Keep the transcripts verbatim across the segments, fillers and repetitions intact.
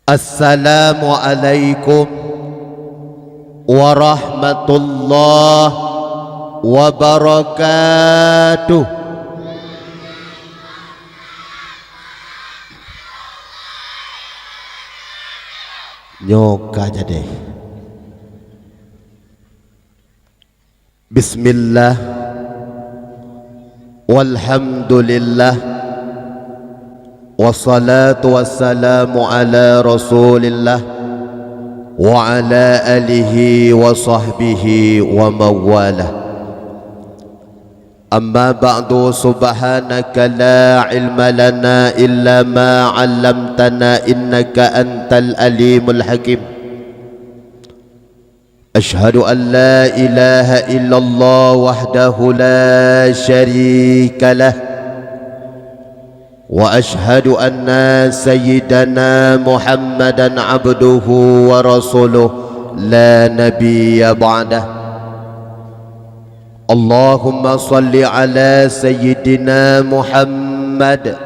Assalamualaikum warahmatullahi wabarakatuh. Nyoe ka jadi. Bismillah, walhamdulillah, wassalatu wassalamu ala Rasulillah, wa ala alihi wa sahbihi wa mawalah. Amma ba'du, subhanaka la ilma lana illa ma 'allamtana, innaka antal alimul hakim. Asyhadu an la ilaha illallah wahdahu la syarika lah, wa asyhadu anna sayyidana Muhammadan abduhu wa rasuluh, la nabiyya ba'dah. Allahumma shalli ala sayyidina Muhammad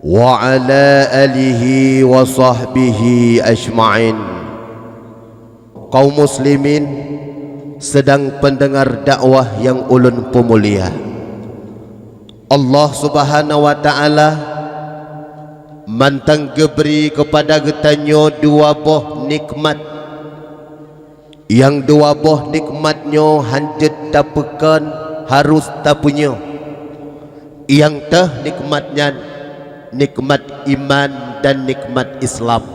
wa ala alihi wa sahbihi ajma'in. Kaum muslimin, sidang pendengar dakwah nyang ulôn peumulia, Allah Subhanahu wa Ta'ala mantong geubri keupada geutanyoe dua boh nikmat. Nyang dua boh nikmat nyoe hanjeuet tapeukon, harôh tapujoe. Nyang teuh nikmat nyan, nikmat iman dan nikmat Islam.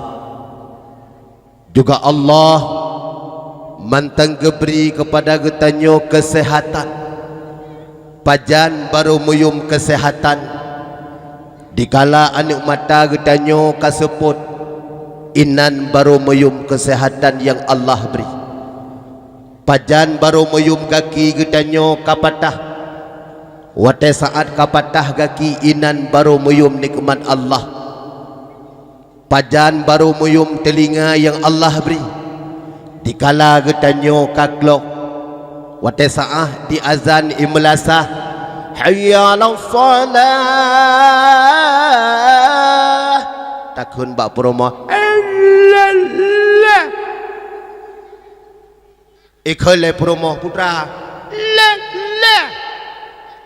Juga Allah mantong geubri keupada geutanyoe keuseuhatan. Pajan barô meuyuem keuseuhatan? Dikala aneuk mata geutanyoe ka seupôt, inan barô meuyuem keuseuhatan nyang Allah bri. Pajan barô meuyuem gaki geutanyoe ka patah? Watée saát ka patah gaki, inan barô meuyuem nikmat Allah. Pajan barô meuyuem teulinga nyang Allah bri? Dikala geutanyoe ka glok, watée saát jiazan i meulasah, "Hayya 'alas shalah!" Takheun bak peurumoh, "Allah!" Ikheun lé peurumoh, "Putra, leh, leh!"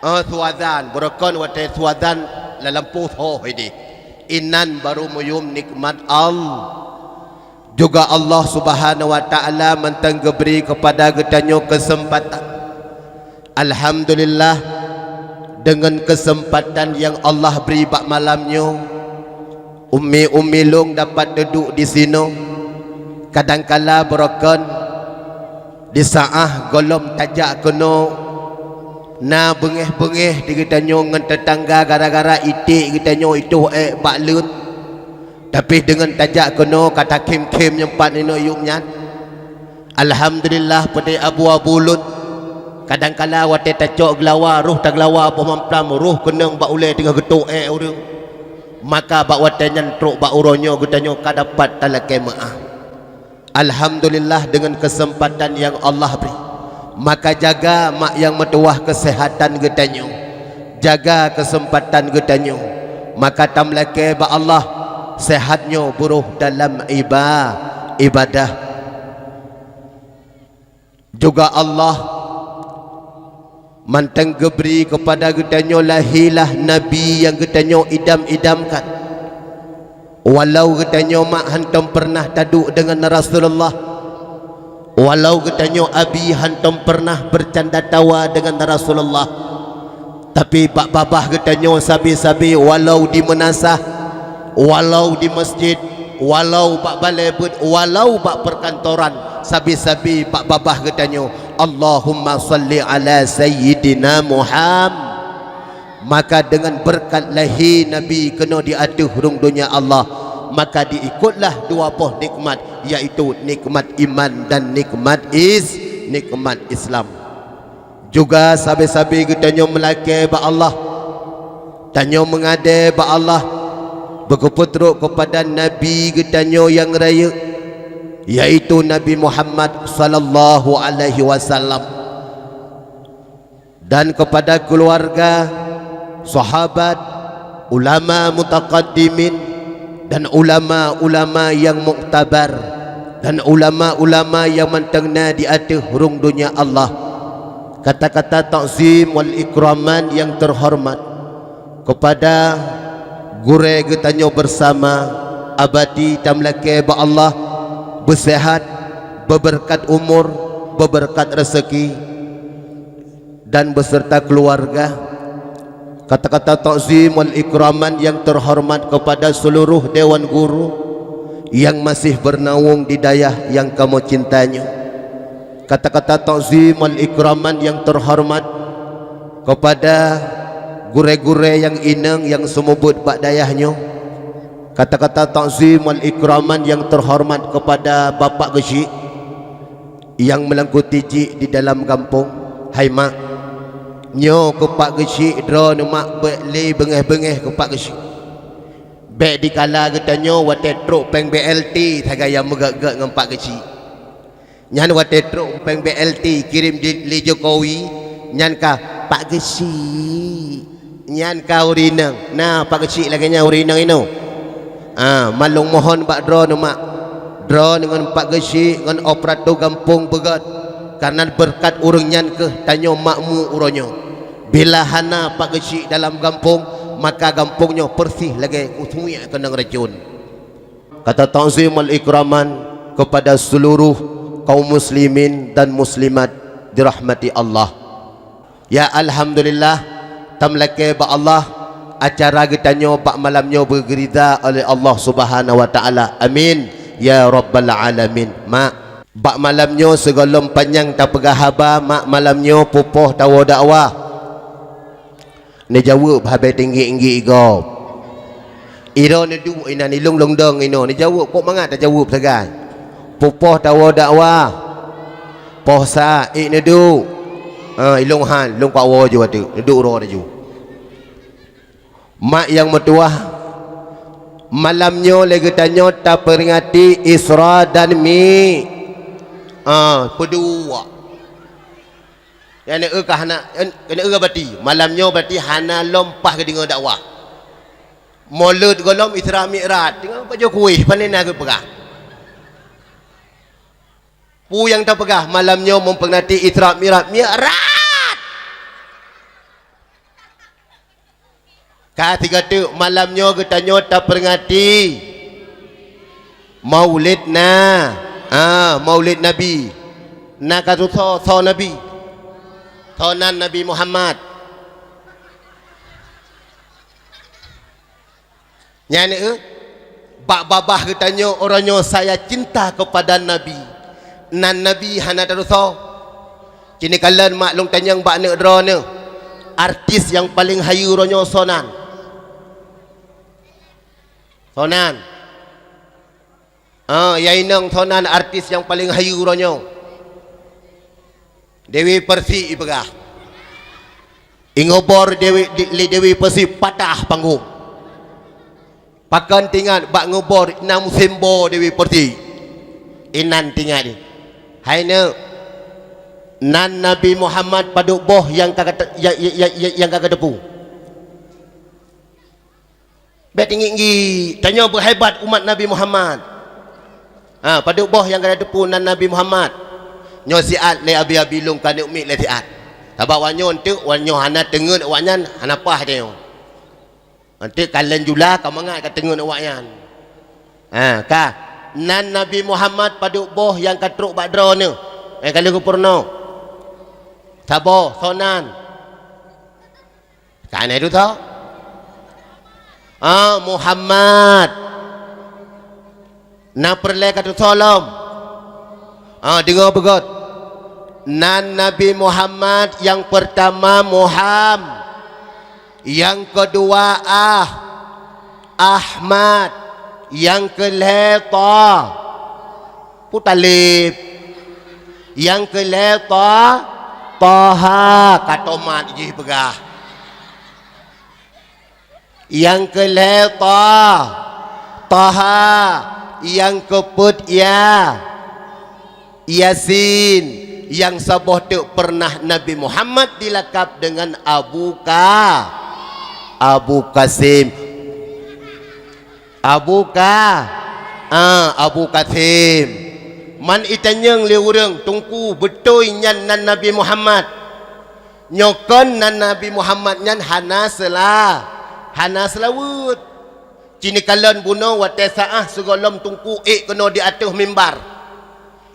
Oh, su azan, beureukan watée su azan lam lampôh soh idéh. Inan barô meuyuem nikmat Allah. Juga Allah Subhanahu wa Ta'ala mantong geubri keupada geutanyoe keuseumpatan. Alhamdulillah, deungon keuseumpatan nyang Allah bri bak malam nyoe, ummi-ummi lôn dapat duduek disinoe. Kadangkala beureukan, di saát gohlom tajak keunoe, na beungéh-beungéh di geutanyoe ngon teutangga gara-gara iték geutanyoe itoh ék bak leuen. Tapi deungon tajak keunoe ka takhém-khém nyoe pat ninoe yuem nyan. Alhamdulillah, peudeh abu-abu lôn. Kadangkala watée tacok geulawa, roh tageulawa boh mamplam, roh keunong bak ulée teungoh geutok ék ureuëng. Maka bak watée nyan trok bak uroe nyoe geutanyoe ka dapat talakée meuáh. Alhamdulillah, deungon keuseumpatan nyang Allah bri. Maka jaga mak nyang meutuwah keuseuhatan geutanyoe. Jaga keuseumpatan geutanyoe. Maka tameulakée bak Allah, seuhat nyoe beurôh dalam iba-, ibadah. Juga Allah mantong geubri keupada geutanyoe lahé lah nabi nyang geutanyoe idam-idamkan. Walau geutanyoe mak hántom peureunah taduek deungon Rasulullah, walau geutanyoe abi hántom peureunah beucanda tawa deungon Rasulullah, tapi bak babah geutanyoe sabe-sabe, walau di meunasah, walau di masjid, walau bak balée beuet, walau bak peukantoran, sabe-sabe bak babah geutanyoe, "Allahumma shalli ala Sayyidina Muhammad." Maka deungon beureukat lahé Nabi keunoe di ateueh rhueng donya Allah, maka diikotlah dua boh nikmat, yaitu nikmat iman dan nikmat is-, nikmat Islam. Juga sabe-sabe geutanyoe meulakée bak Allah, tanyoe meungadée bak Allah, beugeupeutrok keupada Nabi geutanyoe nyang rayeuk, yaitu Nabi Muhammad sallallahu alaihi wasallam. Dan keupada keuluwarga, sahabat, ulama mutaqaddimin, dan ulama-ulama nyang muktabar, dan ulama-ulama nyang mantong na di ateueh rhueng donya Allah. Kata-kata takzim wal ikraman nyang teuhoreumat kepada gurée geutanyoe beusama, abadi tameulakée bak Allah, beuseuhat, beubeureukat umur, beubeureukat reuseuki, dan beserta keuluwarga. Kata-kata takzim wal ikraman nyang teuhoreumat kepada seuluruh dewan guru nyang masih beunaweueng di dayah nyang kamoe cinta nyoe. Kata-kata takzim wal ikraman nyang teuhoreumat kepada gurée-gurée nyang inong nyang seumeubeuet bak dayah nyoe. Kata-kata takzim wal ikraman nyang teuhoreumat kepada Bapak Geuchik nyang meulangkuti jih di dalam gampông. Hai mak, nyoe keu Pak Geuchik, droeneuh mak, bék lé beungéh-beungéh keu Pak Geuchik. Bék dikala geutanyoe watée trok péng B L T sagai nyang meugét-gét ngon Pak Geuchik. Nyan watée trok péng B L T kirém di, lé Jokowi, nyan ka Pak Geuchik. Nyan ka ureueng inong. Na Pak Geuchik lagée nyan ureueng inong inoe. Ah, malôn mohon bak droeneuh mak. Droeneuh ngon Pak Geuchik ngon operator gampông beugét. Kareuna beureukat ureueng nyan kheueh tanyoe makmu uroe nyoe. Bila hana Pak Geuchik dalam gampông, maka gampông nyoe peureusih lagée kusumiek keunong racon. Kata takzim wal ikraman kepada seluruh kaum muslimin dan muslimat dirahmati Allah. Ya, alhamdulillah, tameulakée bak Allah, acara geutanyoe bak malam nyoe beugeurida oleh Allah Subhanahu wa Taala. Amin ya rabbal alamin. Mak, bak malam nyoe sigohlom panyang tapeugah haba, mak, malam nyoe pupoh tawoe dakwah. Neujaweueb habéh teunggik-nggik gob. Iroe neuduek inan ilong lôn dong inoe, neujaweueb, kok mangat tajaweueb sagai. Pupoh tawoe dakwah. Poh sa, ék neuduek. Ha, ilong han, lôn ka woe ju ateueh, neuduek uroe laju. Mak nyang meutuwah, malam nyoe lé geutanyoe taperingati Isra dan Mi, ah, peudua. Nyang neueu ka hana, nyang neueu bati, malam nyoe bati hana lom paih geudeungoe dakwah. Molot gohlom Isra Mi'raj, teungoh pajoh kueh, pane na geupeugah. Peue nyang tapeugah malam nyoe meuperingati Isra Mi'raj, Mi'raj! Ka sigoe teuk malam nyoe geutanyoe taperingati Maulid na, ah, Maulid Nabi. Na ka tusoe soe Nabi? Soe nan Nabi Muhammad? Nyan, eh, bak babah geutanyoe uroe nyoe saya cinta kepada Nabi. Nan Nabi hana tatusoe. Kini kalon mak lôn tanyong bak neuk droeneuh, artis nyang paleng hayeue uroe nyoe soe nan? Soe nan? Ah, ya inong, soe nan artis nyang paleng hayeue uroe nyoe? Dewi Persik ipeugah. Ingobor Dewi, di, lé Dewi Persik patah panggong. Pakon tingat bak ngeubor na musém boh Dewi Persik. Inan tingat di. Hai neuk, nan Nabi Muhammad padub boh nyang ka, ka, nyang, nyang, nyang, nyang ka kateupeue? Bék teunggik-nggik, tanyoe beuhebat umat Nabi Muhammad. Ha, padub boh nyang ka tateupeue nan Nabi Muhammad. Nyoe siat lé abi-abi lôn ka neuk miet lé siat. Sabab awaknyoe eunteuk, awaknyoe hana teungeut awaknyan, hana paih tanyoe. Eunteuk kalon jula ka mangat ka teungeut awaknyan. Ha, ka. Nan Nabi Muhammad padub boh nyang ka trok bak droeneuh. Nyang ka lheueh geupeurunoe. Saboh, soe nan? Ka na tusoe? Ah, Muhammad. Na peureulée ka tusoe lom? Ah, deungoe beugét. Nan Nabi Muhammad nyang peurtama Muham, nyang keudua Ah, Ahmad, nyang keulhée Tha. Putalib. Nyang keulhée Tha, Taha, ka tomat jih peugah. Nyang keulhée Tha, Taha, nyang keupeuet Ya, Yasin, nyang saboh teuk peureunah Nabi Muhammad dilakab deungon Abu Ka, Abu Kasim. Abu Ka, ah, Abu Kasim. Man itanyong lé ureuëng, "Teungku, beutôi nyan nan Nabi Muhammad?" "Nyoe kon nan Nabi Muhammad nyan hana seula-, hana seulaweuet." Cinikalon bunoe watée saah sigohlom Teungku ék keunoe di ateueh mimbar.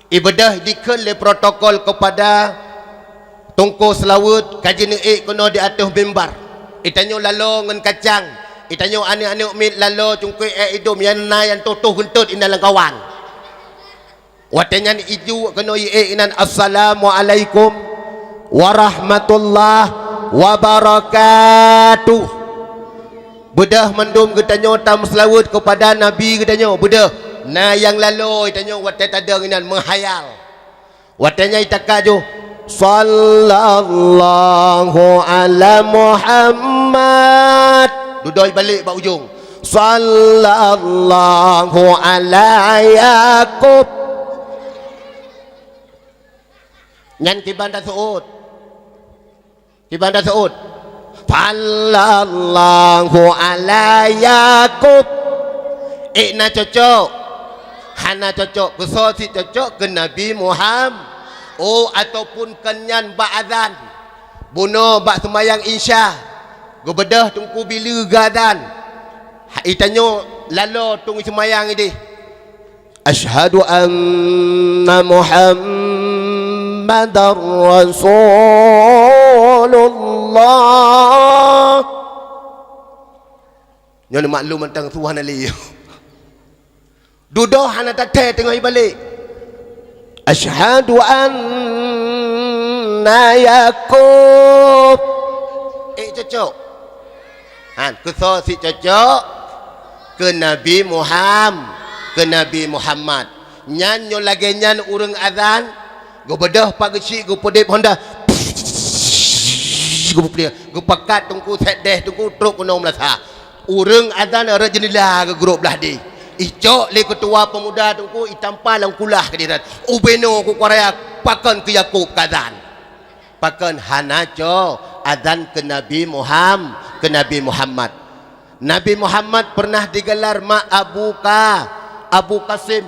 Ibeudôh dikheun lé protokol keupada Teungku Seulaweuet ka jineuék keunoe di ateueh mimbar. Itanyoe laloe ngon kacang, itanyoe aneuëk-aneuëk miet laloe cungkôi ék idum nyang na nyang toh-toh geuntot inan lam kawan. Watée nyan iju keunoe iék inan, "Assalamualaikum warahmatullahi wabarakatuh." Beudôh mandum geutanyoe tameuseulaweuet keupada Nabi geutanyoe. Beudôh, na nyang laloe tanyoe watée tadong inan meuhayal. Watée nyan itaka ju, "Sallallahu ala Muhammad." Dudoe balek bak ujong, "Sallallahu ala Yakub." Nyan kiban taseuôt. Kiban taseuôt, "Sallallahu ala Yakub." Ék na cocok? Hana cocok. Keusoe sit cocok? Keu Nabi Muham-, oh, ataupun kon nyan bak azan. Bunoe bak seumayang Isya, geubeudôh Teungku Bileu geuazan. Ha, itanyoe laloe tueng seumayang ideh. "Asyhadu anna Muhammadar Rasulullah." Nyoe maklum mantong tuhan ali. Dudoe hana tathée teungoh ibalek. "Asyhadu anna Yakub." Ék cocok? Han, keusoe sit cocok? Keu Nabi Muham-, keu Nabi Muhammad. Nyan nyoe lagée nyan ureuëng azan, geubeudôh pak geuchik geupeudeb honda. Geupeudeb, geupakat Teungku set deh Teungku trok keunoe meulasa. Ureuëng azan rot jeundela geugrôp blah deh. Icok lé keutua peumuda Teungku itampa lam kulah keu dirat. Ubeno kukuraya pakon keu Yakub kazan. Pakon hana cok azan keu Nabi Muham-, keu Nabi Muhammad. Nabi Muhammad pernah digelar ma Abu Ka-, Abu Kasim.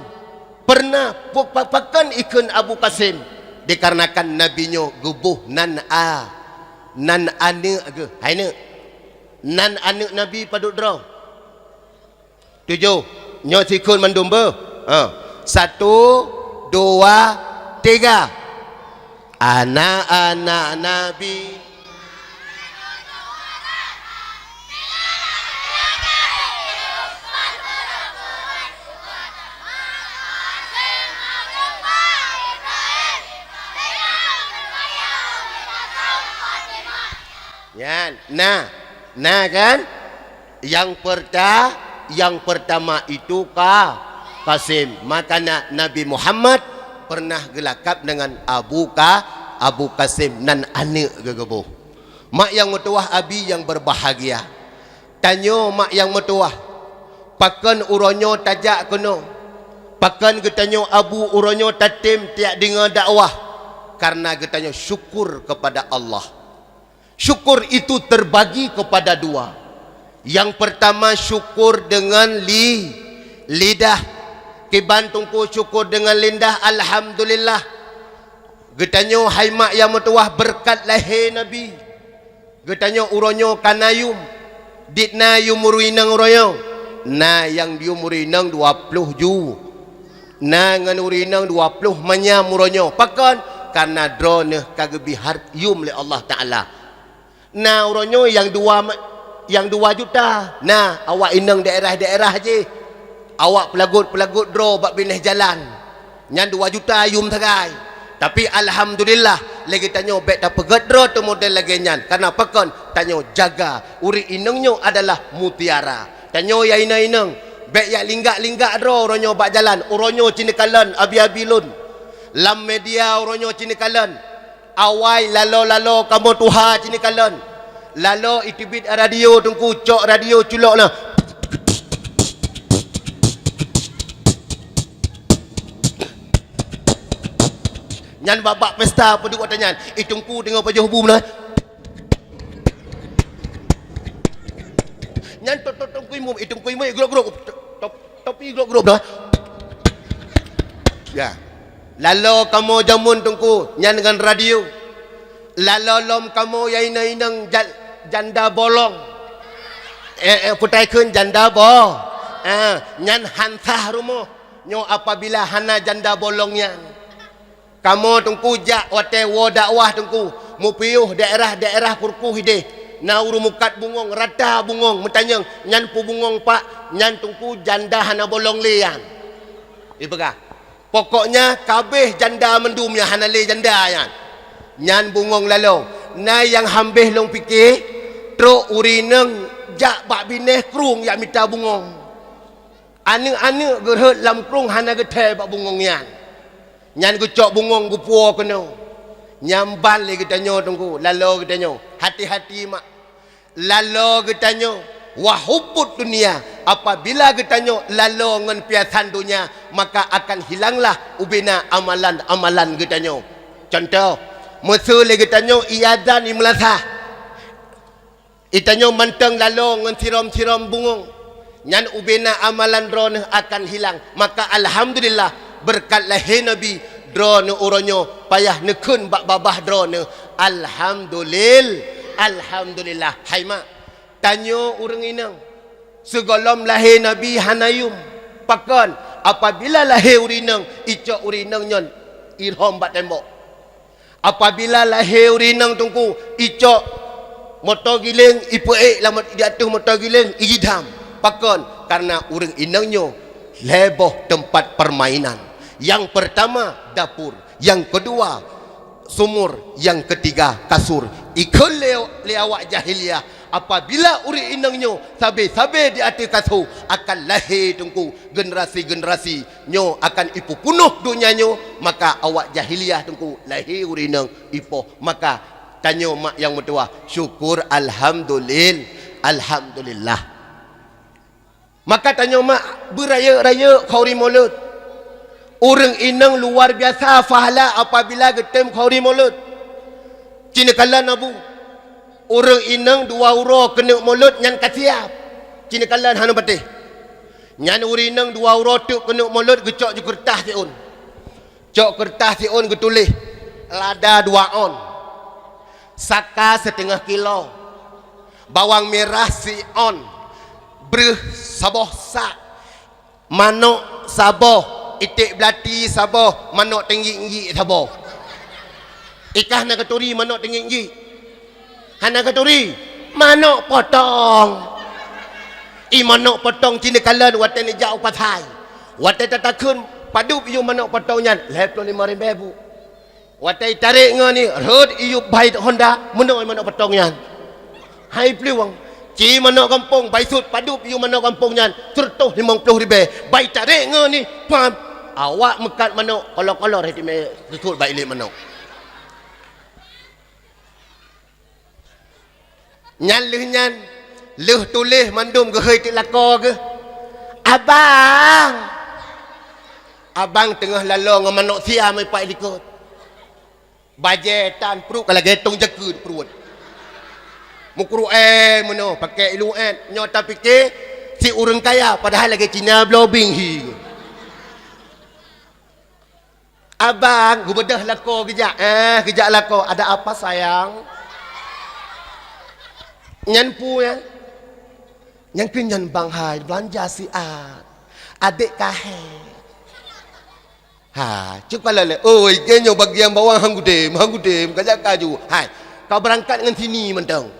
Pernah pu-, pa-, pakon ikheun Abu Kasim? Dikarenakan Nabi nyoe geuboh nan a-, nan aneuëk geuh. Hai neuk. Nan aneuëk Nabi padub droe? Tujoh. Nyoe sikheun mandum beuh. Ha. Satu, dua, tiga. Anak-anak Nabi. Nyan, na, na kan? Yang perta-, yang pertama itu Ka-, Kasim. Makana Nabi Muhammad pernah geulakab dengan Abu Ka-, Abu Kasim, nan aneuëk geuh geuboh. Mak nyang meutuwah, abi nyang berbahagia. Tanyoe mak nyang meutuwah, pakon uroe nyoe tajak keunoe? Pakon geutanyoe abu uroe nyoe tatem tiak deungoe dakwah? Karena geutanyoe syukur kepada Allah. Syukur itu terbagi kepada dua. Yang pertama, syukur dengan li-, lidah. Kiban Teungku syukur dengan lidah, alhamdulillah. Geutanyoe hai mak nyang meutuwah, beureukat lahé Nabi. Geutanyoe uroe nyoe ka na yum. Dit na yum ureuëng inong uroe nyoe? Na nyang yum ureuëng inong dua ploh ju. Na ngon ureuëng inong dua ploh manyam uroe nyoe. Pakon? Karena droeneuh ka geubri hareuta yum lé Allah Taala. Na uroe nyoe nyang dua ma-, nyang dua juta. Na awak inong daerah-daerah jih. Awak peulagot-peulagot droe bak binéh jalan. Nyan dua juta yum sagai. Tapi alhamdulillah, lé geutanyoe bék tapeugét droe teu model lagée nyan. Karena pakon? Tanyoe jaga. Ureuëng inong nyoe adalah mutiara. Tanyoe ya inong-inong, bék yak linggak-linggak droe uroe nyoe bak jalan. Uroe nyoe cinikalon abi-abi lôn. Lam media uroe nyoe cinikalon. Awai lalo-lalo kamoe tuha cinikalon. Lalo iteubiet radio Teungku, cok radio culok na. Nyan bak-bak pesta peue duek watée nyan. I Teungku teungoh pajoh bu meunan. Nyan tot-tot Teungku Imum, i Teungku Imum grok-grok. Top, topi grôp-grôp dah. Ya. Lalo kamoe jameun Teungku, nyan ngon radio. Lalo lom kamoe ya inong-inong ja-, janda bolong. Eh, eh, peutai kheun janda bo-, eh, nyan han sah rumoh. Nyoe apabila hana janda bolong nyan. Kamoe Teungku jak watée woe dakwah Teungku, mupiôh daerah-daerah purkuh ideh. Na ureuëng mukat bungong, rata bungong, meutanyong, "Nyan peue bungong, Pak?" "Nyan Teungku janda hana bolong lé nyan." Ipeugah, "Pokoknya kabeh janda mandum nyang hana lé janda nyan." Nyan bungong lalo. Na nyang hambeh lôn pike, trok ureuëng inong jak bak binéh krueng jak mita bungong. Aneuëk-aneuëk geurhot lam krueng hana geuthée bak bungong nyan. Nyan geucok bungong geupuwoe keunoe. Nyan ban lé geutanyoe Teungku, lalo geutanyoe. Hati-hati mak. Lalo geutanyoe, wa hubbud dunya, apabila geutanyoe lalo ngon piasan donya, maka akan hilanglah ubena amalan-amalan geutanyoe. Contoh, meuseu lé geutanyoe iazan imeulasah. Itanyoe mantong lalo ngon sirôm-sirôm bungong, nyan ubena amalan droeneueh akan hilang. Maka alhamdulillah, beureukat lahé Nabi, droeneueh uroe nyoe payah neukheun bak babah droeneueh, "Alhamdulil-, alhamdulillah." Hai mak, tanyoe ureuëng inong, sigohlom lahé Nabi hana yum. Pakon? Apabila lahé ureuëng inong, icok ureuëng inong nyan irhom bak tembok. Apabila lahé ureuëng inong Teungku, icok moto giléng, ipeuék lam di ateueh moto giléng, ijidam. Pakon? Karena ureuëng inong nyoe lhée boh teumpat permainan. Yang pertama dapur, yang kedua sumur, yang ketiga kasur. Ikheun lé, lé awak jahiliyah, apabila ureuëng inong nyoe sabe-sabe di ateueh kasur, akan lahé Teungku generasi-generasi nyoe akan ipeupunoh donya nyoe, maka awak jahiliyah Teungku lahé ureuëng inong ipoh. Maka tanyoe mak nyang meutuwah, syukur alhamdulil-, alhamdulillah. Maka tanyoe mak beurayeuk-rayeuk khauri mulod. Ureuëng inong luar biasa pahala apabila geutem khauri mulod. Ci neukalon abu, ureuëng inong dua uroe keuneuk mulod nyan ka siab. Ci neukalon hana patéh. Nyan ureuëng inong dua uroe teuk keuneuk mulod geucok ju keureutah siôn. Cok keureutah siôn geutuléh, lada dua ôn, saka siteungoh kilo, bawang mirah siôn, breueh saboh sak, manok saboh, iték beulati saboh, manok teunggik-nggik saboh. Ikah na katuri manok teunggik-nggik? Hana katuri, manok potong. I manok potong ci neukalon watée neujak u pasai. Watée tatakheun padub iyup manok potong nyan, lhée ploh limong ribée bu. Watée itarek ngon ni, rhot iyup bai Honda, meunoe manok potong nyan. Hai plueng, ci manok gampông, bai sut padub iyup manok gampông nyan, seureutôh limong ploh ribée. Bai tarek ngon ni, pam. Awak meukat manok kolor-kolor, hai timé sut bak ilek manok. Nyan lheueh nyan, lheueh tuléh mandum geuhôi teuk lakoe geuh, "Abang!" Abang teungoh lalo ngon manok siam ipak likot. Bajée tan pruet ka lagée tong jakeue pruet. Meukrue-e meunoe, paké ilu-et. Nyoe tapike si ureuëng kaya, padahai lagée Cina bloe binghi. "Abang, geubeudôh lakoe geujak." "Eh, geujak lakoe. Ada apa, sayang?" "Nyan peue nyan?" "Nyan keuh nyan bang hai, beulanja siat. Adek kahé." Ha, cit kalon lé. "Oi, geuh nyoe bagian bawang han gudem, han gudem, ka jak kaju. Hai, ka beurangkat ngon sini mantong.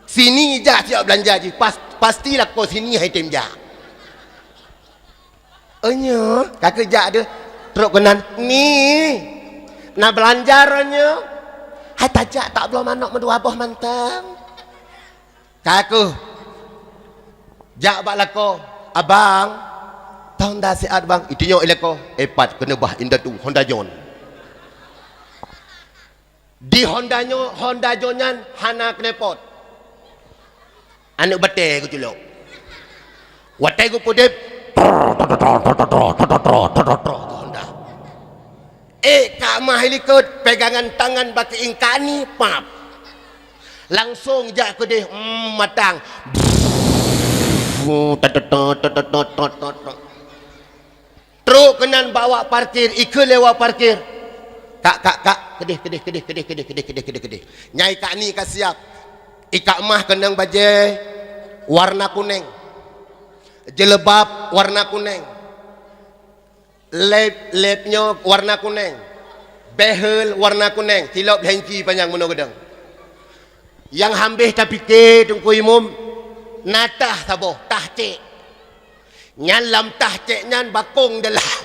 Sini jak siat beulanja jih, pas-, pasti lakoe sini hai tem jak." "Oh nyoe, ka keuh jak deuh." Trok keunan, "Ni, na beulanja droeneueh nyoe? Hai tajak tak bloe manok meudua boh mantong." Ka keuh jak bak lakoe, "Abang, toh Honda siat, Bang?" Itunyok i lakoe, ipat keuneubah indatu Honda John. Di Honda nyoe, Honda John nyan hana knalpot. Aneuk batée geuculok. Watée geupeudeb, Honda. Eh, Kak Mah i likot, pegangan tangan bak keuingkani, pap. Langsong jak keudeh, mm, matang. Pu, tat, tat, tat. Trok keunan bak awak parkir, ikheun lé awak parkir. "Kak, kak, kak, keudeh, keudeh, keudeh, keudeh, keudeh, keudeh, keudeh, keudeh, keudeh." Nyan i kak ni ka siap. I kak mah keunong bajée warna kuneng. Jilbab warna kuneng. Lép, lép nyoe warna kuneng. Behel warna kuneng. Silop lhèe inci panyang meunoe geudong. Nyang hambéh tapike Teungku Imum, na tah saboh, tah cék. Nyan lam tah cék nyan bakong dalam.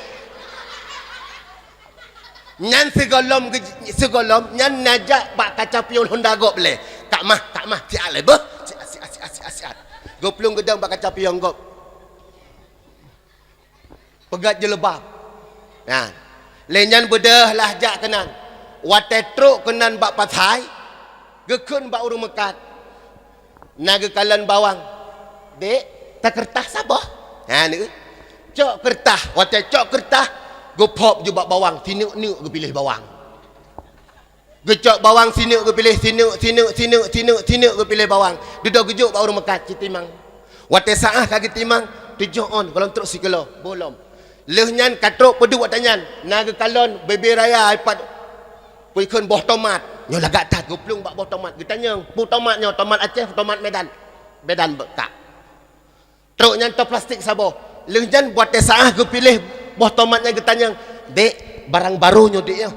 Nyan sigohlom ge-, sigohlom nyan najak bak kaca piôh Honda gob lé. "Kak mah, kak mah, siat lé beuh. Siat, siat, siat, siat, siat." Geuplueng geudong bak kaca piôh gob. Peugét jilbab. Nah, lé nyan beudôh lah jak keunan. Watée trok keunan bak pasai, geukheun bak ureuëng meukat. Na geukalon bawang. "Dek, ta keureuntah saboh?" Ha, ni. Cok keureuntah. Watée cok keureuntah, geuphop ju bak bawang, sineuk-neuk geupiléh bawang. Geucok bawang sineuk geupiléh, sineuk, sineuk, sineuk, sineuk, sineuk geupiléh bawang. Dudoe geujok bak ureuëng meukat, "Ci timang." Watée saáh ka geutimang, tujoh ôn, gohlom trok sikilo, boh lom. Lheueh nyan ka trok peuduek watée nyan, na geukalon bebe raya ipat, peue ikheun, boh tomat. Nyoe lagak that geuplueng bak boh tomat. Geutanyong, "Peue tomat nyoe, tomat Aceh, tomat Medan?" "Medan, kak." Trok nyan toh plastik saboh. Lheueh nyan watée saáh geupiléh boh tomat nyan geutanyong, "Dek, barang barô nyoe, Dek, nyoe?"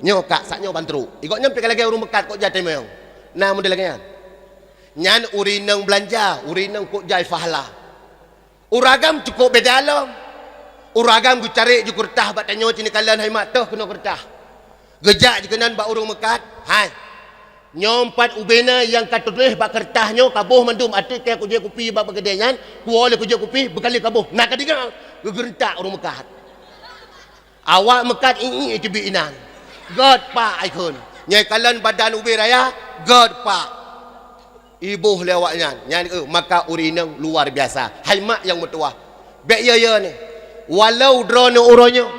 "Nyoe, kak, sak nyoe ban trok." Igob nyan pih ka lagée ureuëng meukat kok jai teumong. Na model lagée nyan. Nyan ureuëng inong beulanja, ureuëng inong kok jai pahala. Ureuëng agam cukôp beda lom. Ureuëng agam geucari ju keureuntah bak tanyoe, ci neukalon hai mak, toh keunoe keureuntah. Geujak jikeunan bak ureuëng meukat, "Hai, nyoe pat ubena nyang ka teutuléh bak keureuntah nyoe ka boh mandum, ateueh kée kujée kupi bak beugedée nyan, kuwoe lé kujée kupi, beukali ka boh, na ka deungoe." Geugeureuntah ureuëng meukat. Awak meukat ié-ié teubiet inan. "Gét, Pak," ikheun. Nyoe kalon badan ubé raya, "Gét, Pak." Iboh lé awaknyan, nyan, eh, maka ureuëng inong luar biasa. Hai mak nyang meutuwah, bék yo-yo nyoe. Walau droeneuh uroe nyoe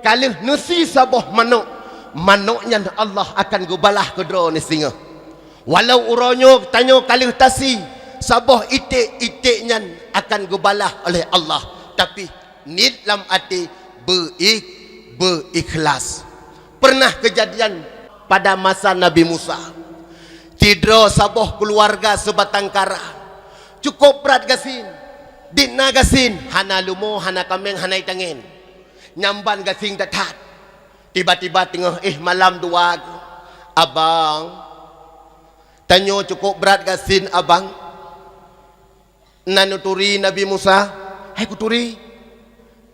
ka lheueh neusie saboh manok, manok nyan Allah akan geubalah keu droeneuh singoh. Walau uroe nyoe tanyoe ka lheueh tasie saboh iték-iték, nyan akan geubalah oleh Allah. Tapi niet lam até beuik-, beuikhlas. Pernah kejadian pada masa Nabi Musa. Sidroe saboh keuluwarga seubatang kara. Cukôp brat gasien. Dikna gasien, hana leumo, hana kaméng, hana itangen. Nyamban gasien that-that. Tiba-tiba teungoh éh malam dua, "Abang, tanyoe cukôp brat gasien, Abang." Na neuturi Nabi Musa, "Hai kuturi."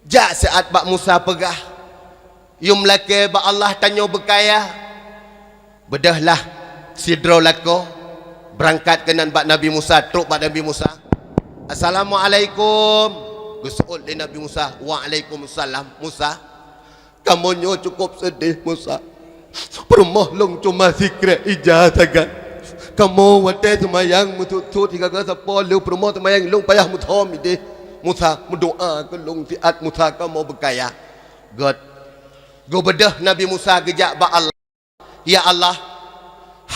Jak siat bak Musa peugah, "Yum lakée bak Allah tanyoe beukaya." Beudôhlah sidroe lakoe beurangkat keunan bak Nabi Musa, trok bak Nabi Musa. "Assalamualaikum." Geuseuôt lé Nabi Musa, "Waalaikumsalam, Musa." "Kamoe nyoe cukôp seudeh, Musa. Peurumoh lôn cuma sikrek ija sagai. Kamoe watée seumayang meusuet-suet sigaga sapo lheueh peurumoh seumayang lôn payah meuthom ideh. Musa, meudoá keu lôn siat, Musa, kamoe beukaya." Gét. Geubeudôh Nabi Musa geujak bak Allah. "Ya Allah,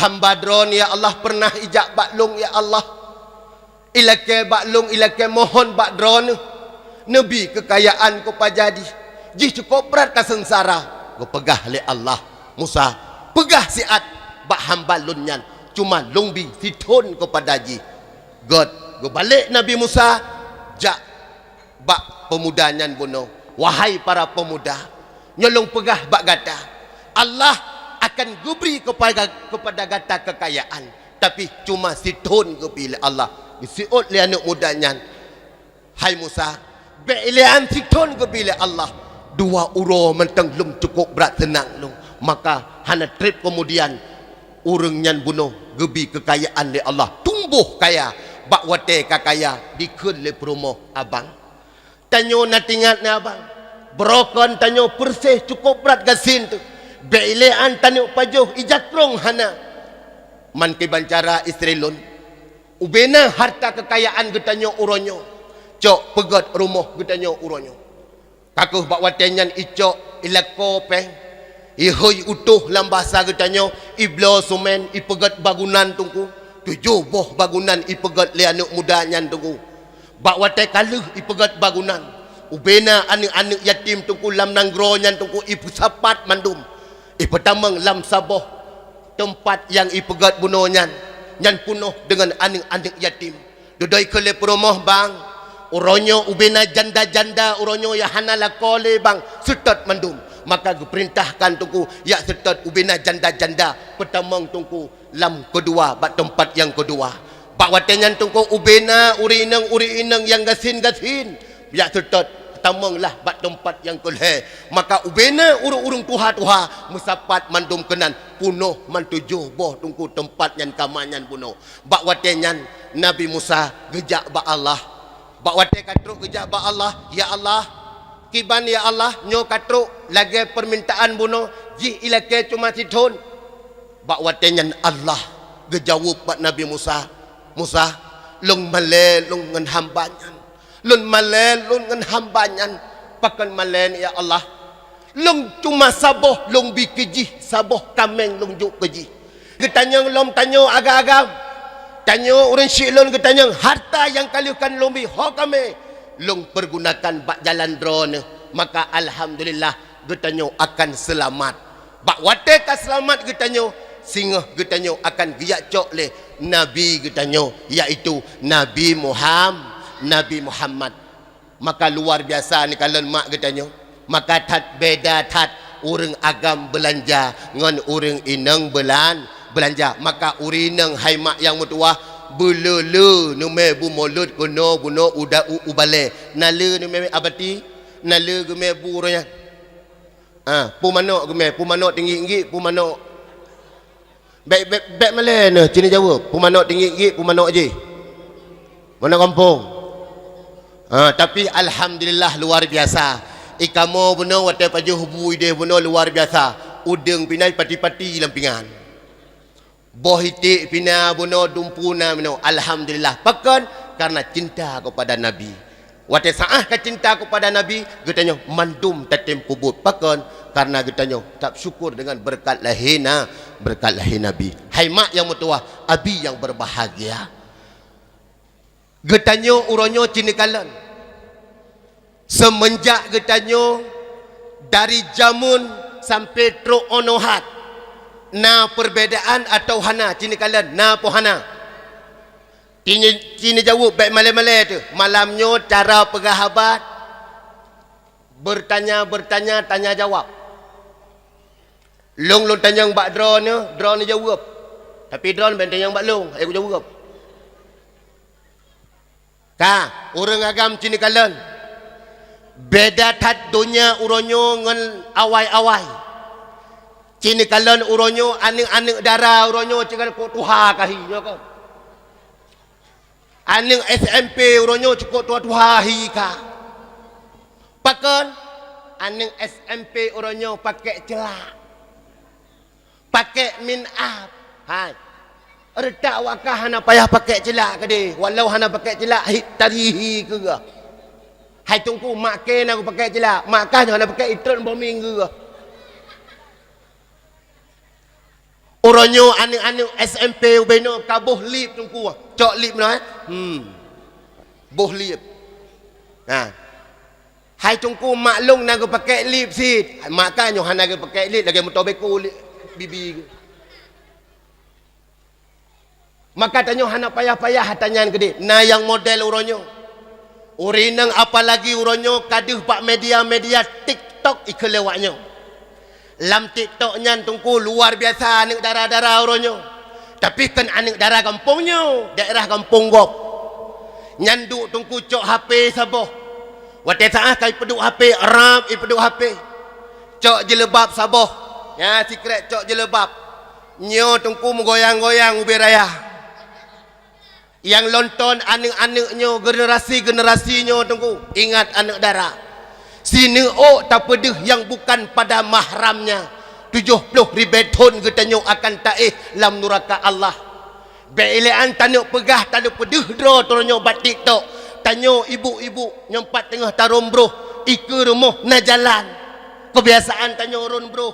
hamba Droeneuh, ya Allah, pernah ijak bak lôn, ya Allah. Ilakée bak lôn, ilakée mohon bak Droeneuh, neubi keukayaan keupada jih. Jih cukôp brat ka seungsara." Geupeugah lé Allah, "Musa, peugah siat bak hamba lôn nyan, cuma lôn bi sithon keupada jih." Gét. Geubalek Nabi Musa jak bak peumuda nyan bunoe, "Wahai para peumuda, nyoe lôn peugah bak gata, Allah akan geubri keupada, keupada gata keukayaan, tapi cuma sithon geubi lé Allah." Geuseuôt lé aneuëk muda nyan, "Hai Musa, bék ilée án sithon geubi lé Allah. Dua uroe mantong lôn cukôp brat seunang lôn." Maka hana treb keumudian, ureuëng nyan bunoe geubi keukayaan lé Allah, tumboh kaya. Bak watée ka kaya, dikheun lé peurumoh, "Abang, tanyoe na teuingat na, Abang. Beurokon tanyoe peureuseh cukôp brat gasien teuh. Bék ilée án tanyoe pajoh ija krông hana. Meukiban cara istri lôn, ubena harta keukayaan geutanyoe uroe nyoe, cok peugét rumoh geutanyoe uroe nyoe." Ka kheueh bak watée nyan icok, ilakoe péng, ihôi utoh lam basa geutanyoe, ibloe seumén, ipeugét bangunan Teungku. Tujoh boh bangunan ipeugét lé aneuëk muda nyan Teungku. Bak watée ka lheueh ipeugét bangunan, ubena aneuëk-aneuëk yatim Teungku lam nanggroe nyan Teungku ipeusapat mandum, ipeutamong lam saboh teumpat nyang ipeugét bunoe nyan, nyan peunoh deungon aneuëk-aneuëk yatim. Dudoe keu lé peurumoh bang, uroe nyoe ubena janda-janda uroe nyoe nyang hana lakoe lé bang, seutôt mandum. Maka geupeurintahkan Teungku jak seutôt ubena janda-janda peutamong Teungku lam keudua, bak teumpat nyang keudua. Bak watée nyan Teungku ubena ureuëng inong-ureuëng inong nyang gasien-gasien, jak seutôt tamong lah bak teumpat nyang keulhée. Maka ubena ureuëng-ureuëng tuha-tuha meusapat mandum keunan, peunoh man tujoh boh Teungku teumpat nyan kama nyan bunoe. Bak watée nyan Nabi Musa geujak bak Allah. Bak watée ka trok geujak bak Allah, "Ya Allah, kiban ya Allah, nyoe ka trok lagée peurmintaan bunoe, jih ilakée cuma sithon." Bak watée nyan Allah geujaweueb bak Nabi Musa, "Musa, lôn malée lôn ngon hamba nyan. Lôn malée lôn ngon hamba nyan." "Pakon malée nyoe ya Allah?" "Lôn cuma saboh lôn bi keu jih, saboh kaméng lôn jok keu jih." Geutanyong lom tanyoe agam-agam. Tanyoe ureuëng syiek lôn geutanyong, "Harta nyang ka lheueh kan lôn bi ho kaméng lôn peurgunakan bak jalan droeneueh." Maka alhamdulillah geutanyoe akan seulamat. Bak watée ka seulamat geutanyoe, singoh geutanyoe akan geujak cok lé Nabi geutanyoe, yaitu Nabi Muham-, Nabi Muhammad. Maka luar biasa neukalon mak geutanyoe. Maka that beda that ureuëng agam beulanja ngon ureuëng inong beulan-, beulanja. Maka ureuëng inong hai mak nyang meutuwah, beuleu-leu neumé bu mulod keunoe bunoe uda u, u balée. Na lé neumé abati, na lé geumé bu uroe nyan. Ah, pu manok geumé, pu manok tinggi-tinggi, pu manok. Bék, bék, bék malée neuh, cini jaweueb, pu manok tinggi-tinggi, pu manok jih. Manok gampông. Ah, tapi alhamdulillah luar biasa. Ikamoe bunoe watée pajoh bu ideh bunoe luar biasa. Udeueng pinai pati-pati lam pingan. Boh iték pina bunoe dumpu na meunoe. Alhamdulillah. Pakon? Karena cinta kepada Nabi. Watée saáh ka cinta kepada Nabi, geutanyoe mandum tatem peubuet. Pakon? Karena geutanyoe tap syukur dengan berkat lahé na, berkat lahé Nabi. Hai mak nyang meutuwah, abi nyang berbahagia. Geutanyoe uroe nyoe cini kalon. Seumeunjak geutanyoe dari jameun sampai trok onohat, na perbedaan atawa hana cini kalon? Na po hana? Cini, cini jaweueb bék malée-malée teuh. Malam nyoe cara peugah haba, bertanya-bertanya, tanya jawab. Lôn, lôn tanyong bak droeneuh, droeneuh jaweueb. Tapi droeneuh bék tanyong bak lôn, hai kujaweueb. Ka, ureuëng agam cini kalon. Beda that donya uroe nyoe ngon awai-awai. Cini kalon uroe nyoe aneuëk-aneuëk dara uroe nyoe cukôp tuha ka hi nyoe kon. Aneuëk S M P uroe nyoe cukôp tuha-tuha hi ka. Pakon? Aneuëk S M P uroe nyoe pakék ceulak. Pakék min ab. Hai. Reutak wak kah hana payah pakék ceulak keudeh. Walau hana pakék ceulak, hi tari hi keu geuh. Hai Teungku, mak kèe na geupakék ceulak. Mak kah nyoe hana pakék itrôn boh minggu geuh. Uroe nyoe aneuëk-aneuëk S M P ubé nyoe ka boh lip Teungku. Cok lip nyoe, eh? Hmm. Boh lip. Nah. Hai Teungku, mak lôn na geupakék lip cit. Mak kah nyoe hana geupakék lip, lagèe meutoh beko lip bibi geuh. Maka tanyoe hana payah-payah ata nyan keudeh. Na nyang model uroe nyoe. Ureueng inong apalagi uroe nyoe ka deuh bak media-media TikTok ikheun lé awak nyoe. Lam TikTok nyan Teungku luar biasa aneuëk dara-dara uroe nyoe. Tapi kon aneuëk dara gampông nyoe, daerah gampông gob. Nyan duek Teungku cok H P saboh. Watèe saát ka ipeuduek H P, rab ipeuduek H P. Cok jilbab saboh. Nyan sikrek cok jilbab. Nyoe Teungku meugoyang-goyang ubé raya. Nyang lonton aneuëk-aneuëk nyoe, generasi-generasi nyoe Teungku, ingat aneuëk dara. Sineuk tapeudeuh nyang bukan pada mahramnya, tujoh ploh ribèe thon geutanyoe akan taéh lam nuraka Allah. Bèk ilèe taneuk peugah taneuk peudeuh droe tanyoe bak TikTok. Tanyoe ibu-ibu nyang pat teungoh tarôn broh, ikeue rumoh na jalan. Keubiasaan tanyoe rôn broh.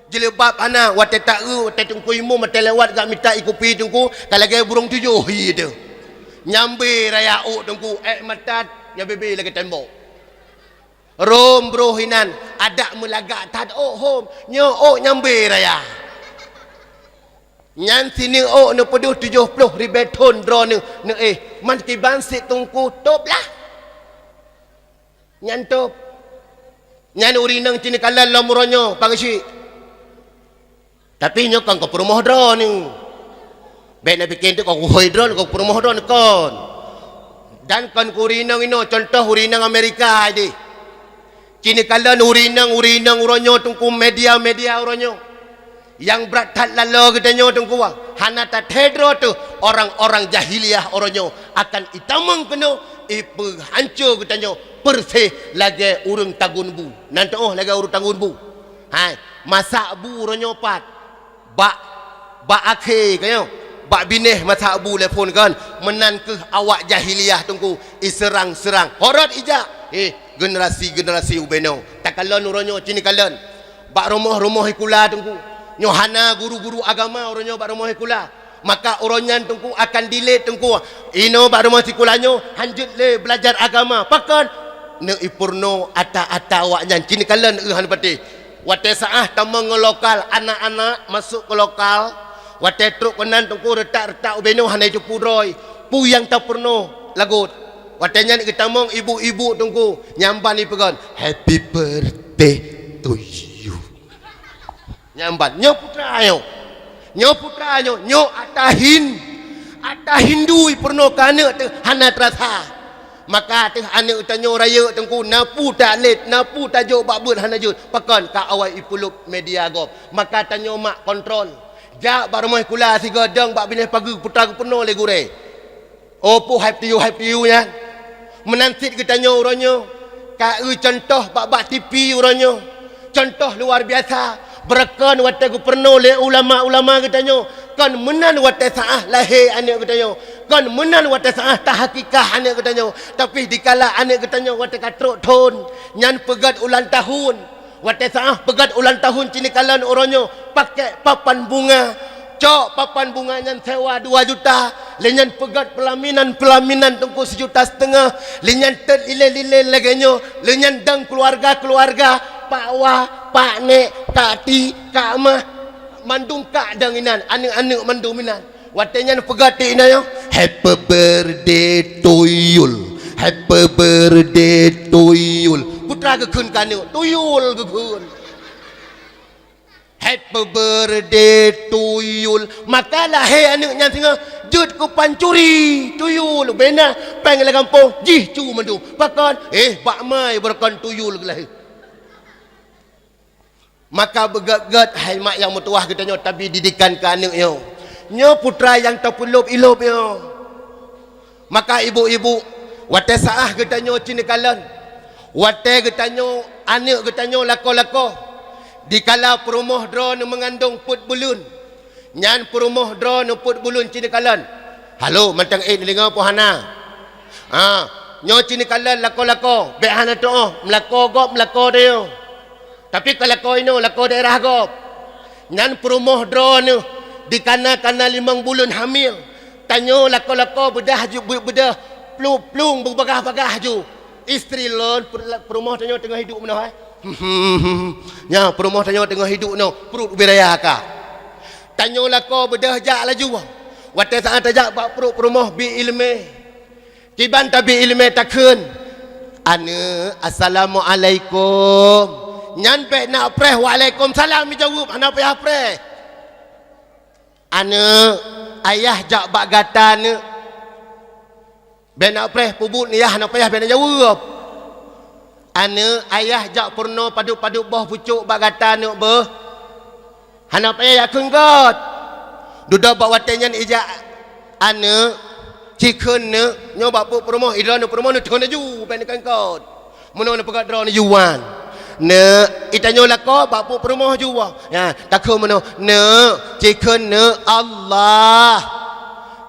Jilbab hana, watèe taeu, watèe Teungku Imum, watèe lewat gak mita ié kupi Teungku, ka lagèe burông tujoh ié teuh. Nyambé raya ôk Teungku, ék mata nyabé-bé lagée tembok. Rhom broh inan, adak meulagak that ôk hom, nyoe ôk nyambé raya. Nyan sineuk ôk neupeudeuh tujoh ploh ribée thon droeneuh neuéh, man kiban sit Teungku tôb lah. Nyan tôb. Nyan ureueng inong cit neukalon lom uroe nyoe, Pak Geuchik. Tapi nyoe kon keu peurumoh droeneuh. Bék na pike teuk keu kuhôi droeneuh, keu peurumoh droeneuh kon. Dan kon keu ureueng inong inoe, contoh ureueng inong Amerika deh. Cit neukalon ureueng inong, ureueng inong uroe nyoe Teungku, media-media uroe nyoe. Nyang brat that laloe geutanyoe Teungku, hana tathée droe teuh orang-orang jahiliyah uroe nyoe akan itamong keunoe, ipeuhanco geutanyoe peureséh lagée ureueng tagun bu. Nan teuôh lagée ureueng tagun bu. Hai, masak bu uroe nyoe pat. Bak, bak akhé ka nyoe, bak binéh masak bu lé phon kon, meunan kheueh awak jahiliyah Teungku, iseurang-seurang. Horot ijak, eh, generasi-generasi ubenoe. Takalon uroe nyoe cit neukalon. Bak rumoh-rumoh sikula Teungku, nyoe hana guru-guru agama uroe nyoe bak rumoh sikula. Maka uroe nyan Teungku akan dilét Teungku. Inoe bak rumoh sikula nyoe hanjeuet lé beulajar agama. Pakon? Neuk ipeurunoe ata-ata awaknyan. Cit neukalon eu hana patéh. Watée sa'ah tamong ngon lokal, anak-anak masuk keu lokal, watée trok keunan Teungku reutak-reutak ubenoe hana jiteupeue droe. Peue nyang tapeurunoe lagot. Watée nyan geutamong ibu-ibu Teungku, nyamban ipeugah, "Happy birthday to you." Nyamban, nyoe putra nyoe. Nyoe putra nyoe, nyoe ata hin-, ata Hindu ipeurunoe keu aneuk teuh hana teurasa. Maka teuh aneuk tanyoe rayeuk Teungku, na peue talét, na peue tajok bak beuet hana jeuet, pakon ka awai ipeulop media gob. Maka tanyoe mak kontrol. Jak bak rumoh sikula sigoe dong bak binéh pageue putra geupeurunoe lé gurée. Oh, peue hai peutiyu, hai peutiyu nyan. Meunan cit geutanyoe uroe nyoe, ka eu contoh bak-bak T V uroe nyoe. Contoh luar biasa, beureukan watée geupeurunoe lé ulama-ulama geutanyoe. Kon meunan watée sa'ah lahé aneuk geutanyoe. Kon meunan watée sa'ah tahakikah aneuk geutanyoe. Tapi dikala aneuk geutanyoe watée ka trok thon, nyan peugét ulang tahun. Watée sa'ah peugét ulang tahun cit neukalon uroe nyoe, pakék papan bunga. Cok papan bunga nyan sewa dua juta, lé nyan peugét peulaminan-peulaminan Teungku sijuta siteungoh, lé nyan tét lilée-lilée lagée nyoe, lé nyan dong keuluwarga-keuluwarga, pak wa, pak nék, kak ti, kak mah, mandum kak dong inan, aneuk-aneuk mandum inan. Watée nyan peugah ti inoe, "Happy birthday to you. Happy birthday to you." Putra geukheun keu aneuk, "Tuyul," geukheun. "Happy birthday to you." Maka lahé aneuk nyan singoh jeuet keu pancuri, tuyul. Bena péng lam gampông jih cu mandum. Pakon? Eh, bak mai beureukan tuyul geulahé. Maka beugét-gét hai mak nyang meutuwah geutanyoe tabi didikan keu aneuk nyoe. Nyoe putra nyang tapeulop ilop nyoe. Maka ibu-ibu, watée sa'ah geutanyoe cit neukalon, watée geutanyoe aneuk geutanyoe lakoe-lakoe, dikala peurumoh droeneuh meungandong peuet buleuen, nyan peurumoh droeneuh peuet buleuen cit neukalon. Halo, mantong ék neudeungoe peue hana? Ha, nyoe cit neukalon lakoe-lakoe, bék hana tu'oh, meulakoe gob, meulakoe tanyoe. Tapi ka lakoe inoe, lakoe daerah gob. Nyan peurumoh droeneuh dikana-kana limong buleuen hamil. Tanyoe lakoe-lakoe beudah ju-, beu-, beudah plu-, plueng beubagah-bagah ju. Istri lôn, per-, peurumoh tanyoe teungoh hidup meunoe, eh. Nyan, peurumoh tanyoe teungoh hidup meunoe, pruet ubé raya ka. Tanyoe lakoe beudah jak laju. Watée saát tajak bak pruet peurumoh bi iéleumé. Kiban tabi iéleumé takheun, "Aneuk, assalamualaikum." Nyan bék na preh, "Waalaikumsalam," jaweueb, hana payah preh. "Aneuk, ayah jak bak gata, neuk." Bék na preh, peubuet yah hana payah, bék na jaweueb. "Aneuk, ayah jak peurunoe padub-padub boh pucok bak gata, neuk, beuh." Hana payah jak kheun göt. Dudoe bak watée nyan ijak aneuk, ci kheun neuk, nyoe bak peuet peurumoh, idroe neuk peurumoh neuk thon laju, bék neuk kheun göt. Meunoe neuk peugah droe neuk ju wan. Neuk, itanyoe lakoe bak peuet peurumoh ju wa. Ya, takheun meunoe, "Neuk, ci kheun neuk Allah."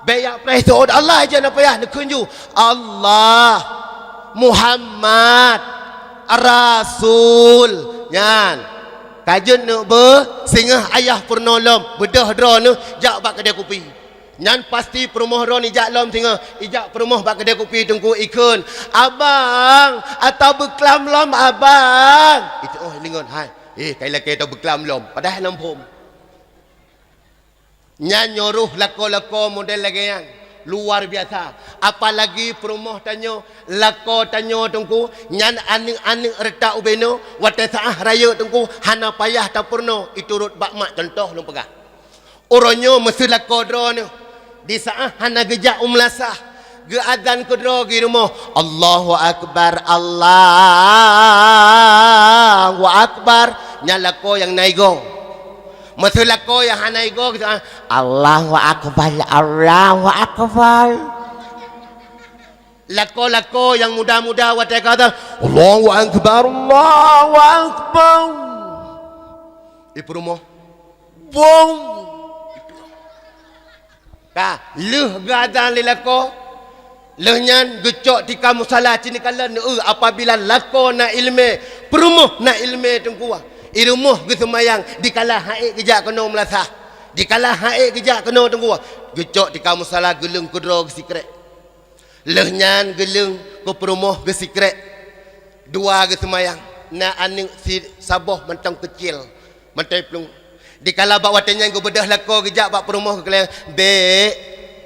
Bék jak preh seuôt Allah ija, hana payah neuk kheun ju. "Allah, Muhammad, Rasul." Nyan. Ka jeuet neuk beuh, singoh ayah peurunoe lom, beudôh droe neuk jak bak keudè kupi. Nyan pasti peurumoh droeneuh ijak lom singoh, ijak peurumoh bak keudè kupi teungku ikheun, "Abang, ata beuklam lom abang." Itu oh lingon, hai. Eh, kai lakèe tau beuklam lom, padahai lam phom. Nyan nyoe roh lakoe-lakoe model lagèe nyan, luar biasa. Apalagi peurumoh tanyoe, lakoe tanyoe teungku, nyan aneuk-aneuk reutak ubé nyoe, watèe saah rayeuk teungku, hana payah tapeurunoe, iturot bak mak, contoh lôn peugah. Uroe nyoe meuseulako droeneuh, di saah hana geujak u meulasah, geuazan keudroe geurumoh, "Allahu Akbar, Allahu Akbar." Nyan lakoe nyang na igoe. Meuseulako nyang hana igoe, geusaah, "Allahu Akbar, Allahu Akbar." Lakoe-lakoe nyang muda-muda watèe ka azan, "Allahu Akbar, Allahu Akbar." Di peurumoh, bong. Ka, lheueh geuazan lé lakoe, lheueh nyan geucok tika musala cit neukalon, eu, apabila lakoe na ileumèe, peurumoh na ileumèe teungku, i rumoh geuseumayang, dikala han ék geujak keunoe meulasah, dikala han ék geujak keunoe teungku, geucok tika musala geuleung keudroe geusikrek. Lheueh nyan geuleung keu peurumoh geusikrek. Dua geuseumayang, na aneuk si saboh mantong keucil, mantong iplueng. Dikala bak watèe nyan geubeudôh lakoe geujak bak peurumoh geukalon, "Bèk,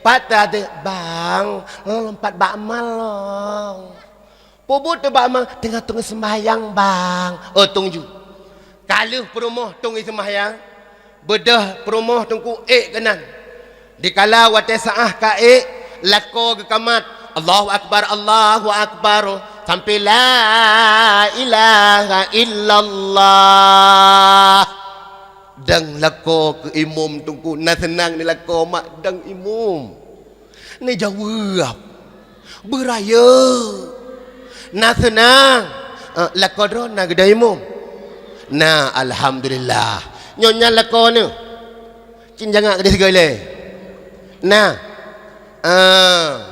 pat teuh, Bang?" "Lôn pat bak ma lôn." "Peue buet teuh bak ma?" "Teungoh-teungoh seumayang, Bang." "Oh, tueng ju." Ka lheueh peurumoh tueng seumayang, beudôh peurumoh teungku ék keunan. Dikala watèe saah ka ék, lakoe geukamat, "Allahu Akbar, Allahu Akbar," sampai, "La ilaha illallah." Dang lakoe keu imum teungku, na seunang ni lakoe mak dang imum. Neujaweueb, beurayeuk, na seunang. Eh, lakoe droe na geudong imum? Na, alhamdulillah. Nyoe nyan lakoe neuh. Cit jangak geudeh sigoe ilèe. Na. Ah.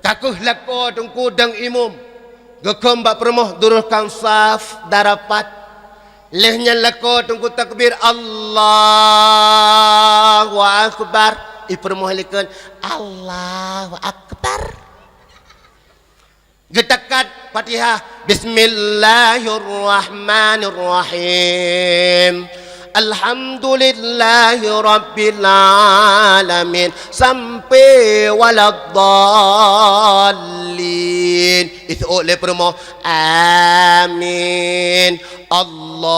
Ka kheueh lakoe teungku dong imum. Geukheun bak peurumoh durus kam saf darapat. Lheueh nyan lakoe teungku takbir, "Allahu Akbar." I peurumoh likot, "Allahu Akbar." Geutakat Fatihah, "Bismillahirrahmanirrahim. Alhamdulillahirabbil alamin." Sampai, "Waladdallin." Iseuôt lé peurumoh, "Amin." Allahu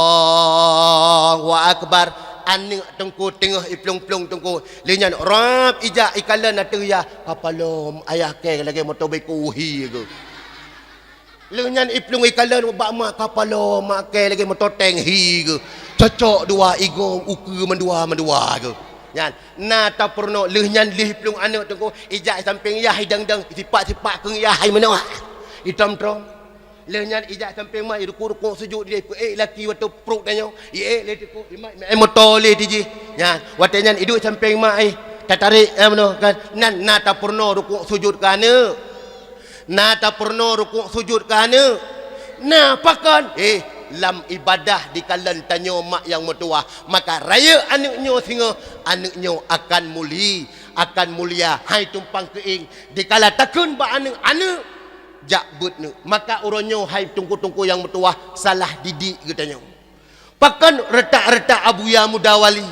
Akbar. Aneuk teungku teungoh iplueng-plueng teungku. Lheueh nyan rab ijak ikalon ateueh yah, "Kapalom ayah kèe lagèe moto beko hi geuh." Lheueh nyan iplueng ikalon bak mak, "Kapalom mak kèe lagèe moto tank hi geuh." Cocok dua igoe ukeue mandua-mandua geuh. Nyan, na tapeurunoe lheueh nyan lheueh iplueng aneuk teungku, ijak sampéng yah idang-dang, isipak-sipak keueng yah hai meunoe. Itrom-trom. Lheueh nyan ijak sampéng mak, irukuk-rukuk sujut di, peuék laki watèe pruet tanyoe, iék lé teungku, imat, imat, eh, moto lé tijih. Nyan, watèe nyan iduek sampéng mak, eh, tatarek, eh, meunoe kan. Nan na tapeurunoe rukuk sujut keu aneuk. Na tapeurunoe rukuk sujut keu aneuk. Na pakon? Eh, lam ibadah dikalon tanyoe mak nyang meutuwah, maka rayeuk aneuk nyoe singoh, aneuk nyoe akan muli, akan mulia. Hai tumpang keuieng, dikala takheun bak aneuk, "Aneuk, jak beuet neuk." Maka uroe nyoe hai teungku-teungku nyang meutuwah, salah didik geutanyoe. Pakon reutak-reutak Abuya Muda Wali?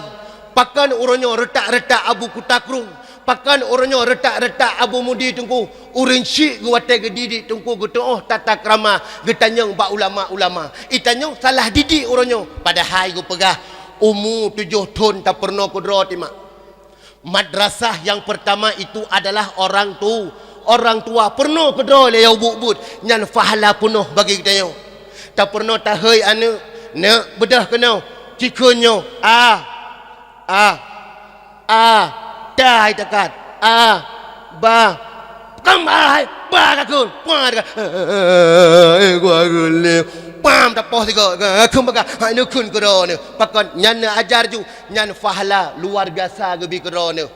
Pakon uroe nyoe reutak-reutak Abu Kuta Krueng? Pakon uroe nyoe reutak-reutak Abu Mudi teungku? Ureueng syik geuwatèe geudidik teungku, geutu'oh tata krama, geutanyong bak ulama-ulama. Itanyong salah didik uroe nyoe, padahai geupeugah umu tujoh thon tapeurunoe keudroe timak. Madrasah yang pertama itu adalah orang tu, orang tua. Peurunoe keudroe lé nyang ubeuet-ubeuet, nyan pahala peunoh bagi geutanyoe. Tapeurunoe tahôi aneuk, "Neuk, beudôh keunoe, cikheun nyoe, a, a, a, ta hai takat, a, ba, kam a hai, ba ka kheun, pa ka, eh, gua geulé, pam tapoh sigoe, ka kheun baka, hai neukheun keudroe neuh." Pakon nyan neuajar ju, nyan pahala luar biasa geubi keudroe neuh.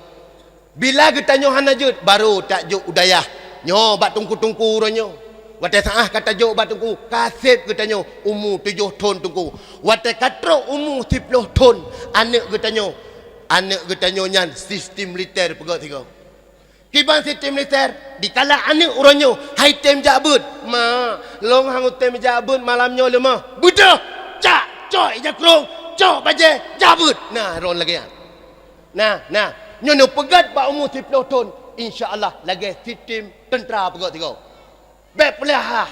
Bila geutanyoe hana jeuet, barô tajok u dayah. Nyoe bak teungku-teungku uroe nyoe. Watèe saah ka tajok bak teungku, ka sép geutanyoe umu tujoh thon teungku. Watèe ka trok umu siploh thon aneuk geutanyoe, Aneuk geutanyoe nyan sistem militer peugah sigoe. Kiban sistem militer, dikala aneuk uroe nyoe han tem jak beuet, "Ma, lôn han tem jak beuet malam nyoe lé ma." "Beudôh! Cak! Cok ija krông, cok bajée, jak beuet!" Nah, droen lagée nyan. Nah, nah, nyoe neupeugét bak umu siplôh thon, insya Allah lagée sistem teuntra peugét sigoe. Bék peuleueh,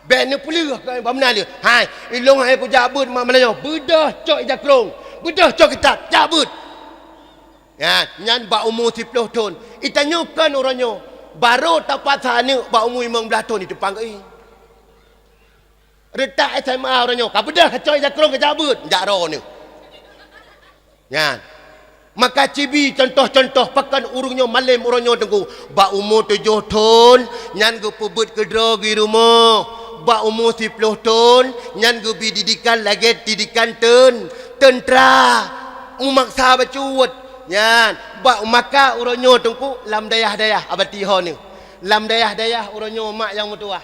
bék neupeuleueh keu bak meunan lé. "Hai, ilôn hai kujak beuet mak malam nyoe." "Beudôh cok ija krông, beudôh cok kitab, jak beuet!" Nyan, nyan bak umu siplôh thon. Itanyoe kon uroe nyoe, barô tapaksa aneuk bak umu limong blaih thon jiteumpang keu ié. Reutak S M A uroe nyoe, ka beudôh ka cok ija krông ka jak beuet, jak droeneuh. Nyan. Maka cibi contoh-contoh pakon ureuëng nyoe malem uroe nyoe teungku. Bak umu tujoh thon, nyan geupeubeuet keudroe geurumoh. Bak umu siplôh thon, nyan geubi didikan lagée didikan teun-, teuntra. Meumaksa bacut. Nyan. Bak maka uroe nyoe teungku lam dayah-dayah abati ho neuh. Lam dayah-dayah uroe nyoe mak nyang meutuwah.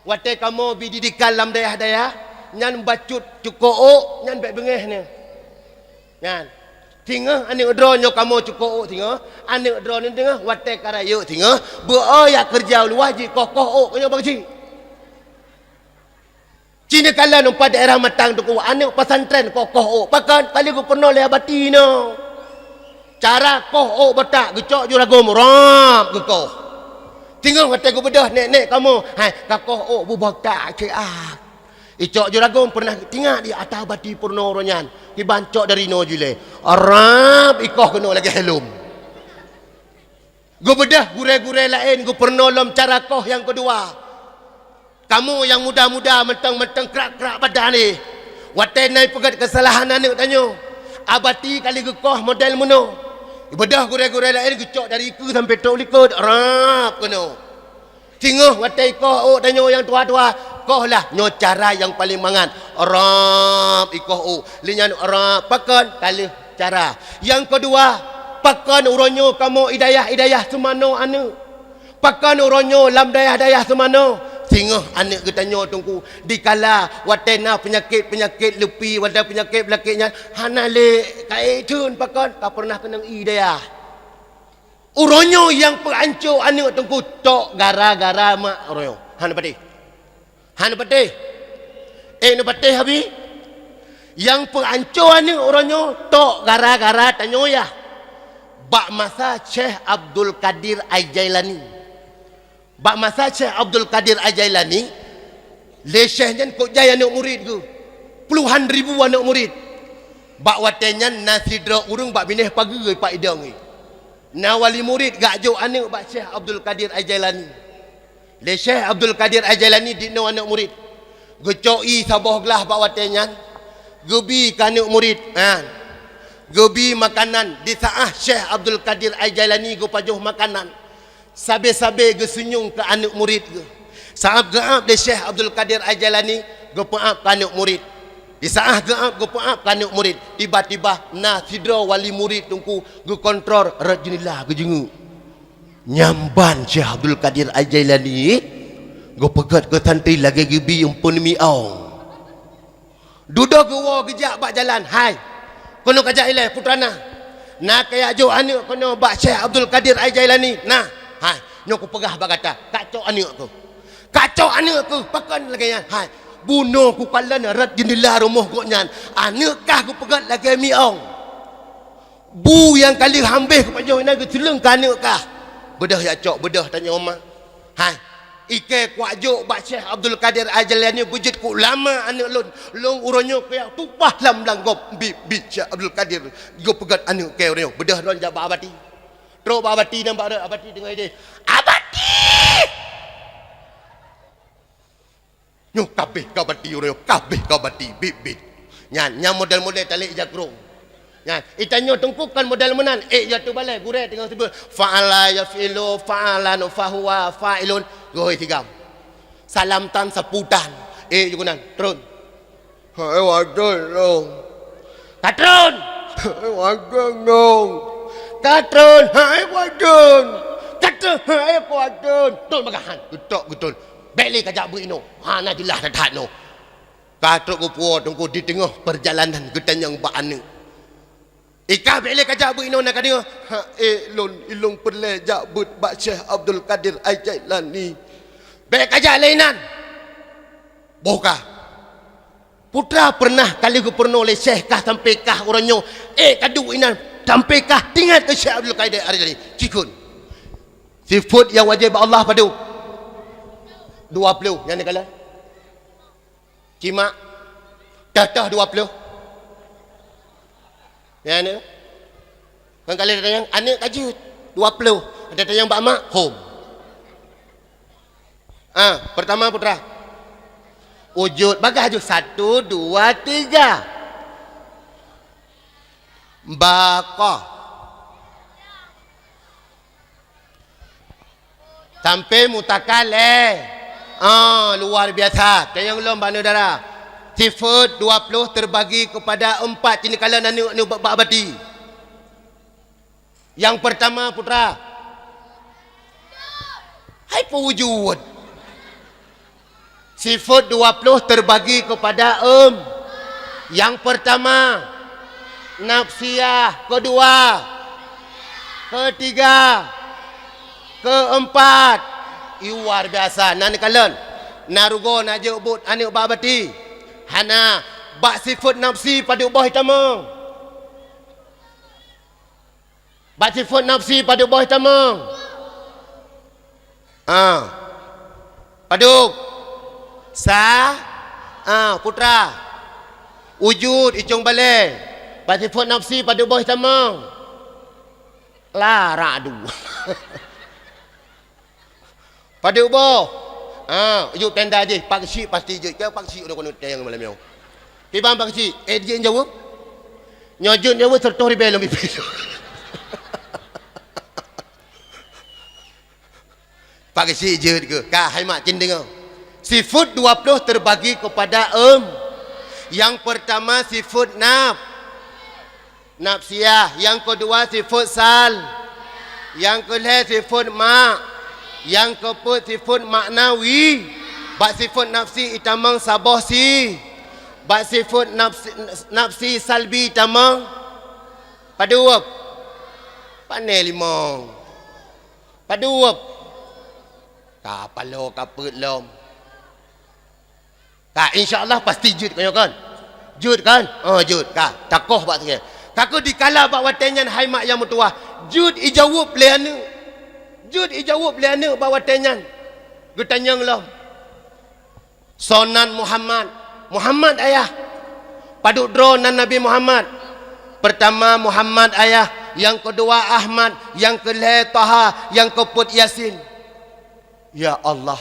Watée kamoe bi didikan lam dayah-dayah, nyan bacut cukôk ôk, nyan bék beungéh nyan. Nyan. Singoh aneuk droe nyoe kamoe cukôk ôk singoh, aneuk droe nyoe singoh watée ka rayeuk singoh, beu-o jak keureuja u luwa jikoh-koh ôk nyoe bak jih. Ci neukalon umpat daerah Matang teungku, aneuk pesantren koh-koh ôk. Pakon? Ka lheueh geupeurunoe lé abati nyoe. Cara koh ôk beutak, geucok juragôm rab geukoh. Singoh watée geubeudôh nek-nek kamoe, hai, ka koh ôk bubak tak ceuak. Icok juragôm peureunah tingat di ata bati peurunoe uroe nyan. Kiban cok dari noe jilée. Rab ikoh keunoe lagée helom. Geubeudôh gurée-gurée laén geupeurunoe lom cara koh nyang keudua. Kamoe nyang muda-muda mantong-mantong krak-krak badan éh. Watée na ipeugét keusalahan aneuk tanyoe, abati ka lheueh geukoh model meunoe. Ibeudôh gurée-gurée laén geucok dari keue sampoe trok likot, rab keunoe. Singoh watée ikoh ôk tanyoe nyang tuha-tuha, koh lah nyoe cara nyang paleng mangat, rab ikoh ôk. Lé nyan rab pakon ka lheueh cara. Nyang keudua, pakon uroe nyoe kamoe i dayah-i dayah seumanoe aneuk. Pakon uroe nyoe lam dayah-dayah seumanoe, singoh aneuk geutanyoe teungku, dikala watée na peunyakét-peunyakét leupie, watée peunyakét-peunyakét nyan hana lé, ka ék theun pakon ka peureunah keunong i dayah. Uroe nyoe nyang peuanco aneuk teungku tok gara-gara mak uroe nyoe. Hana patéh. Hana patéh. Eh, neupatéh abi? Nyang peuanco aneuk uroe nyoe tok gara-gara tanyoe yah. Bak masa Syekh Abdul Qadir Al-Jailani. Bak masa Syekh Abdul Qadir Al-Jailani, lé Syekh nyan kok jai aneuk murit geuh. Puluhan ribu aneuk murit. Bak watée nyan na sidroe ureuëng bak binéh pageue ipak idong jih. Na wali murit geujok aneuk bak Syekh Abdul Qadir Al-Jailani. Lé Syekh Abdul Qadir Al-Jailani dinoe aneuk murit. Geucok ie saboh glah bak watée nyan. Geubi keu aneuk murit. Ha. Geubi makanan. Di saát Syekh Abdul Qadir Al-Jailani geupajoh makanan, sabe-sabe geuseunyum keu aneuk murit geuh. Saát geuab lé Syekh Abdul Qadir Al-Jailani geupeuab keu aneuk murit. Di saát geuab geupeuab keu aneuk murit, tiba-tiba na sidroe wali murit teungku geukontrol rot jeundela geujeungeuk. Nyang ban Syekh Abdul Qadir Al-Jailani geupeugét keu santri lagée geubi eumpeuen miong. Dudoe geuwoe geujak bak jalan, "Hai, keunoe kajak ilée putra na. Na kajak jok aneuk keunoe bak Syekh Abdul Qadir Al-Jailani. Na, hai, nyoe kupeugah bak gata, kacok aneuk keuh. Kacok aneuk keuh, pakon lagée nyan? Hai, bunoe kukalon rot jeundela rumoh gobnyan, aneuk kah geupeugét lagée miong. Bu nyang ka lheueh hambéh kupajoh inan geuseuleueng keu aneuk kah. Beudôh jak cok, beudôh tanyoe ma. Hai, ikée kuwak jok bak Syekh Abdul Qadir Al-Jailani beujeuet keu ulama aneuk lôn. Lôn uroe nyoe kujak tumpah lam, lam gob biet-biet Syekh Abdul Qadir geupeugét aneuk kée uroe nyoe. Beudôh lôn jak bak abati." Trok bak abati nyan bak rot, abati teungoh ideh. "Abati!" Nyoe kabeh ka bati uroe nyoe, kabeh ka bati, biet-biet. Nyan, nyan model-model talek ija krông. Nyan, itanyoe teungku kon model meunan, ék jatuh balée, gurée teungoh seubeut, fa'ala yaf'ilu fa'alan fahuwa fa'ilun, geuhôi sigam. Salam tan, sapu tan, ék jeuet keunan, tron. Hai wadon long. Ka tron. Hai wadon long. Ka tron. Hai wadon. Ka tron. Hai wadon. Tron bagahan. Geutok geuton. Bék lé kajak beuinoe. Hana jeulaih that-that noe. Ka trok geupuwoe teungku di teungoh peurjalanan geutanyong bak aneuk. Ikah bék lé kajak beuet inoe na ka deungoe. Ha, eh, lôn, ilôn peureulée jak beuet bak Syekh Abdul Qadir Al-Jailani. Bék kajak lé inan. Boh kah. Putra peureunah ka lheueh geupeurunoe lé Syekh kah sampoe kah uroe nyoe. Eh, kaduek inan sampoe kah teuingat keu Syekh Abdul Qadir Al-Jailani. Cikheun. Sifeut nyang wajéb bak Allah padum? Dua ploh. Nyang neukalon. Cimak, teuh-teuh dua ploh. Ya, aneuk. Kan kali tanyong, aneuk ka jeuet, dua ploh. Ada tanyong bak mak, hom. Ah, pertama putra. Wujud bagah jeuet, satu, dua, tiga. Baqah. Sampoe mutakalé. Ah, luar biasa. Tanyong lom bak aneuk dara. Sifeut dua ploh terbagi kepada empat, ci neukalon aneuk-aneuk bak, bak bati. Yang pertama, putra. Hai peue wujud. Sifeut dua ploh terbagi kepada em. Yang pertama, nafsiah. Kedua, ketiga, keempat. Ih, luar biasa. Na neukalon. Na rugoe na jeuet buet aneuk bak bati. Hana. Bak sifeut nafsi padum boh itamong? Bak sifeut nafsi padum boh itamong? Ah. Padum? Sa? Ah, putra. Wujud, icong balée. Bak sifeut nafsi padum boh itamong? Lara dua. Padum boh? Ha, jeuet tenda jih, Pak Syik pasti jeuet. Keu Pak Syik udah keuneuk tayang malam nyoe. Kiban Pak Syik, eh, jeuet jaweueb? Nyoe jeuet jaweueb, sertoh ribée lom ipée. Pak Syik jeuet keu? Ka, hai mak, cen deungoe. Sifeut dua ploh terbagi kepada em. Yang pertama sifeut naf. Nafsiah, nyang keudua sifeut sal, nyang keulhée sifeut mak, nyang keupeuet sifeut maknawi. Bak sifeut nafsi itamong saboh si, bak sifeut nafsi, nafsi salbi itamong padum? Pane limong. Padum? Ka paloe ka peuet lom. Ka, insya Allah pasti jeuet ka nyoe kan? Jeuet kan? Oh, jeuet. Ka, takoh bak sigoe. Ka keuh dikala bak watée nyan hai mak nyang meutuwah, jeuet ijaweueb lé aneuk. Jeuet ijaweueb lé aneuk bak watée nyan. Geutanyong lom. Soe nan Muhammad? Muhammad ayah. Padum droe nan Nabi Muhammad? Pertama Muhammad ayah, nyang keudua Ahmad, nyang keulhée Taha, nyang keupeuet Yasin. Ya Allah,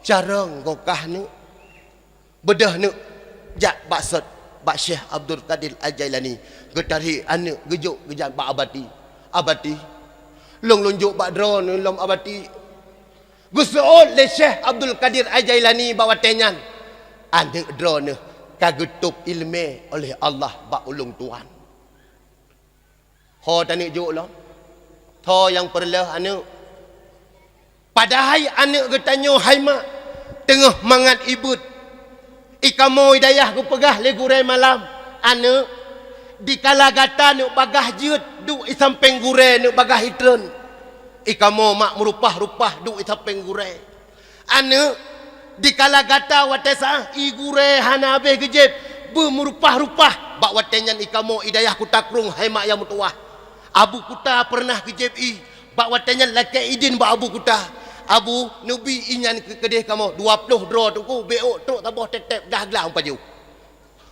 carông goh kah neuk? Beudôh neuk jak bak sot, bak Syekh Abdul Qadir Al-Jailani, geutarek aneuk geujok geujak bak Abati. Abati, lôn lôn jok bak droeneuh lom Abati. Geuseuôt lé Syekh Abdul Qadir Al-Jailani bak watée nyan, aneuk droeneuh ka geutôb iéleumé oleh Allah bak ulôn tuan. Ho taneuk jok lom? Soe nyang peureuleueh aneuk? Padahai aneuk geutanyoe hai mak teungoh mangat ibeuet. Ikamoe idayah geupeugah lé gurée malam, "Aneuk, dikala gata neuk bagah jeuet, duek isampéng gurée neuk bagah itreun." Ikamoe mak meurupah-rupah duek isampéng gurée. Aneuk, dikala gata watée saah i gurée hana habéh geujieb, beumeurupah-rupah, bak watée nyan ikamoe idayah kuta krueng hai mak nyang meutuwah. Abu kuta peureunah geujieb i, bak watée nyan lakée idin bak abu kuta. Abu, neubi i nyan keu keudeh kamoe, dua ploh droe teungku, bék ôk trok saboh tép-tép dah glang pajoh.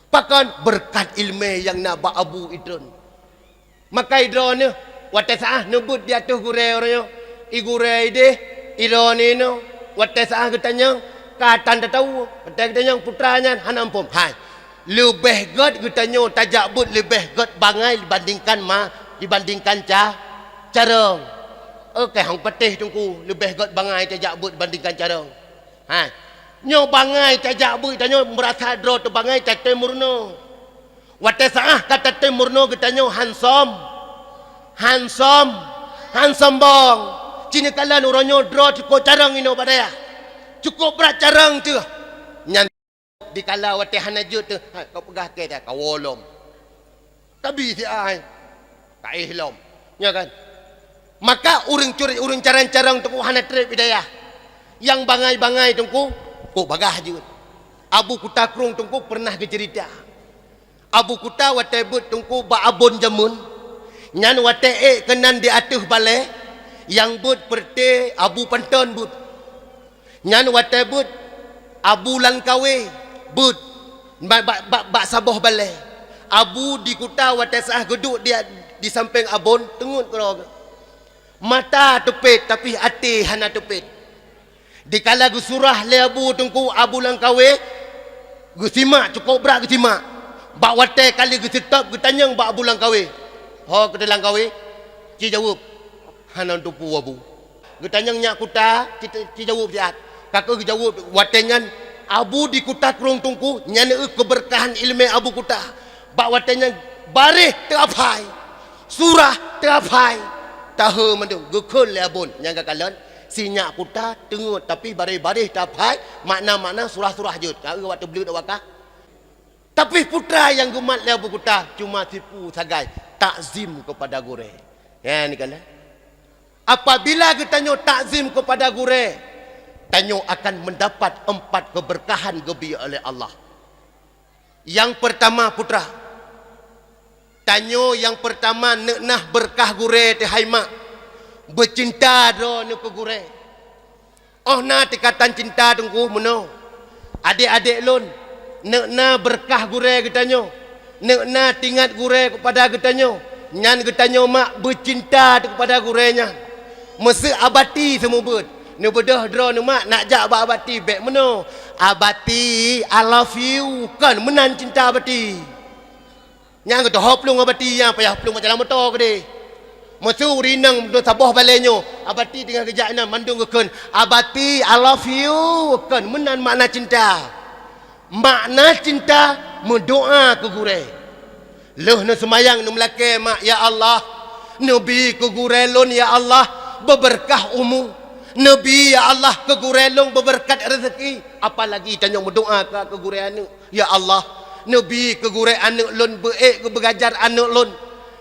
Pakon? Beureukat iéleumé nyang na bak abu itreun. Maka i droeneuh, watée saah neubeuet di ateueh gurée uroe nyoe, i gurée ideh, i droeneuh inoe, watée saah geutanyong, ka tan tatawoe, watée geutanyong putra nyan hana muphom. Hai, leubeh gét geutanyoe tajak beuet leubeh gét bangai dibandingkan ma, dibandingkan ca, carông. Oke, hong patéh teungku, leubeh gét bangai tajak beuet dibandingkan carông. Hai, nyoe bangai tajak beuet tanyoe meurasa droe teuh bangai tatem meurunoe. Watée saah ka tatem meurunoe geutanyoe hansom, hansom, hansom bong. Ci neukalon uroe nyoe droe cukôp carông inoe bak dayah. Cukôp brat carông teuh. Nyan dikala watée hana jeuet teuh, hai, ka peugah keu dia, ka wolom. Tabi si ai. Ka éh lom. Nyo kan? Maka ureuëng curét, ureuëng carông-carông teungku hana treb hidayah. Nyang bangai-bangai teungku, kok bagah jeuet. Abu Kuta Krueng teungku pernah geuceurita. Abu Kuta watée beuet teungku bak abon jameun, nyan watée ék keunan di ateueh balée, nyang beuet peureuté Abu Panton beuet. Nyan watée beuet Abu Langkawe beuet bak, bak, bak, bak saboh balée. Abu di Kuta watée sah geuduek di, di sampéng abon teungeut keudroe geuh. Mata teupét, tapi até hana teupét. Dikala geusurah lé Abu teungku Abu Langkawe, geusimak, cukôp brat geusimak. Bak watée kali geuseutôb geutanyong bak Abu Langkawe, "Ho keuteulangkawe?" Ci jaweueb, "Hana tupu, Abu." Geutanyong nyak Kuta, ci, ci jaweueb siat. Ka keuh geujaweueb watée nyan, Abu di Kuta Krueng teungku, nyan eu keubeurkahan iéleumé Abu Kuta. Bak watée nyan baréh teuaphai, surah teuaphai, tahe mandum geukheun lé abon nyang ka kalon. Si nyak Kuta teungeut, tapi baréh-baréh teuaphai, makna-makna surah-surah jeuet. Ka eu watée bleuet awakah. Tapi putra nyang geumat lé Abu Kuta cuma sipu sagai, takzim kepada gurée. Ya, ni kan? Apabila geutanyoe takzim kepada gurée, tanyoe akan mendapat empat keberkahan geubri oleh Allah. Nyang peurtama, putra, tanyoe nyang peurtama neuk na beurkah gurée teuh hai mak, beucinta droeneuh keu gurée. Óh na teuka tan cinta teungku meunoe, adék-adék lôn, neuk na beurkah gurée geutanyoe, neuk na teuingat gurée keupada geutanyoe, nyan geutanyoe mak beucinta teuh keupada gurée nyan. Meuseu Abati seumeubeuet, neubeudôh droeneuh mak nak jak bak Abati bék meunoe, "Abati, I love you," kon meunan cinta Abati. Nyang geutohop plueng Abati nyang payah plueng macam moto keudeh. Meuseu ureuëng inong saboh balée nyoe, Abati teungoh geujak inan mandum geukheun, "Abati, I love you," kon meunan makna cinta. Makna cinta meudoá keu gurée. Lheueh neuseumayang neumeulakée mak, "Ya Allah, neubi keu gurée lôn, ya Allah, beubeurkah umu. Neubi, ya Allah, keu gurée lôn beubeurkat rezeki." Apalagi tanyoe meudoá keu gurée aneuëk, "Ya Allah, neubi keu gurée aneuëk lôn beuék keu beugajar aneuëk lôn.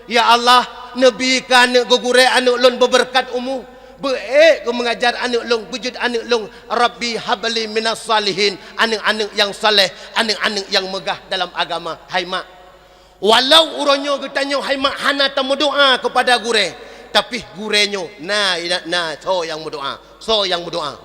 Ya Allah, neubi keu aneuëk keu gurée aneuëk lôn beubeurkat umu, beuék keu meungajar aneuëk lôn, beujeuet aneuëk lôn. Rabbi habli minas salihin," aneuëk-aneuëk nyang saleh, aneuëk-aneuëk nyang meugah dalam agama. Hai mak, walau uroe nyoe geutanyoe hai mak hana tameudoá keupada gurée, tapi gurée nyoe na, na, na soe nyang meudoá, soe nyang meudoá.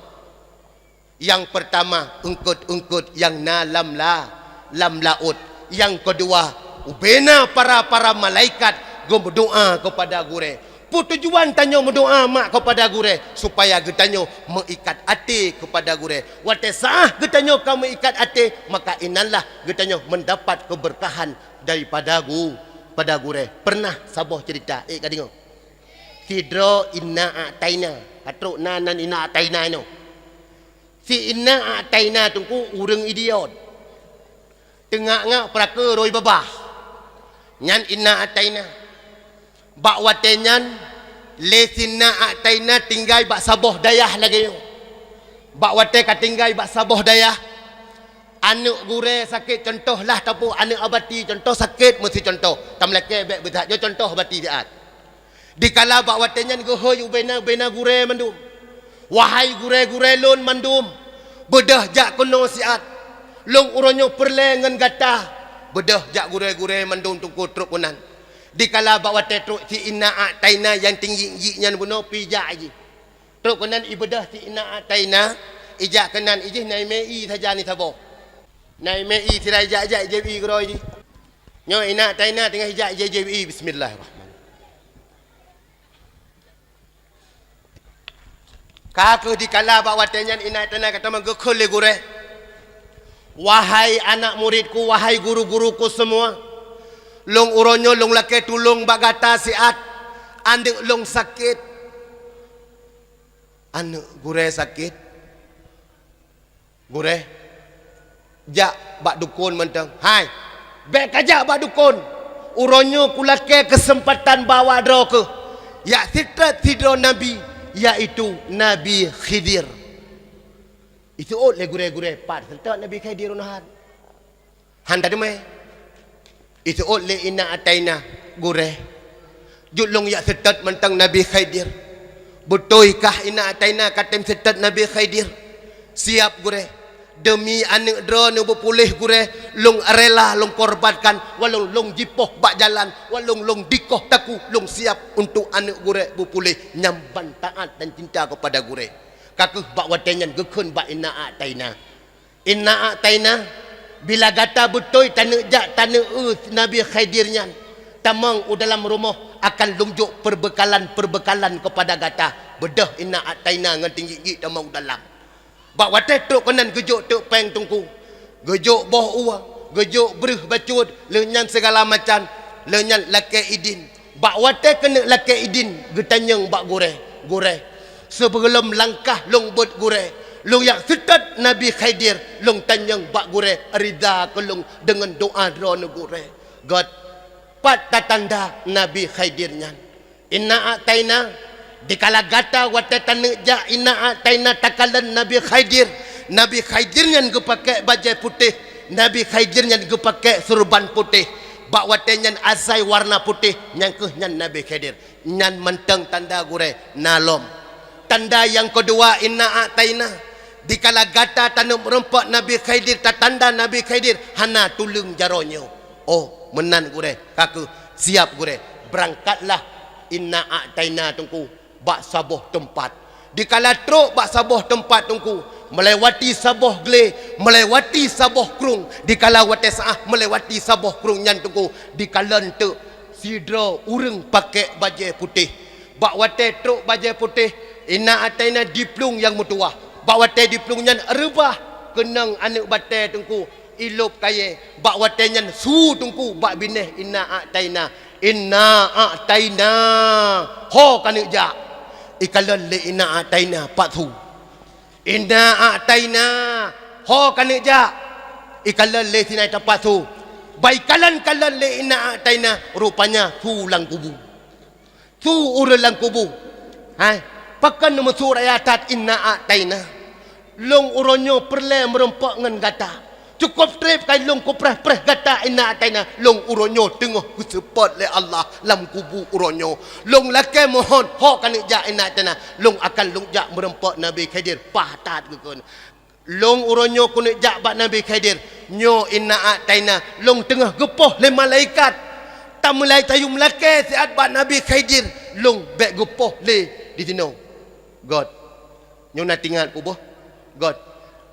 Nyang peurtama, eungkôt-eungkôt nyang na lam la-, lam laôt. Nyang keudua, ubena para-para malaikat geumeudoá keupada gurée. Peue tujuan tanyoe meudoá mak keupada gurée? Supaya geutanyoe meuikat até keupada gurée. Watée saát geutanyoe ka meuikat até, maka inanlah geutanyoe meudapat keubeurkahan daripada gu-, pada gurée. Peureunah saboh ceurita, ék ka deungoe. Sidroe Inna Ataina, ka trok na nan Inna Ataina nyoe. Si Inna Ataina teungku ureuëng idiot. Teungak-ngak peurakeue roi babah. Nyan Inna Ataina. Bak watée nyan, lé si Inna Ataina tinggai bak saboh dayah lagée nyoe. Bak watée ka tinggai bak saboh dayah, aneuëk gurée sakét, contoh lah tapeu aneuëk Abati, contoh sakét meusi contoh. Tameulakée bék beuthat, nyoe contoh Abati siat. Dikala bak watée nyan geuhôi ubena-ubena gurée mandum, "Wahai gurée-gurée lôn mandum, beudôh jak keunoe siat. Lôn uroe nyoe peureulée ngon gata. Beudôh jak gurée-gurée mandum teungku trok keunan." Dikala bak watée trok si Inna Ataina nyang tinggi-tinggi nyan bunoe pih jak jih. Trok keunan ibeudôh si Inna Ataina, ijak keunan ijih na imé ie saja ni saboh. Na imé ie sira ijak-ijak ijép ie keudroe jih. Nyoe Inna Ataina teungoh ijak ijép ie, bismillahirrahmanirrahim. Ka kheueh dikala bak watée nyan Inna Ataina ka tamong geukheun lé gurée, "Wahai anak muridku, wahai guru-guruku semua, lôn uroe nyoe lôn lakée tulông bak gata siat, aneuëk lôn sakét." Aneuëk gurée sakét. "Gurée, jak bak dukon mantong." "Hai, bék kajak bak dukon. Uroe nyoe kulakée keuseumpatan bak awak droe kheueh, jak sitrôt sidroe nabi, yaitu Nabi Khidir." Iseuôt lé gurée-gurée, pat seutôt Nabi Khidir unahan. Han tadeungoe. Iseuôt lé Inna Ataina, "Gurée, Jeuet lôn jak seutôt mantong Nabi Khidir. Beutôi kah Inna Ataina ka tem seutôt Nabi Khidir? Siap, Gurée. Deumi aneuëk droeneuh beupuléh, Gurée, lôn rela lôn korbankan, walau lôn jipoh bak jalan, walau lôn dikoh takue, lôn siap untuk aneuëk Gurée beupuléh. Nyan ban taát dan cinta kepada Gurée. Ka kheueh bak watée nyan geukheun bak Inna Ataina, "Inna Ataina, bila gata beutôi taneuk jak taneuk eu Nabi Khidir nyan, tamong u dalam rumoh akan lôn jok peubeukalan-peubeukalan keupada gata." Beudôh Inna Ataina ngon tinggik-nggik tamong u dalam. Bak watée trok keunan geujok teuk péng Teungku, geujok boh ueh, geujok breueh bacut, lheueh nyan sigala macam, lheueh nyan lakée idin. Bak watée keuneuk lakée idin, geutanyong bak Gurée, "Gurée, sibeulom langkah lôn beuet, Gurée, lôn jak seutôt Nabi Khidir, lôn tanyong bak Gurée rida keu lôn deungon doá droeneuh, Gurée." Göt, pat tatanda Nabi Khidir nyan? Inna Ataina, dikala gata watée taneuk jak Inna Ataina takalon Nabi Khidir, Nabi Khidir nyan geupaké bajée putéh, Nabi Khidir nyan geupaké seureuban putéh. Bak watée nyan asai warna putéh, nyan kheueh nyan Nabi Khidir. Nyan mantong tanda Gurée na lom. Tanda nyang keudua Inna Ataina, dikala gata taneuk meurumpok Nabi Khidir, tatanda Nabi Khidir, hana tuleueng jaroe nyoe. Oh, meunan Gurée, ka kheueh, siap Gurée. Beurangkatlah Inna Ataina Teungku bak saboh teumpat. Dikala trok bak saboh teumpat Teungku, meulewati saboh glé, meulewati saboh krueng, dikala watée saát meulewati saboh krueng nyan Teungku, dikalon teuk sidroe ureuëng paké bajée putéh. Bak watée trok bajée putéh, Inna Ataina diplueng nyang meutuwah. Bak watée diplueng nyan reubah keunong aneuëk batée Teungku, ilôb kayée. Bak watée nyan su Teungku bak binéh Inna Ataina, "Inna Ataina, ho kaneuk jak." Ikalon lé Inna Ataina pat su. "Inna Ataina, ho kaneuk jak." Ikalon lé sinan teumpat su. Bak ikalon-kalon lé Inna Ataina, rupanya su lam kubu. Su ureuëng lam kubu. Hai, pakon neumeusu raya that Inna Ataina? Lôn uroe nyoe peureulée meurumpok ngon gata. Cukôp treb ka lôn kupreh-preh gata Inna Ataina. Lôn uroe nyoe teungoh geuseupôt lé Allah lam kubu uroe nyoe. Lôn lakée mohon, ho kaneuk jak Inna Ataina. Lôn akan lôn jak meurumpok Nabi Khidir, paih that geukheun. Lôn uroe nyoe keuneuk jak bak Nabi Khidir. Nyoe Inna Ataina, lôn teungoh geupoh lé malaikat. Tameulai tayue meulakée siat bak Nabi Khidir, lôn bék geupoh lé di sinoe. Göt. Nyoe na teuingat peue boh? Göt.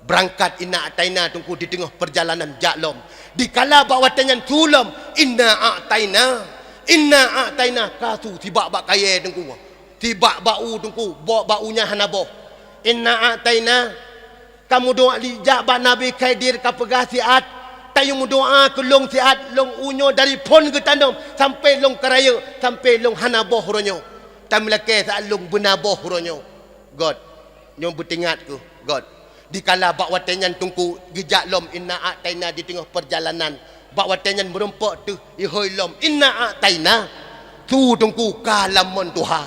Beurangkat Inna Ataina Teungku di teungoh peurjalanan jak lom. Dikala bak watée nyan su lom, Inna Ataina, Inna Ataina ka su sibak bak kayée Teungku. Sibak bak u Teungku, bak u nyan hana boh. Inna Ataina, ka meudoá lé jak bak Nabi Khidir ka peugah siat, tayue meudoá keu lôn siat, lôn u nyoe dari phon geutanom sampoe lôn ka rayeuk, sampoe lôn hana boh uroe nyoe. Tameulakée siat lôn beuna boh uroe nyoe. Göt, nyoe beuteuingat kheueh, göt. Dikala bak watée nyan Teungku geujak lom Inna Ataina di teungoh peurjalanan, bak watée nyan meurumpok teuh ihôi lom Inna Ataina, su Teungku ka lam mon tuha.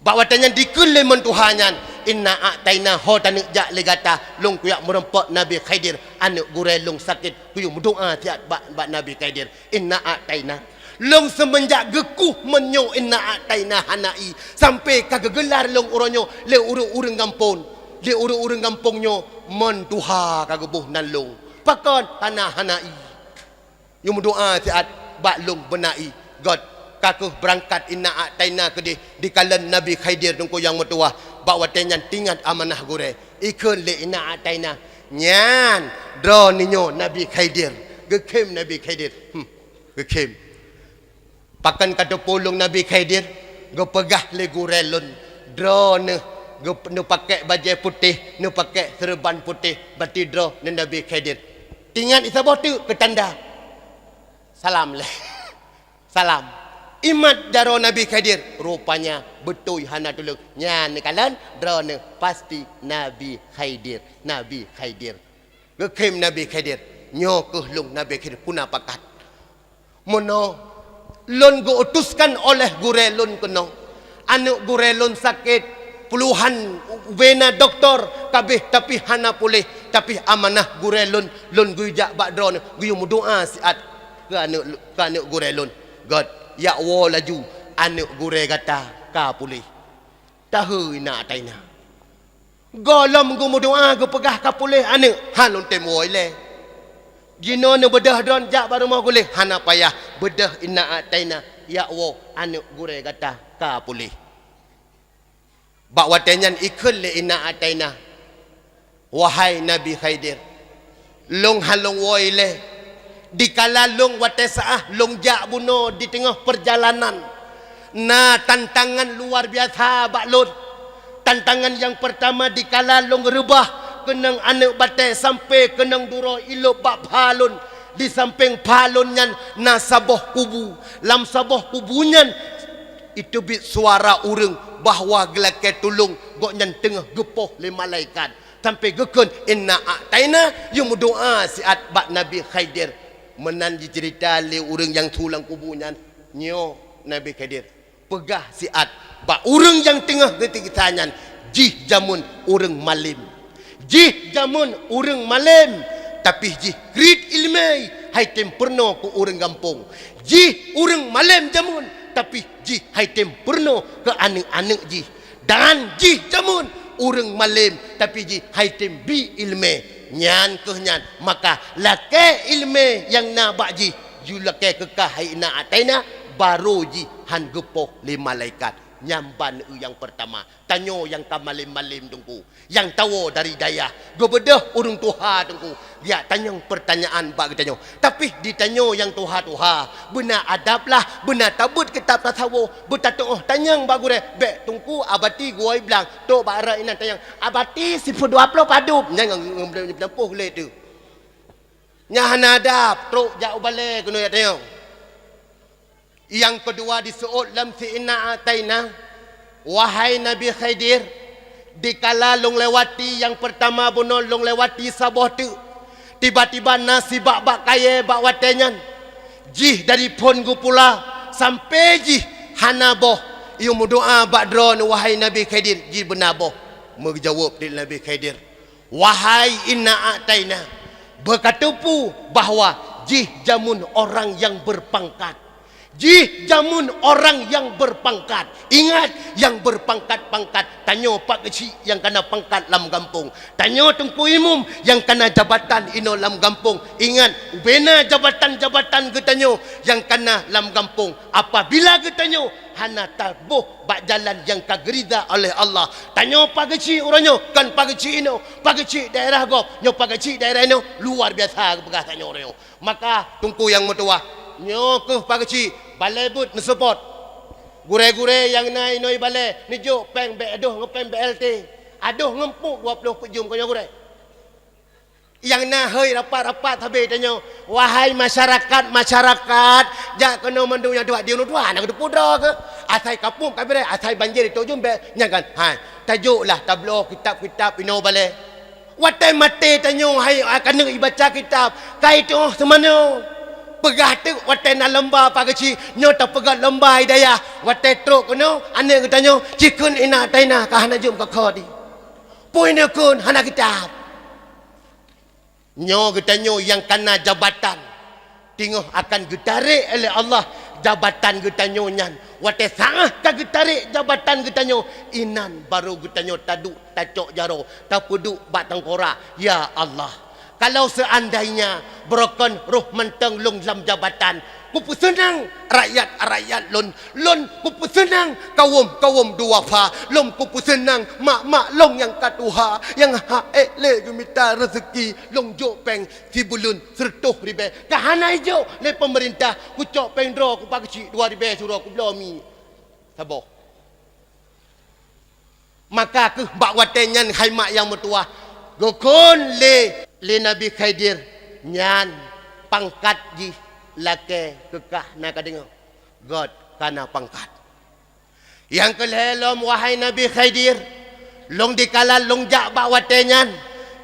Bak watée nyan dikheun lé mon tuha nyan, "Inna Ataina, ho taneuk jak lé gata, lôn kujak meurumpok Nabi Khidir, aneuëk gurée lôn sakét, kuyue meudoá siat bak, bak Nabi Khidir." Inna Ataina. Lôn seumeunjak geukueh meunyoe Inna Ataina hana ié, sampoe ka geugeular lôn uroe nyoe lé ureuëng-ureuëng gampông, lé ureuëng-ureuëng gampông nyoe mon tuha ka geuboh nan lôn. Pakon? Hana, hana ié. Yue meudoá siat bak lôn beuna ié. Göt, ka kheueh beurangkat Inna Ataina keudeh dikalon Nabi Khidir Teungku nyang meutuwah. Bak watée nyan teuingat amanah gurée. Ikheun lé Inna Ataina, "Nyan, droeneuh nyoe Nabi Khidir." Geukhém Nabi Khidir. Hmm, geukhém. Pakon ka teupeu lôn Nabi Khidir? Geupeugah lé gurée lôn, "Droeneuh geup-, neupaké bajée putéh, neupaké seureuban putéh, berarti droeneuh Nabi Khidir." Teuingat saboh teuk keu tanda. Salam lé. Salam. Imat jaroe Nabi Khidir, rupanya beutôi hana tuleueng. Nyan neukalon, droeneuh pasti Nabi Khidir, Nabi Khidir. Geukhém Nabi Khidir, "Nyoe kheueh lôn Nabi Khidir, peue na pakat." Meunoe, lôn geu-utuskan oleh gurée lôn keunoe. Aneuëk gurée lôn sakét, puluhan bubena dokto, ka abéh tapi hana puléh, tapi amanah gurée lôn, lôn geuyue jak bak droeneuh, geuyue meudoá siat keu aneuëk, keu aneuëk gurée lôn. Göt, jak woe laju "Aneuk gurée gata ka puléh. Tahe Inna Ataina." Gohlom geumeudoá geupeugah ka puléh aneuk, "Hana lôn tem woe ilée." "Jinoe neubeudôh droeneuh jak bak rumoh gulée." "Hana payah, beudôh Inna Ataina, jak woe aneuk gurée gata ka puléh." Bak watée nyan ikheun lé Inna Ataina, "Wahai Nabi Khidir, lôn hana lôn woe ilée. Dikala lôn watée saát lôn jak bunoe di teungoh peurjalanan, na tantangan luar biasa bak lôn. Tantangan nyang peurtama, dikala lôn reubah keunong aneuk batée sampoe keunong duroe ilop bak pha lôn. Di sampéng pha lôn nyan na saboh kubu. Lam saboh kubu nyan iteubiet suara ureuëng bahwa geulakée tulông, gobnyan teungoh geupoh lé malaikat." Sampoe geukheun, "Inna Ataina," yue meudoá siat bak Nabi Khidir. Meunan jiceurita lé ureuëng nyang su lam kubu nyan, "Nyoe Nabi Khidir, peugah siat bak ureuëng nyang teungoh geutiksa nyan, jih jameun ureuëng malém. Jih jameun ureuëng malém, tapi jih kriet iéleumé, han tem peurunoe keu ureuëng gampông. Jih ureuëng malém jameun, tapi jih han tem peurunoe keu aneuk-aneuk jih. Dan jih jameun ureuëng malém, tapi jih han tem bi iéleumé. Nyan kheueh nyan, maka lakée iéleumé nyang na bak jih, yue lakée keu kah hai Inna Ataina, barô jih han geupoh lé malaikat." Nyan ban nyang peurtama. Tanyoe nyang ka malém-malém Teungku, nyang tawoe dari dayah, geubeudôh ureuëng tuha Teungku, geujak tanyong peurtanyaan bak geutanyoe. Tapi di tanyoe nyang tuha-tuha, beuna adab lah, beuna tabeuet kitab tasawuf, beutatuoh tanyong bak gurée, bék Teungku abati geuwoe blang, trok bak rot inan tanyong, "Abati sipeue dua ploh padub?" Nyan ngon, ngon, ngon, ngon, ngon, ngon, ngon, ngon, ngon, ngon, nyan hana adab, trok jak u balée keunoe jak tanyong. Nyang keudua diseuôt lam si Inna Ataina, "Wahai Nabi Khidir, dikala lôn lewati nyang peurtama bunoe lôn lewati saboh teuk, tiba-tiba na sibak bak kayée bak watée nyan. Jih dari phon geupula sampoe jih hana boh. Yue meudoá bak droeneuh wahai Nabi Khidir, jih beuna boh." Meujaweueb lé Nabi Khidir, "Wahai Inna Ataina, beukateupeue bahwa jih jameun orang nyang beurpangkat. Jih jameun orang nyang beurpangkat. Ingat, nyang beurpangkat-pangkat, tanyoe Pak Geuchik nyang kana pangkat lam gampông. Tanyoe Teungku Imum nyang kana jabatan inoe lam gampông. Ingat, ubena jabatan-jabatan geutanyoe nyang kana lam gampông. Apabila geutanyoe hana taboh bak jalan nyang ka geurida oleh Allah. Tanyoe Pak Geuchik uroe nyoe kon Pak Geuchik inoe, Pak Geuchik daerah gob, nyoe Pak Geuchik daerah inoe, luar biasa geupeugah tanyoe uroe nyoe." Maka Teungku nyang meutuwah, nyoe kheueh Pak Geuchik, balée beuet neuseupôt. Gurée-gurée nyang na inoe balée, neujok péng bék adoh ngon péng B L T. Adoh ngon puk dua ploh peuet jeuem keu nyoe gurée. Nyang na hôi rapat-rapat sabe tanyoe, "Wahai masyarakat, masyarakat, jak keunoe mandum nyang tuha di ulu tuha, na geuteupeue droe keuh? Asai kapung kabirée, asai banjir itu jumbek, nyan kan? Hai, tajoklah tabloe kitab-kitab inoe balée." Watée maté tanyoe hai keuneuk ibaca kitab, ka itu'oh seumanoe. Peugah teuk watée na lomba Pak Geuchik, nyoe tapeugah lomba hidayah. Watée trok keunoe, aneuk geutanyoe, cikheun Inna Ataina ka hana jeuem keu kho di. Peue neukheun hana kitab. Nyoe geutanyoe nyang kana jabatan, teungoh akan geutarek lé Allah jabatan geutanyoe nyan. Watée saát ka geutarek jabatan geutanyoe, inan barô geutanyoe taduek tacok jaroe, tapeuduek bak tangkora, "Ya Allah, kalau seandainya barokon roh mantong lôn lam jabatan, kupeuseunang rakyat-rakyat lôn, lôn kupeuseunang kawöm-kawöm duafa, lôn kupeuseunang mak-mak lôn nyang ka tuha, nyang hana ék lé geumita reuzeuki, lôn jok péng sibuleuen seureutôh ribée. Ka hana ijok lé peumeurintah, kucok péng droe kupak keuchik dua ribée sidroe kubloe mi saboh." Maka kheueh bak watée nyan hai mak nyang meutuwah, geukheun lé, lé Nabi Khidir, nyan pangkat jih lakée keu kah na ka deungoe, göt kana pangkat. Nyang keu lhée lom, wahai Nabi Khidir, lôn dikala lôn jak bak watée nyan,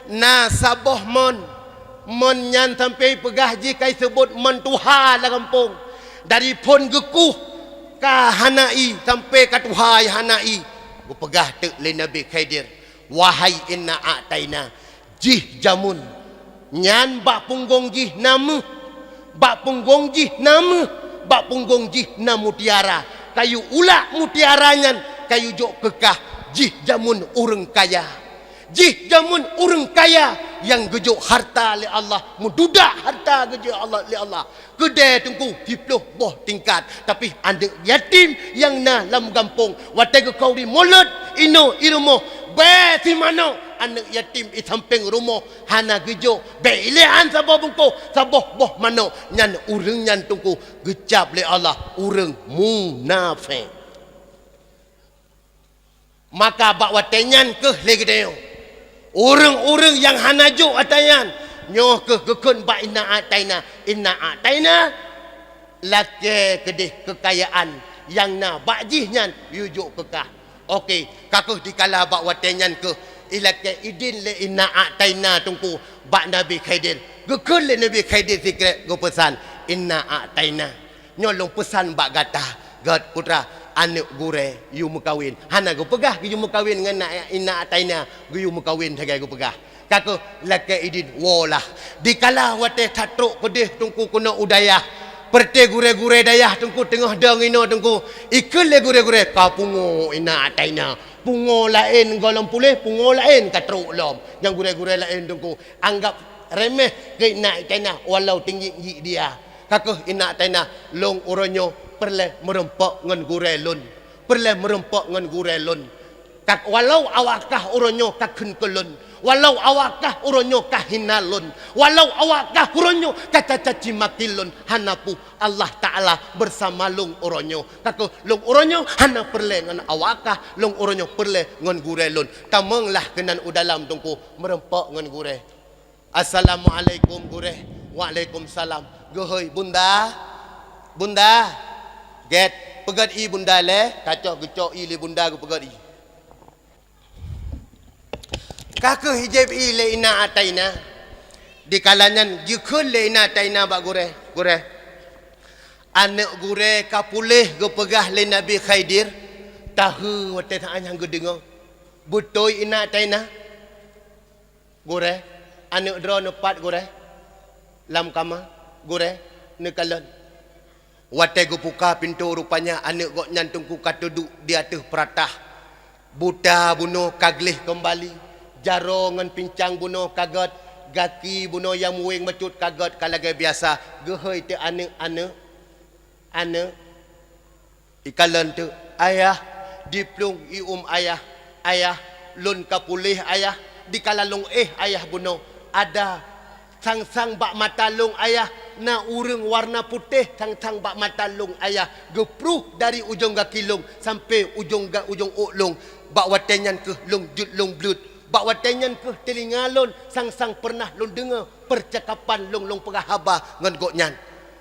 na saboh mon. Mon nyan sampoe peugah jih ka iseubut mon tuha lam gampông. Dari phon geukueh ka hana ié, sampoe ka tuha hana ié. Geupeugah teuk lé Nabi Khidir, "Wahai Inna Ataina, jih jameun nyan bak punggong jih na méuh, bak punggong jih na méuh, bak punggong jih na mutiara. Kayue ulak mutiara nyan kayue jok keu kah jih jameun ureuëng kaya. Jih jameun ureuëng kaya nyang geujok harta lé Allah, meududak harta geujok Allah lé Allah. Keudè Teungku siplôh boh tingkat, tapi aneuëk yatim nyang na lam gampông, watée geukawri mulod inoe i rumoh, bée si manok aneuëk yatim i sampéng rumoh hana geujok, bée ilée han saboh bungkôh, saboh boh manok, nyan ureuëng nyan Teungku geucab lé Allah ureuëng munafék. Maka bak watée nyan kheueh lé geutanyoe, ureuëng-ureuëng nyang hana jok ata nyan, nyoe kheueh geukheun bak inna a'taina, inna a'taina, lakée keudeh keukayaan nyang na bak jih nyan yue jok keu kah. Oke, ka kheueh dikala bak watée nyan kheueh ilakée idin lé inna a'taina Teungku bak Nabi Khidir. Geukheun lé Nabi Khidir sikrek geupeusan, inna a'taina. Nyoe lôn peusan bak gata, gét putra, aneuëk gurée yue meukawen. Hana geupeugah geuyue meukawen ngon na-, inna a'taina, geuyue meukawen sagai geupeugah. Ka kheueh lakée idin woe lah. Dikala watée that trok keudeh Teungku keunoe u dayah, peureuté gurée-gurée dayah Teungku teungoh dong inoe Teungku, ikheun lé gurée-gurée ka pungo inna a'taina. Pungo laén gohlom puléh, pungo laén ka trok lom. Nyang gurée-gurée laén Teungku anggab remeh keu inna a'taina walau tinggi-tinggi dia. Ka kheueh inna a'taina, lôn uroe nyoe peureulée meureumpok ngon gurée lôn. Peureulée meureumpok ngon gurée lôn. Ka, walau awak kah uroe nyoe ka kheun keu lôn, walau awak kah uroe nyoe ka hina lôn, walau awak kah uroe nyoe ka caci maki lôn, hana peue, Allah Taala bersama lôn uroe nyoe. Ka kheueh lôn uroe nyoe hana peureulée ngon awak kah, lôn uroe nyoe peureulée ngon gurée lôn. Tamong lah keunan u dalam Teungku meureumpok ngon gurée. "Assalamualaikum gurée." "Waalaikumsalam." "Geuhôi bunda, bunda." Gét, peugét ié bunda lé, ka cok geucok ié lé bunda geupeugét ié. Ka kheueh ijép ié lé inna a'taina. Dikala nyan geukheun lé inna a'taina bak gurée, "Gurée, aneuëk gurée ka puléh geupeugah lé Nabi Khidir." Tahe watée saát nyan geudeungoe, "Beutôi inna a'taina?" "Gurée, aneuëk droeneuh pat gurée?" "Lam kama." "Gurée, neukalon." Watée geubuka pintoe rupanya aneuëk gobnyan Teungku ka teuduek di ateueh peuratah. Buta bunoe ka gleh keumbali, jaroe ngon pincang bunoe ka gét, gaki bunoe nyang muwéng meucut ka gét ka lagée biasa. "Geuhôi teuk aneuëk, aneuëk, aneuëk." Ikalon teuk, "Ayah, diplueng ié uem ayah, ayah, lôn ka puléh ayah, dikala lôn éh ayah bunoe, ada sang-sang bak mata lôn ayah, na ureuëng warna putéh sang-sang bak mata lôn ayah, geupruh dari ujong gaki lôn sampoe ujong ga-, ujong ôk lôn, bak watée nyan kheueh lôn jeuet lôn bleuet, bak watée nyan kheueh teulinga lôn sang-sang peureunah lôn deungoe peucakapan lôn, lôn peugah haba ngon gobnyan."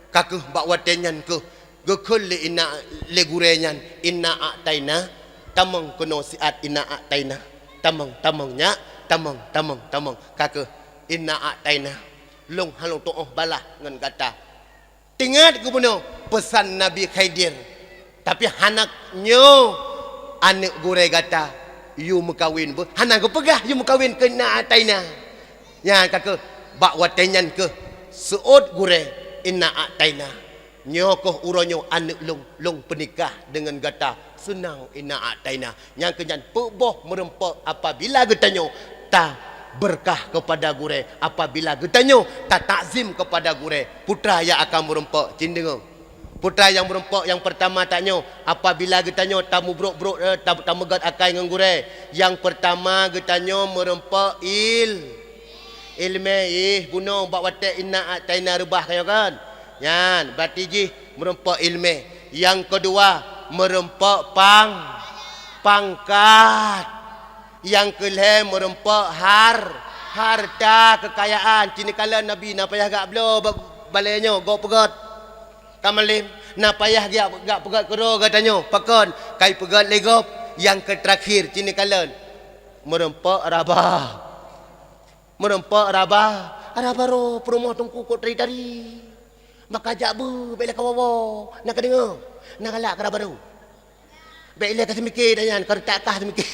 Ka kheueh bak watée nyan kheueh geukheun lé inna, lé gurée nyan, "Inna a'taina, tamong keunoe siat inna a'taina. Tamong, tamong nyak, tamong, tamong, tamong." Ka kheueh, "Inna a'taina, lôn hana lôn tuoh balaih ngon gata." Teuingat geubunoe peusan Nabi Khidir, tapi hana nyoe aneuëk gurée gata yue meukawen beuh, hana geupeugah yue meukawen keu inna a'taina. Nyan ka kheueh bak watée nyan kheueh seuôt gurée, "Inna a'taina. Nyoe kheueh uroe nyoe aneuëk lôn, lôn peunikah deungon gata, seunang inna a'taina." Nyang keu nyan peuboh meureumpok apabila geutanyoe tabeurkah keupada gurée, apabila geutanyoe tatakzim keupada gurée. Putra nyang akan meureumpok, cit deungoe. Putra nyang meureumpok nyang peurtama tanyoe, apabila geutanyoe tamubrok-brok, eh, ta-, tameugét akai ngon gurée, nyang peurtama geutanyoe meureumpok il-, iéleumé, ih, bunoe bak watée inna a'taina reubah ka nyoe kan. Nyan, berarti jih meureumpok iéleumé. Nyang keudua, meureumpok pang-, pangkat. Nyang keulhée meureumpok har-, harta keukayaan. Cit neukalon Nabi na payah geubloe ba-, balée nyoe, gob peugét. Ka malem, na payah geujak, geujak peugét keudroe gata nyoe. Pakon? Ka ipeugét lé gob. Nyang keuteurakhier, cit neukalon. Meureumpok raba. Meureumpok raba. Raba roh peurumoh Teungku kok tari-tari. Maka jak beu, bék lé kawoe-woe. Na kadeungoe? Na galak keu raba roh. Bék ilée ka seumike dah nyan, ka reutak kah seumike.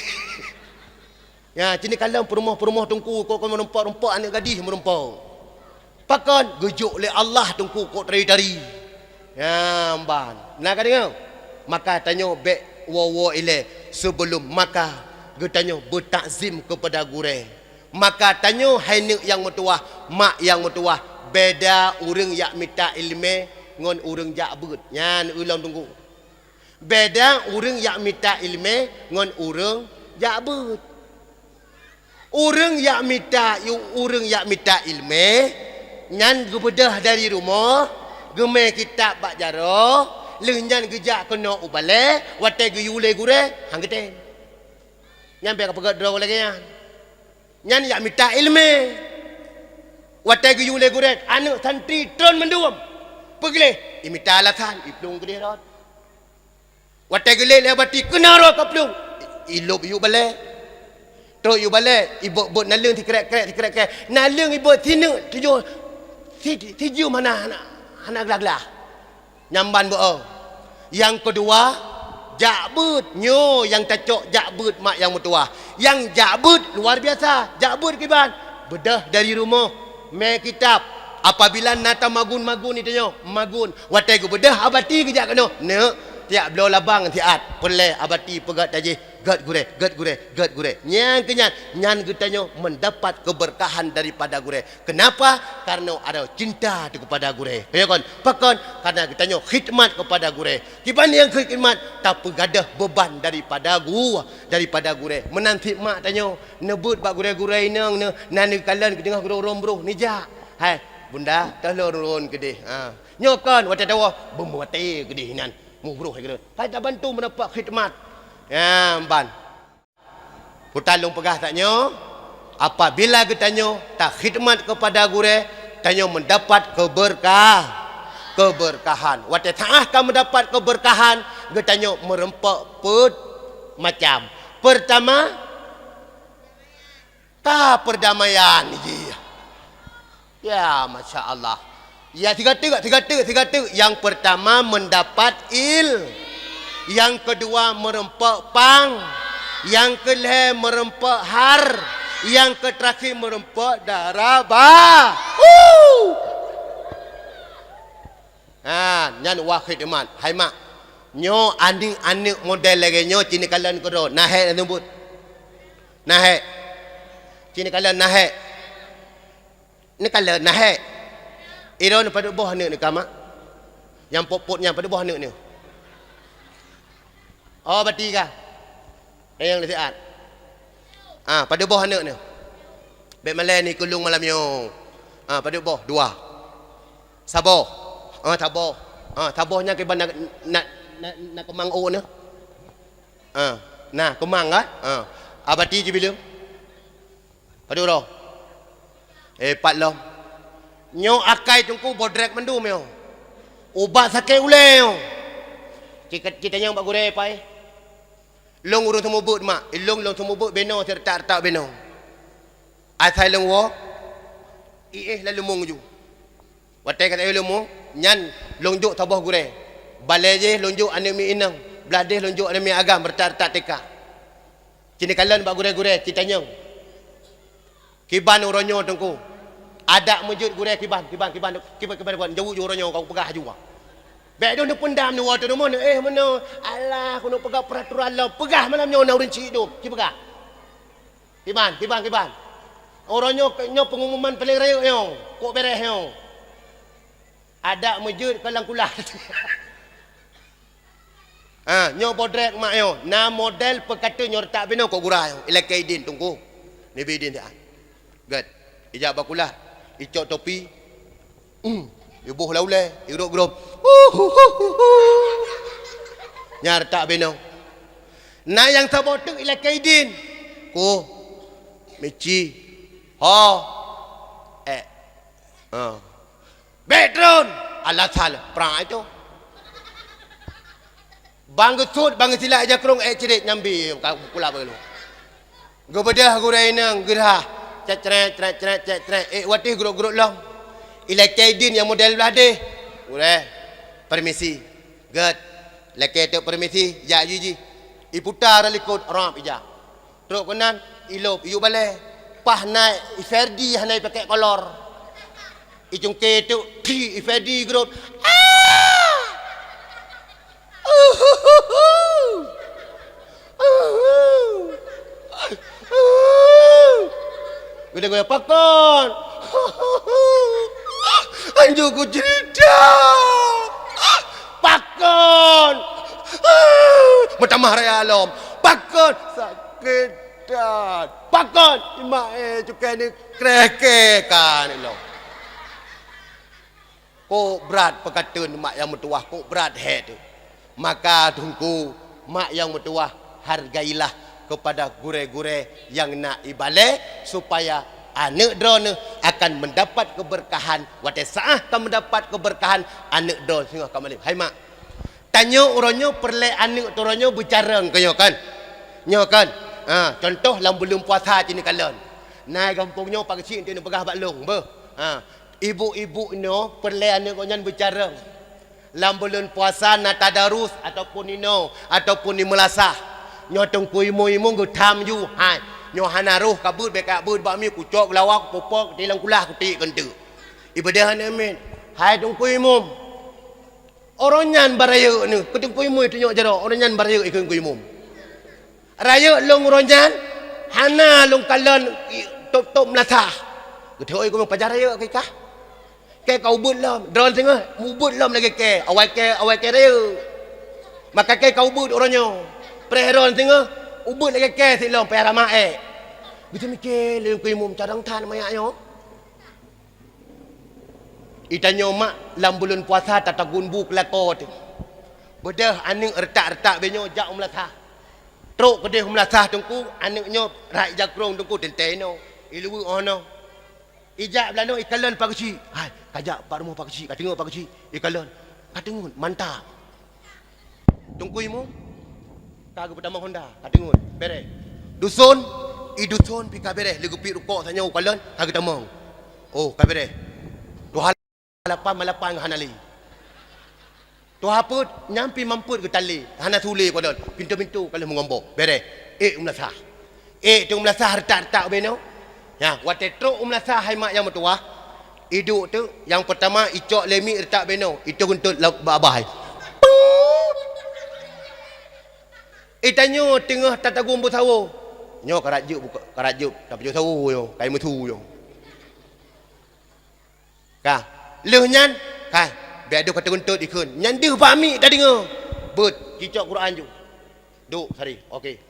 Ya, cit neukalon peurumoh-peurumoh Teungku kok, kok meureumpok-reumpok aneuëk gadih meureumpok. Pakon? Geujok lé Allah Teungku kok tari-tari. Ya, mban. Na kadeungoe? Maka tanyoe bék woe-woe ilée, sibeulom maka geutanyoe beutakzim keupada gurée. Maka tanyoe hai neuk nyang meutuwah, mak nyang meutuwah, beda ureuëng jak mita iéleumé ngon ureuëng jak beuet. Nyan ulôn teungku. Beda ureuëng jak mita iéleumé ngon ureuëng jak beuet. Ureuëng jak mita, ureuëng jak mita iéleumé, nyan geubeudôh dari rumoh, geumé kitab bak jaroe, lheueh nyan geujak keunoe u balée, watée geuyue lé gurée, han geutem. Nyan bék kapeugét droe lagée nyan. Nyan jak mita iéleumé. Watée geuyue lé gurée, aneuëk santri tron mandum. Peugleh, imita alasan, iplueng keudeh rot. Watée geulét lé Abati, keunoe droe kaplueng. I-, ilop yue balée. Trok yue balée, ibot-bot naleueng sikrek-krek, sikrek-krek. Naleueng ibot sineuk tujoh, si-, sijeuem hana, hana, hana glah-glah. Nyan ban beu-o. Nyang keudua, jak beuet. Nyoe nyang tacok jak beuet mak nyang meutuwah. Nyang jak beuet luar biasa. Jak beuet kiban. Beudôh dari rumoh. Mé kitab. Apabila na tamagun-magun di tanyoe, magun. Watée geubeudôh Abati geujak keunoe, neuk, tiak bloe labang siat. Peureulée Abati peugét tajih, "Gét gurée, gét gurée, gét gurée." Nyang keu nyan, nyan geutanyoe mendapat keberkahan daripada gurée. Kenapa? Karena ada cinta kepada gurée. Kaya kon? Pakon? Karena geutanyoe khidmat kepada gurée. Kiban nyang khidmat, tapeugadôh beban daripada gu-, daripada gurée. Meunan cit mak tanyoe, neubeuet bak gurée-gurée inong neu-, na neukalon keu teungoh gurôh-gurôh broh, neujak. "Hai, bunda, teuh lôn rôn keudeh." Ha. Nyoe kon watée tawoe, beumeuwatée keudeh inan, mubroh keudeh. Hai tabantu meudapat khidmat. Ya, ban. Peue lôn peugah tanyoe, apabila geutanyoe takhidmat kepada gurée, tanyoe mendapat keberkah-, keberkahan. Watée saát ka mendapat keberkahan, geutanyoe meureumpok peuet macam. Pertama, ka perdamaian jih. Ya, masya Allah. Ya, tiga teuk, tiga teuk, tiga teuk. Yang pertama mendapat il. Yang kedua meureumpok pang. Yang keulhée meureumpok har. Yang keuterakhir meureumpok daraba. Huh! Ha, nyan wah khidmat. Hai mak, nyoe aneuëk-aneuëk model lagée nyoe ci neukalon keudroe. Na hék neuseubut? Na hék? Ci neukalon na hék? Neukalon na hék? Droeneuh padub boh aneuëk neuh ka, mak? Nyang pot-pot nyan padub boh aneuëk neuh? Oh, Abati ka. Nyang leusiat. Ah, padub boh aneuëk neuh? Bék malée ni keulung malam nyoe. Ah, padub boh? Dua. Saboh. Ah, saboh. Ah, saboh nyan kiban na, na, na, na keumang ôk neuh? Ah, na keumang kan? Ah. Abati jibileueng. Padub droe? Eh, pat lom. Nyoe akai teungku bodrek mandum nyoe. Ubat sakét ulée nyoe. Ci-, ci tanyong bak gurée pai. Lôn ureuëng seumeubeuet mak, ilong lôn seumeubeuet binoe siretak-retak binoe. Asai lôn woe, iéh lam leumong ju. Watée ka iéh leumong, nyan lôn jok saboh gurée. Balée jih lôn jok aneuëk miet inong, blaih deh lôn jok aneuëk miet agam retak-retak tika. Ci neukalon bak gurée-gurée, ci tanyong. Kiban uroe nyoe teungku. Adak meujeuet gurée kiban, kiban, kiban, kiban, kiban, kiban. Jaweueb ju uroe nyoe kau peugah ju. Bék dong neupeundam neuwoe teuh rumoh neuéh meunoe. Alah, keuneuk peugah peraturan lom. Peugah malam nyoe na ureuëng cit dum. Ci peugah. Kiban, kiban, kiban. Uroe nyoe, nyoe pengumuman paléng rayeuk nyoe. Kok béréh nyoe. Adak meujeuet ka lam kulah. Ha, nyoe bodrek mak nyoe. Na model peukata nyoe retak binoe kok gura nyoe. Ilakée idin teungku. Neubi idin siat. Gét. Ijak bak kulah. Icok topi. Hmm. Iboh lam ulée. Irok grop. Nyan retak binoe. Na nyang saboh teuk ilakée idin. Ku. Mici. Ho. Eh. Ha. Bék tron! Alasan prak itu. Bang geusut, bang geusilak ija krong ék cirit nyambi ka kulap geuh. Geubeudôh gurée inong geurhah. Cét-crét, crét-crét, cét-crét. Ék watée geurok-geurok lom. Ilakée idin nyang model blaih deh. Gurée, permisi. Gét. Lakée teuk permisi, jak ju jih. Iputa rot likot, rab ija. Trok keunan, ilop, iyue balée. Paih na i Ferdi hana ipakék kolor. Icungké teuk, phi, i Ferdi geurot. Ah! Geude-geude, "Pakon?" Anjung kucerita. "Pakon?" Meutamah raya lom. "Pakon?" Sakét that. "Pakon?" Imak, eh, cukai ni kreh-kreh kan ilong. Kok brat peukateun mak nyang meutuwah, kok brat he teuh. Maka Teungku, mak nyang meutuwah, hargailah kepada gurée-gurée nyang na ibalée, supaya aneuëk droeneueh akan meudapat keubeurkahan. Watée saát ka meudapat keubeurkahan, aneuëk droe singoh ka malém. Hai mak, tanyoe uroe nyoe peureulée aneuëk droeneueh beucarông keu nyoe kan? Nyoe kan? Ha, contoh lam buleuen puasa cit neukalon. Na i gampông nyoe Pak Geuchik enteuk neupeugah bak lôn, beuh. Ha, ibu-ibu nyoe peureulée aneuëk gobnyan beucarông. Lam buleuen puasa na tadarus ataupun inoe, ataupun i meulasah. Nyoe Teungku Imum-imum geutham ju, hai. Nyoe hana roh ka beuet, bék ka beuet bak mi, kucok geulawa, kupopok, di lam kulah, kutiek keuneuk. Ibeudôh aneuëk miet, "Hai Teungku Imum." Uroe nyan bak rayeuk neuh, keu Teungku Imum tunyok jaroe, uroe nyan bak rayeuk ikheun Teungku Imum. Rayeuk lôn uroe nyan, hana lôn kalon i-, tôb-tôb meulasah. Geuteupeue keu pajan rayeuk keu ikah. Kée ka ubeuet lom, droe singoh ubeuet lom lagée kée, awai kée, awai kée rayeuk. Maka kée ka ubeuet uroe nyoe. Preh droe singoh ubeuet lagée kée sit lom, payah ramah ék. Geuteumiké lé Teungku Imum, carông that manyak nyoe. I tanyoe mak lam buleuen puasa tatagun bu keu lakoe teuh. Beudôh aneuëk reutak-reutak binoe jak u meulasah. Trok keudeh u meulasah Teungku, aneuëk nyoe rhah i jakrong Teungku, teuntée inoe, i luweue 'oh noe. Ijak blah noe ikalon Pak Geuchik. Hai, kajak bak rumoh Pak Geuchik, kateungoh Pak Geuchik, ikalon. Kateungoh, mantap. Teungku Imum, ka geupeutamong honda, kateungoh, bereh. Duson, i duson pih ka bereh, lé geupiep rukok tanyoe ukalon, ka geutamong. Oh, ka bereh. Tuha lapan malapan hana lé. Tuha peuet, nyan pih mampet geutalé, hana su lé ukalon. Pintoe-pintoe ka lheueh meungombor, bereh. Ék u meulasah. Ék teuk u meulasah reutak-reutak ubé nyoe. Nyan, watée trok u meulasah hai mak nyang meutuwah, iduek teuk, nyang peurtama icok lé miek reutak ubé nyoe, itoh geuntot lam bak babah. Peuet! I tanyoe teungoh tatagun bu sawoe. Nyoe karab jeuet buka, karab jeuet tapajoh sawoe nyoe, kai meusu nyoe. Ka. Lheueh nyan, ka. Bék deuh ka teugeuntot ikheun. Nyan deuh bak miek tadeungoe. Beuet, jicok Quran ju. Duek, sari. Oke.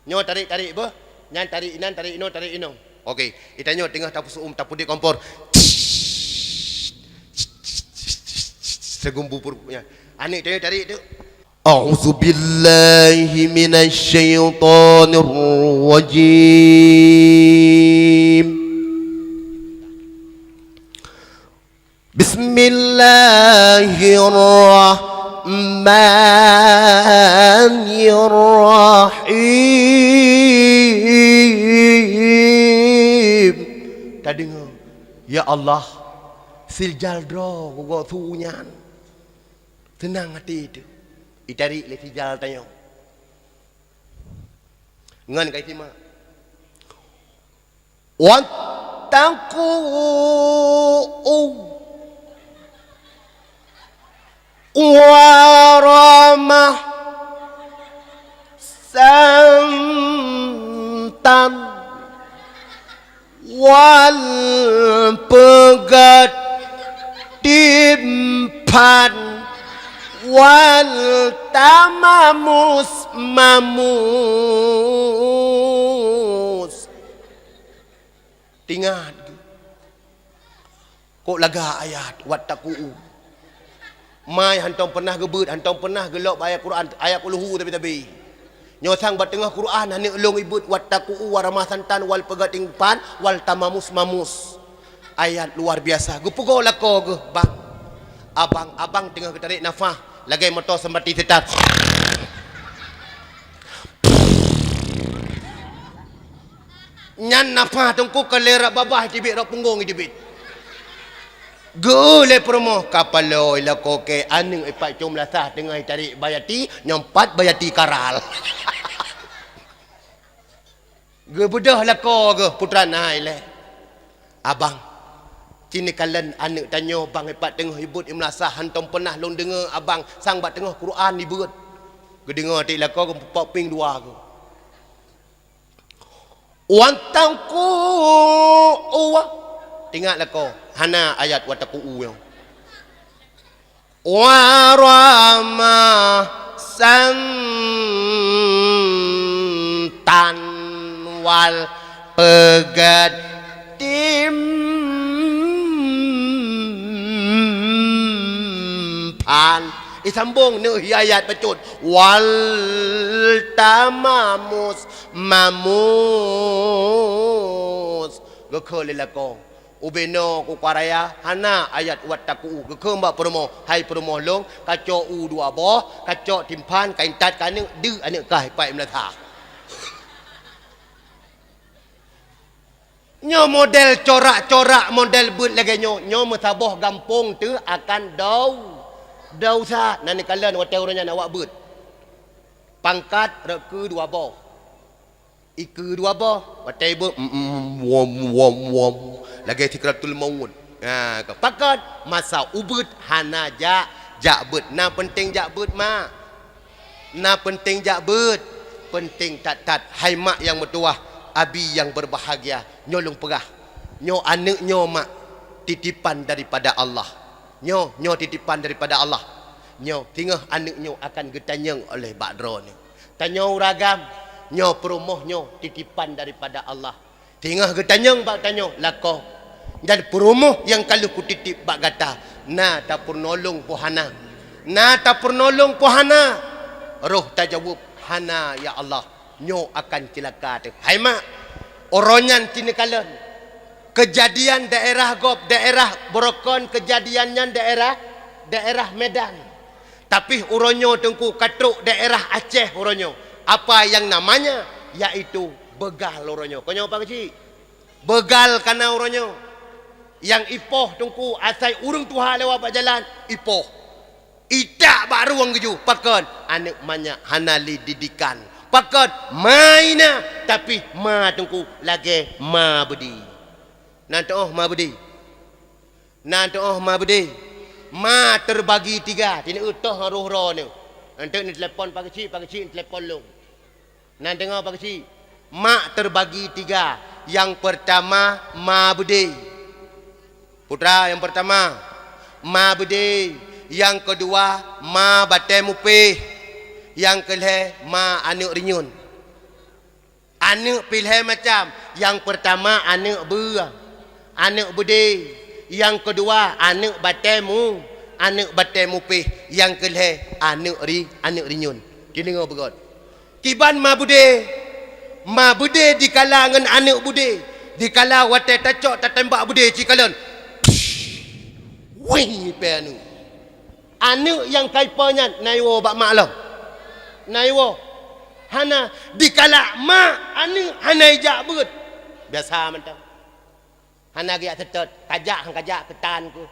Nyoe tarék-tarék beuh. Nyan tarék inan, tarék inoe, tarék inoe. Oke. I tanyoe teungoh tapeusu'um, tapeudeuek kompor. Seugumbu peuruek nyan. Aneuk tanyoe tarék tu. أعوذ بالله من الشيطان الرجيم. بسم الله الرحمن الرحيم. Tadeungoe, ya Allah, siljal droe gogoe su nyan. Seunang até teuh. Itarék lé siljal tanyoe. Ngon ka isimak. Wattaqu waramah santan. Wal peugét timphan, wal tamamus-mamus. Tingat geuh. Kok lagak ayat, wattaqu. Mai hantom peunah geubeuet, hantom peunah geulok bak ayat Quran, ayat kulhu tabi-tabi. Nyoe sang bak teungoh Quran, aneuk lôn ibeuet, wattaqu waramah santan, wal peugét timphan, wal tamamus-mamus. Ayat luar biasa. Geupeugoe lakoe geuh, bang. Abang, abang teungoh geutarék nafah, lagée moto seumbati setan. Nyan nafah Teungku ka lé rab babah teubiet, rab punggong teubiet. Geu lé peurumoh ka paloi lakoe kée aneuk ipat com lasah teungoh itarék Bayati, nyoe pat Bayati karal. Geubeudôh lakoe geuh putra nai lé. Abang, ci neukalon aneuk tanyoe bang ipat teungoh ibeuet imlasah hantom peunah lôn deungoe abang sang bak teungoh Quran ibeuet. Geudeungoe até lakoe geuh pok pieng dua geuh. Wattaqu. Ingat lakoe, hana ayat wattaqu nyoe. Warahmatan wal peugét timphan. Isambong neuh ayat bacut. Wal tamamus mamus. Geukheun lé lakoe. Ubé noe kukaraya hana ayat wattaqu. Geukheun bak peurumoh, hai peurumoh lôn, kacok u dua boh, kacok timphan, kaintat keu aneuk, deuk aneuk kah ipat meulasa. Nyoe model corak-corak model beuet lagée nyoe, nyoe meusaboh gampông teuh akan dau, dau sa. Na neukalon watée uroe nyan awak beuet. Pangkat rot keu dua boh. Ikeue dua boh, watée beuet, mm, mm, wom, wom, wom, lagée sikratul maut. Ha, pakon masa ubeuet hana jak, jak beuet. Na peunteng jak beuet, mak. Na peunteng jak beuet. Peunteng that-that. Hai mak nyang meutuwah, abi nyang berbahagia, nyoe lôn peugah. Nyoe aneuk nyoe, mak, titipan daripada Allah. Nyoe, nyoe titipan daripada Allah. Nyoe, singoh aneuk nyoe akan geutanyong oleh bak droeneuh. Tanyoe ureueng agam, nyoe peurumoh nyoe titipan daripada Allah. Singoh geutanyong bak tanyoe lakoe, dan peurumoh nyang ka lheueh kutitip bak gata, na tapeurunoe lôn peu hana. Na tapeurunoe lôn peu hana. Roh tajaweueb, "Hana, ya Allah." Nyoe akan cilaka teuh. Hai mak, uroe nyan ci neukalon. Keujadian daerah gob, daerah Brokon, keujadian nyan daerah, daerah Medan. Tapi uroe nyoe Teungku ka trok daerah Aceh uroe nyoe. Apa yang namanya? Yaitu beugal uroe nyoe. Kon nyoe Pak Keuchik? Beugal ka na uroe nyoe. Nyang ipoh Teungku asai ureueng tuha lewat bak jalan, ipoh. Itak bak rueng geujok, pakon? Aneuk manyak hana lé didikan. Pakon? Ma ina, tapi ma Teungku lagée ma beudé. Na teuoh ma beudé. Na teuoh ma beudé. Ma teubagi tiga, tineu toh roh droeneuh. Enteuk neutelepon Pak Keuchik, Pak Keuchik neutelepon lôn. Na deungoe Pak Keuchik, mak teubagi tiga. Nyang peurtama ma beudé. Putra, nyang peurtama ma beudé, nyang keudua ma batée mupéh, nyang keulhée ma aneuk rinyun. Aneuk pih lhée macam, nyang peurtama aneuk beu, aneuk beudé, nyang keudua aneuk batée mu, aneuk batée mupéh, nyang keulhée aneuk ri, aneuk rinyun. Kideungoe beugét. Kiban ma beudé? Ma beudé dikala ngon aneuk beudé, dikala watée tacok tatembak beudé ci kalon. Wing ipée aneuk. Aneuk nyang ka ipoh nyan na iwoe bak mak lom. Na iwoe. Hana, dikala mak aneuk hana ijak beuet. Biasa mantong. Hana geujak seutôt, kajak han kajak keutan keuh.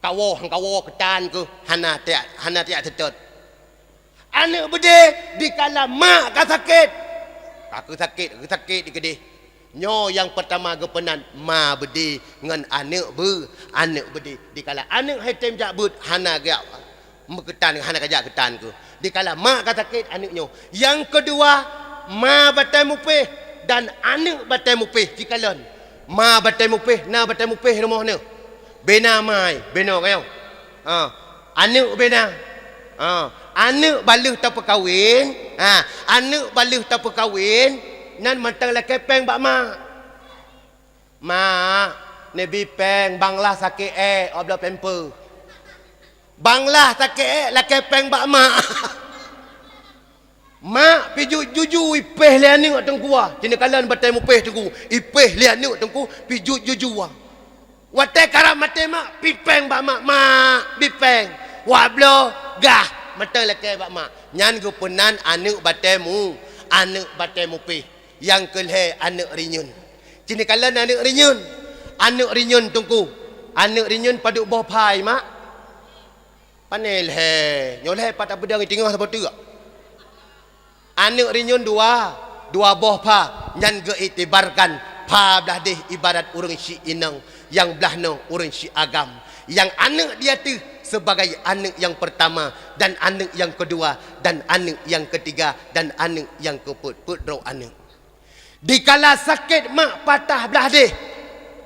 Kawoe han kawoe keutan keuh, hana tajak, hana tajak seutôt. Aneuk beudé dikala mak ka sakét. Ka keuh sakét, ka keuh sakét dikeudeh. Nyoe nyang peurtama geupeunan ma beudé ngon aneuk beu, aneuk beudé. Dikala aneuk hai tem jak beuet, hana geujak meukeutan, hana kajak keutan keuh. Dikala mak ka sakét aneuk nyoe. Nyang keudua, ma batée mupéh dan aneuk batée mupéh ci kalon. Ma batée mupéh, na batée mupéh rumoh neuh. Bena mai, bena kayong. Ha, aneuk bena. Ha, aneuk baleuh tapeukawen, ha, aneuk baleuh tapeukawen, nan mantong lakée péng bak mak. Mak, neubi péng, bang lah sakét ék, 'oh bloe pamper. Bang lah sakét ék, lakée péng bak mak. Mak pih jeuet juju ipéh lé aneuk Teungku, ah. Ci neukalon batée mupéh Teungku, ipéh lé aneuk Teungku, pih jeuet juju, ah. Watée karab maté mak, bi péng bak mak, "Mak, bi péng." Wak bloe, gah, mantong lakée bak mak. Nyan geupeunan aneuk batée mu, aneuk batée mupéh. Nyang keulhée aneuk rinyun. Ci neukalon aneuk rinyun. Aneuk rinyun Teungku. Aneuk rinyun padub boh pha, mak? Pane lhée, nyoe lhée pat tapeudong i teungoh saboh teuk. Aneuk rinyun dua, dua boh pha, nyan geuiktibarkan pha blaih deh ibarat ureuëng syiek inong, nyang blaih noe ureuëng syiek agam. Nyang aneuk di ateueh sebagai aneuk nyang peurtama, dan aneuk nyang keudua, dan aneuk nyang keutiga, dan aneuk nyang keupeuet, peuet droe aneuk. Dikala sakét mak patah blah deh,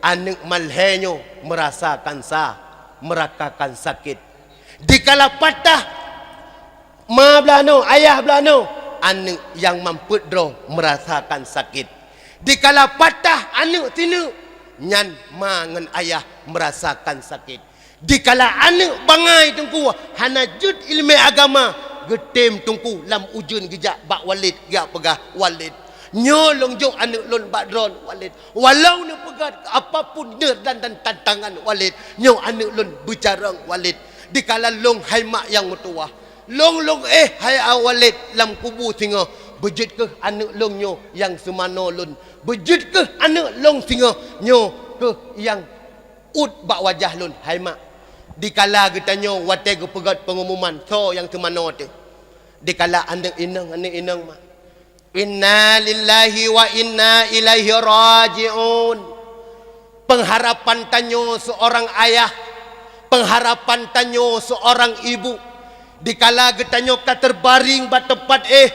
aneuk malhée nyoe meurasakan sa-, meurasakan sakét. Dikala patah ma blah noe, ayah blah noe, aneuk nyang mampet droe meurasakan sakét. Dikala patah aneuk sineuk, nyan ma ngon ayah meurasakan sakét. Dikala aneuk bangai teungku hana jeuet ileumé agama, geutem teungku lam ujeuen geujak bak Walid, geujak peugah, "Walid, nyoe lôn jok aneuk lôn bak droen, Walid. Walau neupeugah apapun deuh dan, dan tantangan, Walid, nyoe aneuk lôn beucarông, Walid." Dikala lôn hai mak nyang meutuwah, lôn, lôn éh hai a Walid lam kubu singoh, beujeuet kheueh aneuk lôn nyoe nyang seumanoe lôn, beujeuet kheueh aneuk lôn singoh nyoe kheueh nyang ut bak wajah lôn, hai mak. Dikala geutanyoe watée geupeugét peungumuman soe nyang seumanoe teuh, dikala aneuk inong, aneuk inong mak, "Inna lillahi wa inna ilaihi raji'un." Pengharapan tanyoe seorang ayah, pengharapan tanyoe seorang ibu, dikala geutanyoe ka teubaring bak teumpat éh,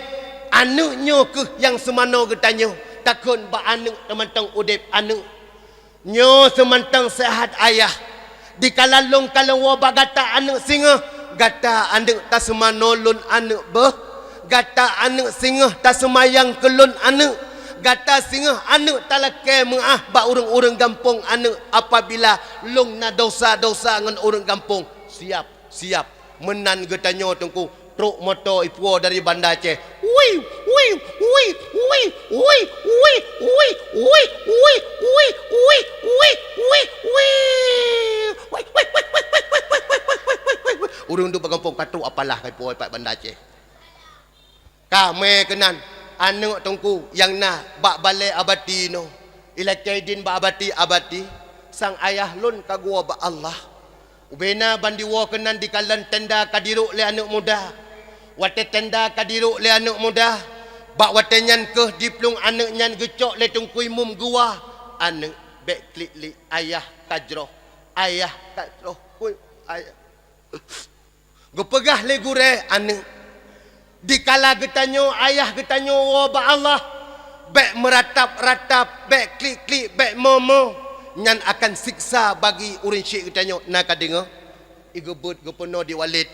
aneuk nyoe kheueh nyang seumanoe geutanyoe, takheun bak aneuk teumantong udeb aneuk. Nyoe seumantong seuhat ayah. Dikala lôn ka lôn woe bak gata aneuk singoh, gata aneuk taseumanoe lôn aneuk beuh, gata aneuk singoh taseumayang keu lôn aneuk, gata singoh aneuk talakée meuáh bak ureuëng-ureuëng gampông aneuk apabila lôn na dosa-dosa ngon ureuëng gampông. Siap, siap. Meunan geutanyoe teungku trok moto ipuwoe dari Banda Aceh. Wih, wih, wih. Ureuëng duek bak gampông ka trok apalah ka ipuwoe bak Banda Aceh. Ka mé keunan aneuk teungku nyang na bak balée Abati nyoe. Ilakée idin bak Abati, "Abati, sang ayah lôn ka geuwoe bak Allah." Ubena ban diwoe keunan dikalon tenda ka dirok lé aneuk muda. Watée tenda ka dirok lé aneuk muda, bak watée nyan kheueh diplueng aneuk nyan geucok lé Teungku Imum geuwa, "Aneuk, bék klik-klik, ayah ka jroh, ayah ka jroh, ui, ayah." Geupeugah lé gurée aneuk, dikala geutanyoe ayah geutanyoe woe bak Allah, bék meuratap-ratap, bék klik-klik, bék mo-mo, nyan akan siksa bagi ureuëng syik geutanyoe. Na ka deungoe? Igeubeuet geupeunoh di Walid.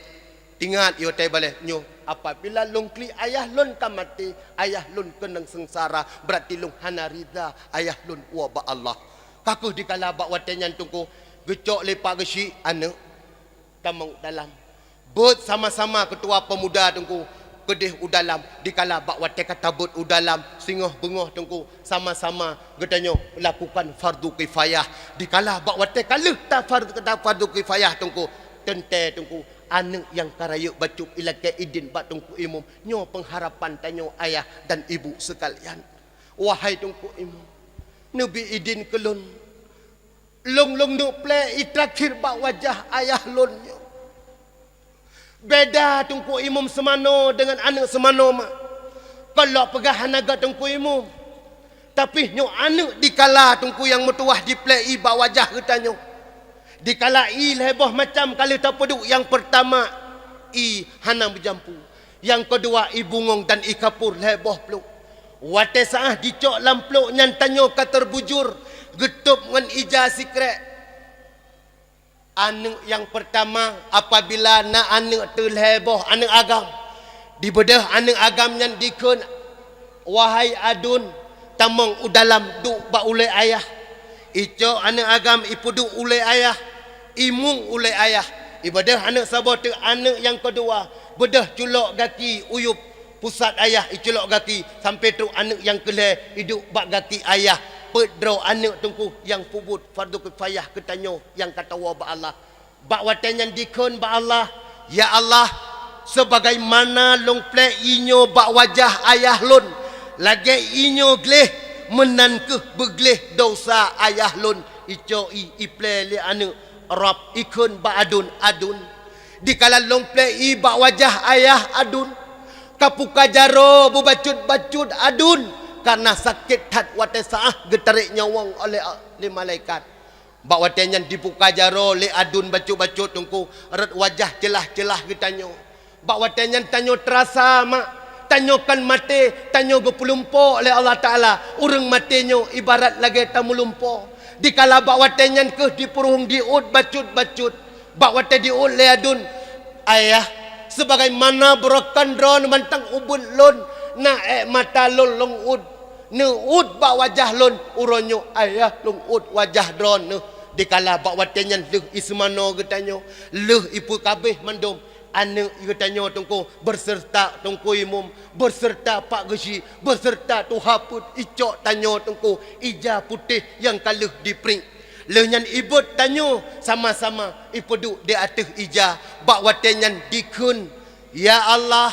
Ingat, i watée balée nyoe, apabila lôn klik ayah lôn ka maté, ayah lôn keunong seungsara, beurati lôn hana ridha ayah lôn woe bak Allah. Ka kheueh dikala bak watée nyan teungku geucok lé Pak Geuchik aneuk tamong u dalam. Beuet sama-sama keutua peumuda teungku keudeh u dalam, dikala bak watée ka tabeuet u dalam singoh beungoh teungku sama-sama geutanyoe lakukan fardu kifayah. Dikala bak watée ka lheueh ta far-, ta fardu kifayah teungku, teuntée teungku aneuk nyang ka rayeuk bacut ilakée idin bak Teungku Imum, "Nyoe pengharapan tanyoe ayah dan ibu seukalian. Wahai Teungku Imum, neubi idin keu lôn." Lôn, lôn neuk plée i terakhir bak wajah ayah lôn nyoe. Beda Teungku Imum seumanoe deungon aneuk seumanoe mak. Kon lok peugah hana gét Teungku Imum, tapi nyoe aneuk dikala Teungku nyang meutuwah diplée i bak wajah geutanyoe. Dikala i lhée boh macam ka lheueh tapeuduek, nyang peurtama i hana meujampu. Nyang keudua, i bungong dan i kapur lhée boh plôk. Watée sa'ah jicok lam plôk nyan tanyoe ka teubujur, geutôb ngon ija sikrék. Aneuk nyang peurtama, apabila na aneuk teu lhée boh aneuk agam, dibeudôh aneuk agam nyan dikheun, "Wahai aduen, tamong u dalam duek bak ulée ayah." Icok aneuk agam ipeuduek ulée ayah, imueng ulée ayah. Ibeudôh aneuk saboh teuk aneuk nyang keudua, beudôh culok gaki uyueb pusat ayah, iculok gaki sampoe trok aneuk nyang keulhée iduek bak gaki ayah. Peuet droe aneuk teungku nyang peubuet fardu kifayah keu tanyoe nyang ka tawoe bak Allah. Bak watée nyan dikheun bak Allah, "Ya Allah, seubagaimana lôn plée i nyoe bak wajah ayah lôn, lagée i nyoe gleh, meunan kheueh beugléh desya ayah lôn." Icok i, iplée lé aneuk, rab ikheun bak aduen, "Aduen, dikala lôn plée i bak wajah ayah aduen, kapuka jaroe beubacut-bacut aduen, kareuna sakét that watée sa'ah geutarek nyawöng oleh, lé malaikat." Bak watée nyan dipuka jaroe lé aduen bacut-bacut teungku, rot wajah ceulah-ceulah geutanyoe. Bak watée nyan tanyoe teurasa mak, Tanyoe kan maté, tanyoe geupeulumpo lé Allah Taala. Ureuëng maté nyoe ibarat lagée tameulumpo. Dikala bak watée nyan kheueh dipeuruhueng diuet bacut-bacut. Bak watée diuet lé aduen, "Ayah, sebagaimana beureukan droeneuh mantong ubeuet lôn, na ék mata lôn lôn uet, neuuet bak wajah lôn, uroe nyoe ayah lôn uet wajah droeneuh." Dikala bak watée nyan lheueh iseumanoe geutanyoe, lheueh ipeukabeh mandum, aneuëk geutanyoe Teungku, beserta Teungku Imum, beserta Pak Geuchik, beserta tuha peuet, icok tanyoe Teungku ija putéh nyang ka lheueh dipriek. Lheueh nyan ibeuet tanyoe sama-sama ipeuduek di ateueh ija. Bak watée nyan dikheun, "Ya Allah,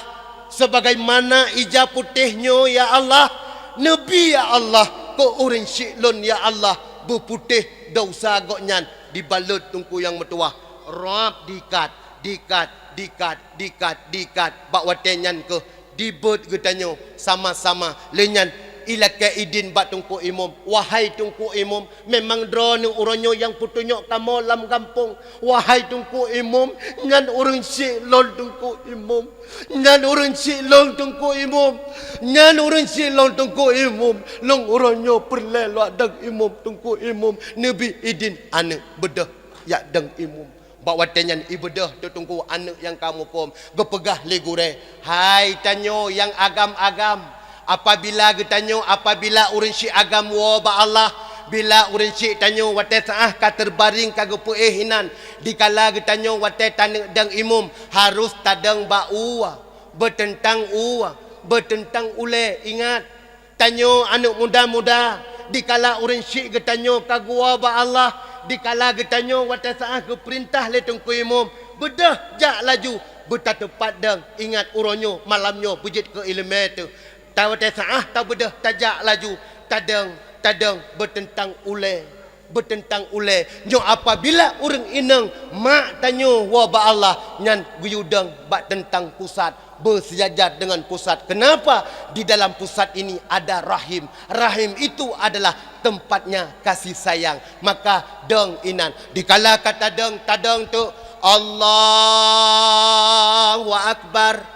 sebagaimana ija putéh nyoe, ya Allah, neubi, ya Allah, keu ureuëng syik lôn, ya Allah, beuputéh desya gobnyan." Dibalot Teungku nyang meutuwah, rab diikat, diikat, diikat, diikat, diikat. Bak watée nyan kheueh dibeuet geutanyoe sama-sama. Lheueh nyan ilakée idin bak Teungku Imum, "Wahai Teungku Imum, memang droeneuh uroe nyoe nyang peutunyok kamoe lam gampông. Wahai Teungku Imum, nyan ureuëng syik lôn Teungku Imum. Nyan ureuëng syik lôn Teungku Imum. Nyan ureuëng syik lôn Teungku Imum. Lôn uroe nyoe peureulée lôn dong imum Teungku Imum. Neubi idin aneuëk beudôh jak dong imum." Bak watée nyan ibeudôh teuh Teungku aneuëk nyang ka muphom, geupeugah lé gurée, "Hai tanyoe nyang agam-agam, apabila geutanyoe, apabila ureuëng syik agam woe bak Allah, bila ureuëng syik tanyoe watée saáh ka teubaring ka geupeuéh inan, dikala geutanyoe watée taneuk dong imum, harôh tadong bak u, beuteuntang u, beuteuntang ulée. Ingat, tanyoe aneuëk muda-muda, dikala ureuëng syik geutanyoe ka geuwoe bak Allah, dikala geutanyoe watée saáh geupeurintah lé Teungku Imum, beudôh jak laju, beutateupat dong. Ingat, uroe nyoe, malam nyoe beujeuet keu iéleumé teuh. Ta watée saáh tabeudôh tajak laju, tadong, tadong beuteuntang ulée." Beuteuntang ulée nyoe, apabila ureuëng inong mak tanyoe woe bak Allah, nyan geuyue dong bak teuntang pusat, beuseujajar deungon pusat. Kenapa? Di dalam pusat ini ada rahim. Rahim itu adalah tempatnya kasih sayang. Maka dong inan. Dikala ka tadong, tadong teuh, Allahu Akbar.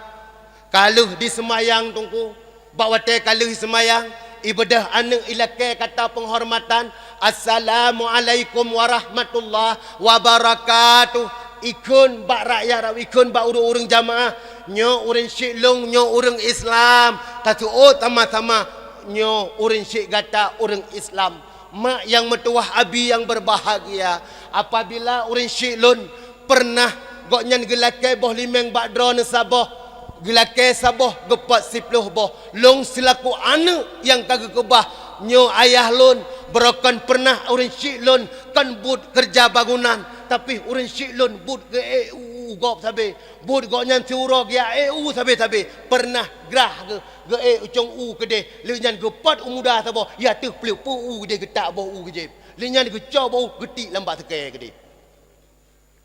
Ka lheueh diseumayang Teungku. Bak watée ka lheueh seumayang, ibeudôh aneuëk ilakée kata peunghormatan, "Assalamualaikum warahmatullahi wabarakatuh." Ikheun bak rakyat, ikheun bak ureuëng-ureuëng jamaah, "Nyoe ureuëng syik lôn, nyoe ureuëng Islam. Taseuôt sama-sama, nyoe ureuëng syik gata ureuëng Islam." Mak nyang meutuwah, abi nyang berbahagia, apabila ureuëng syik lôn peureunah gobnyan geulakée boh limeng bak droeneuh saboh, geulakée saboh geupot siplôh boh. Lôn seulaku aneuëk nyang ka geukeubah, nyoe ayah lôn, beureukan peureunah ureuëng syik lôn kon buet keureuja bangunan, tapi ureuëng syik lôn buet geuék u gob sabe, buet gobnyan siuroe geuék u sabe-sabe. Peureunah grah geu-, geuék ucong u keudeh, lheueh nyan geupot u muda saboh, ya teuh pleueh peu u keudeh, geutak boh u keudeh. Lheueh nyan geucok boh u geutik lam bak seukée keudeh.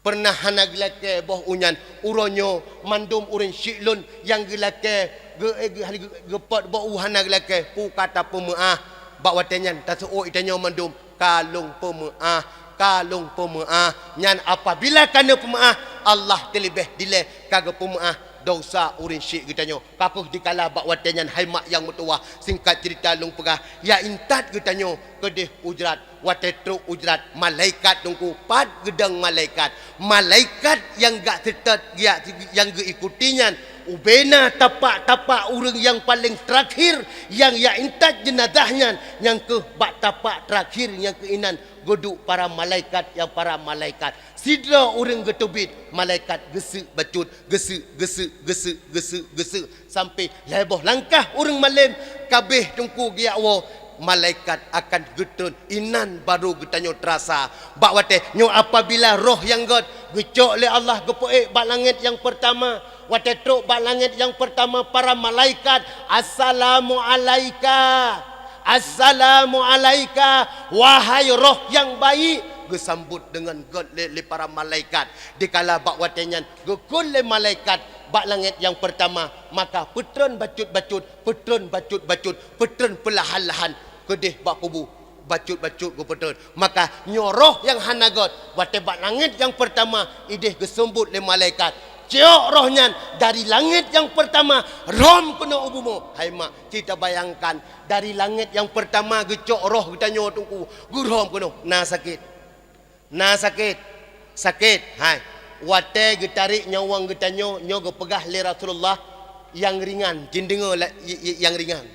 Peureunah hana geulakée boh u nyan, uroe nyoe mandum ureuëng syik lôn nyang geulakée geu-, geu-, geu-, geupot boh u hana geulakée, peu ka tapeumeuáh. Bak watée nyan taseuôt tanyoe mandum, ka lôn peumeuáh, ka lôn peumeuáh. Nyan apabila ka neupeumeuáh, Allah teuleubeh dilée ka geupeumeuáh desya ureuëng syik geutanyoe. Ka kheueh dikala bak watée nyan, hai mak nyang meutuwah, singkat ceurita lôn peugah, ya intat geutanyoe keudeh u jrat. Watée trok u jrat, malaikat Teungku, pat geudong malaikat. Malaikat nyang gak seutôt, gak, nyang geuikuti nyan, ubena tapak-tapak ureuëng nyang paleng teurakhir, nyang ya intat jeunazah nyan, nyang kheueh bak tapak teurakhir nyang keuinan geuduek para malaikat, nyang para malaikat. Sidroe ureuëng geuteubiet, malaikat geuseuk bacut, geuseuk, geuseuk, geuseuk, geuseuk, geuseuk. Sampai lhée boh langkah ureuëng malém, kabeh Teungku geujak woe, malaikat akan geutreun, inan barô geutanyoe teurasa. Bak watée nyoe apabila roh nyang gét geucok lé Allah geupeuék bak langét nyang peurtama, watée trok bak langét nyang peurtama, para malaikat, "Assalamualaika, assalamualaika, wahai roh nyang baik," geusambot deungon gét lé, lé para malaikat. Dikala bak watée nyan geukheun lé malaikat bak langét nyang peurtama, maka peutreun bacut-bacut, peutreun bacut-bacut, peutreun peulahan-lahan keudeh bak kubu. Bacut-bacut geupeutreun. Maka nyoe roh nyang hana gét, watée bak langét nyang peurtama ideh geuseumbot lé malaikat, Cok roh nyan dari langét nyang peurtama rhom keunoe u bumoe. Hai mak, cit tabayangkan, dari langét nyang peurtama geucok roh geutanyoe Teungku, geurhom keunoe. Na sakét. Na sakét. Sakét. Hai. Watée geutarek nyawöng geutanyoe, nyoe geupeugah lé Rasulullah, nyang ringan. Cit deungoe la-, i-, i-, nyang ringan.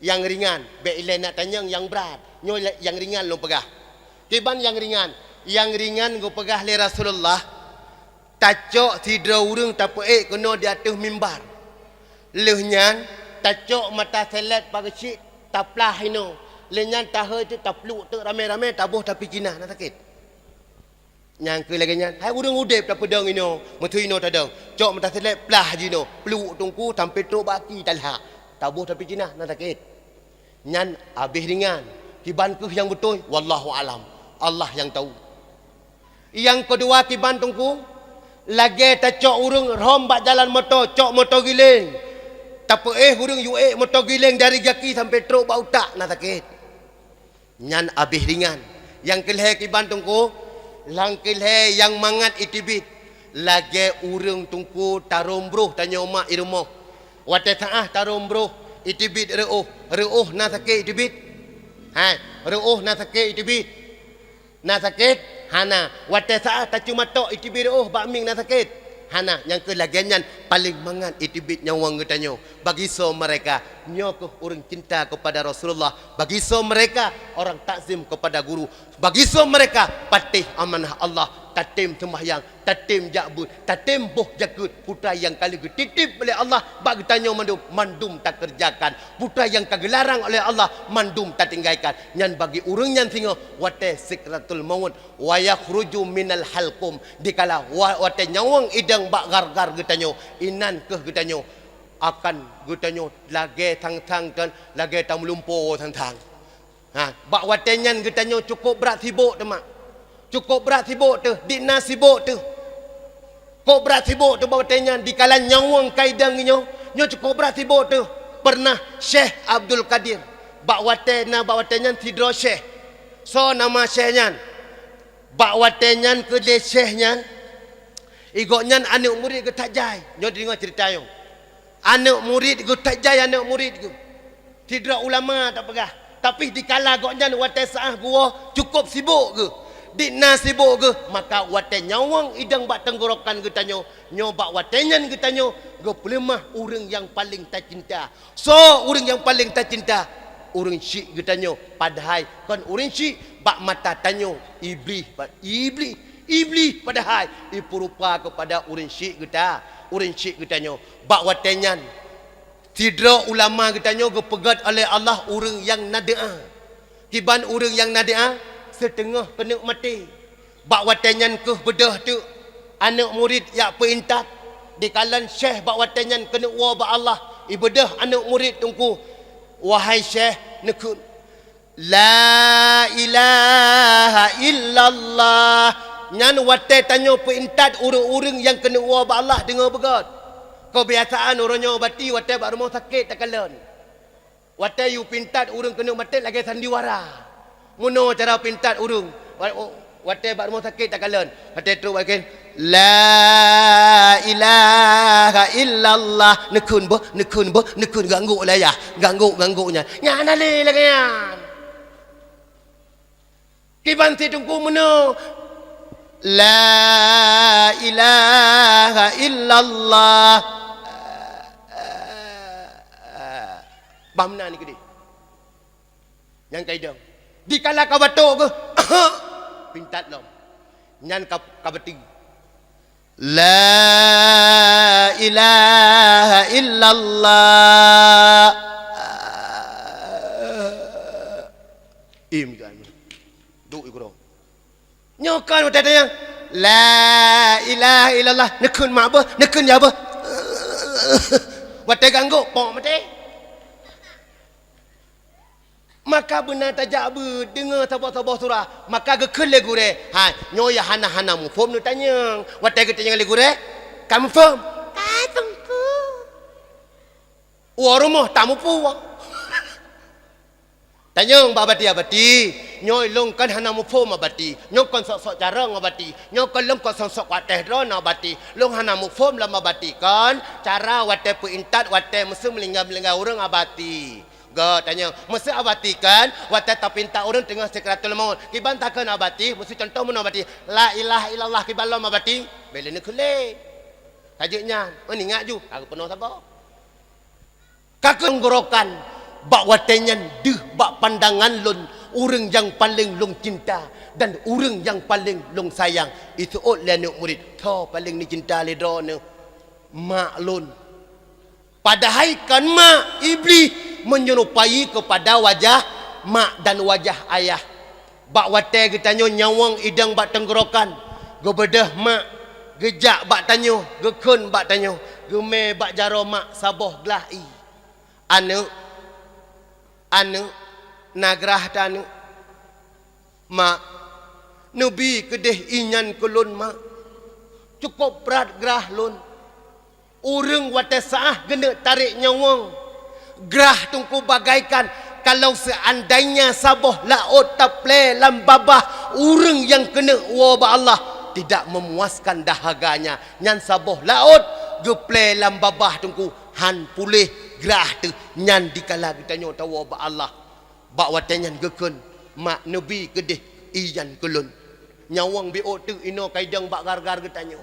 Nyang ringan, bék ilée neutanyong nyang brat. Nyoe nyang ringan lôn peugah. Kiban nyang ringan? Nyang ringan geupeugah lé Rasulullah, tacok sidroe ureuëng tapeuék keunoe di ateueh mimbar. Lheueh nyan, tacok mata selet pageue cit, taplah inoe. Lheueh nyan tahôi teuk tapluek teuk ramé-ramé, taboh tapi Cina, na sakét. Nyang keu lagée nyan, hai ureuëng udeb tapeudong inoe, meuseu inoe tadong. Cok mata selet plah jinoe, pluek Teungku sampai trok bak aki talhak. Taboh tapi Cina, na sakét. Nyan habéh ringan. Kiban keuh nyang beutôi, wallahu alam. Allah nyang tahu. Nyang keudua kiban Teungku, lagée tacok ureuëng rhom bak jalan moto, cok moto giléng. Tapeuéh ureuëng yue ék moto giléng dari gaki sampai trok bak utak, na sakét. Nyan habéh ringan. Nyang keulhée kiban Teungku, nyang keulhée nyang mangat iteubiet. Lagée ureuëng Teungku tarhom broh tanyoe mak i rumoh. Watée saáh tarhom broh iteubiet reuôh, reuôh na sakét iteubiet? Hai, reuôh na sakét iteubiet? Na sakét? Hana. Watée saáh tacumatok iteubiet reuôh bak mieng na sakét? Hana. Nyang keu lagée nyan paléng mangat iteubiet nyawöng geutanyoe. Bagi soe mereka? Nyoe keuh ureuëng cinta kepada Rasulullah. Bagi soe mereka? Orang takzim kepada guru. Bagi soe mereka? Patéh amanah Allah. Tatem seumahyang, tatem jak beuet, tatem boh jakeuet. Peue nyang ka lheueh geutitip lé Allah bak geutanyoe mandum, mandum takeureujakan. Peue nyang ka geularang lé Allah, mandum tatinggaikan. Nyan bagi ureuëng nyan singoh watée sikratul maut. Wa yakhruju minal halqum, dikala wa-, watée nyawöng idong bak gar-gar geutanyoe, inan keuh geutanyoe akan geutanyoe lagée sang-sang dan lagée tameulumpoe sang-sang. Ha, bak watée nyan geutanyoe cukôp brat sibôk teuh mak. Cukôp brat sibôk teuh, dikna sibôk teuh. Cukôp brat sibôk teuh bak watée nyan, dikala nyawöng ka idong nyoe, nyoe cukôp brat sibôk teuh. Pernah Syekh Abdul Qadir, bak watée na bak watée nyan sidroe syekh. Soe nama syekh nyan? Bak watée nyan keu lé syekh nyan, i gobnyan aneuëk murit geuh that jai. Nyoe deungoe ceurita nyoe. Aneuëk murit geuh that jai, aneuëk murit geuh. Sidroe ulama tapeugah. Tapi dikala gobnyan watée saáh geuwoe cukôp sibôk geuh. Dikna sibôk geuh, maka watée nyawöng idong bak teunggorokan geutanyoe, nyoe bak watée nyan geutanyoe geupeuleumah ureuëng nyang paléng tacinta. Soe ureuëng nyang paléng tacinta? Ureuëng syik geutanyoe, padahai kon ureuëng syik bak mata tanyoe, Iblih, Iblih, Iblih padahai ipeurupa keupada ureuëng syik geuta, ureuëng syik geutanyoe. Bak watée nyan, sidroe ulama geutanyoe geupeugét oleh Allah ureuëng nyang na doá. Kiban ureuëng nyang na doá, siteungoh keuneuk maté. Bak watée nyan keuh beudôh teuk aneuëk murit jak peuintat, dikalon syekh bak watée nyan keuneuk woe bak Allah, ibeudôh aneuëk murit Teungku, "Wahai syekh, neukheun, la ilaha illallah." Nyan watée tanyoe peuintat ureuëng-ureuëng nyang keuneuk woe bak Allah deungoe beugét. Keubiasaan uroe nyoe bati watée bak rumoh sakét takalon. Watée yue peuintat ureuëng keuneuk maté lagée sandiwara. Meunoe cara peuintat ureuëng. Wa-, wa-, watée bak rumoh sakét takalon. Watée trok bak kheun, "La ilaha illallah." Neukheun beuh, neukheun beuh, neukheun ganggok lé yah. Ganggok, ganggok nyan. Nyan hana lé lagée nyan. Kiban si Teungku meunoe, "La ilaha illallah." Bah meunan keudeh. Nyang ka idong. Dikala ka batok geuh, pintat lom. Nyan ka, ka beuti. "La ilaha illallah." Im kan. Duek ikro. Nyoe kan watée tanyong, "La ilaha illallah." Neukheun mak beuh, neukheun ya beuh. Watée ganggok, pok maté. Maka beuna tajak beudeungoe saboh-saboh surah. Maka geukheun lé gurée, "Hai, nyoe ya hana-hana muphom neutanyong." Watée geutanyong lé gurée, "Ka muphom?" "Ka teungku." Uroe rumoh tamuphom. Tanyong bak bati-bati, Nyoe lôn kan hana muphom abati, nyoe kon sok-sok carông abati, nyoe kon lôn kon sok-sok watèe droeneuh abati. Lôn hana muphom lom abati kon cara watèe peuintat, watèe meuseu meulinggai-meulinggai ureueng abati. Geutanyoe, meuseu abati kan, watèe tapeuintat ureueng teungoh sakratul maut. Kiban takheun abati, meuseu cuntoh meunoe abati, la ilaha illallah kiban lom abati, bèk lé neukheun lé. Ka jeuet nyan, oh, ingat ju, ka geupeunoh sagoe. Ka keu tenggorokan, bak watèe nyan deuh bak pandangan lôn ureueng nyang paleng lôn cinta dan ureueng nyang paleng lôn sayang. Iseuôt lé aneuk murit, tho paleng neucinta lé droeneuh, mak lôn. Padahai kon mak, Iblih meunyerupai keupada wajah mak dan wajah ayah. Bak watèe geutanyoe nyawöng idong bak tenggorokan, geubeudôh mak, geujak bak tanyoe, geukheun bak tanyoe, geumè bak jaroe mak saboh glah ié. "Aneuk, aneuk, na grah teuh aneuk." "Mak, neubi keudéh ié nyan keu lôn, mak. Cukôp brat grah lôn." Ureueng watèe sa'ah geuneuk tarek nyawöng, grah teungku bagaikan kalau seandainya saboh laôt taplè lam babah ureueng nyang keuneuk woe bak Allah, tidak memuaskan dahaganya. Nyan saboh laôt geuplè lam babah teungku, hán puléh grah teuh nyan dikala geutanyoe tawoe bak Allah. Bak watèe nyan geukheun, "Mak, neubi keudéh ié nyan keu lôn. Nyawöng biôh teuk inoe ka idong bak gar-gar geutanyoe."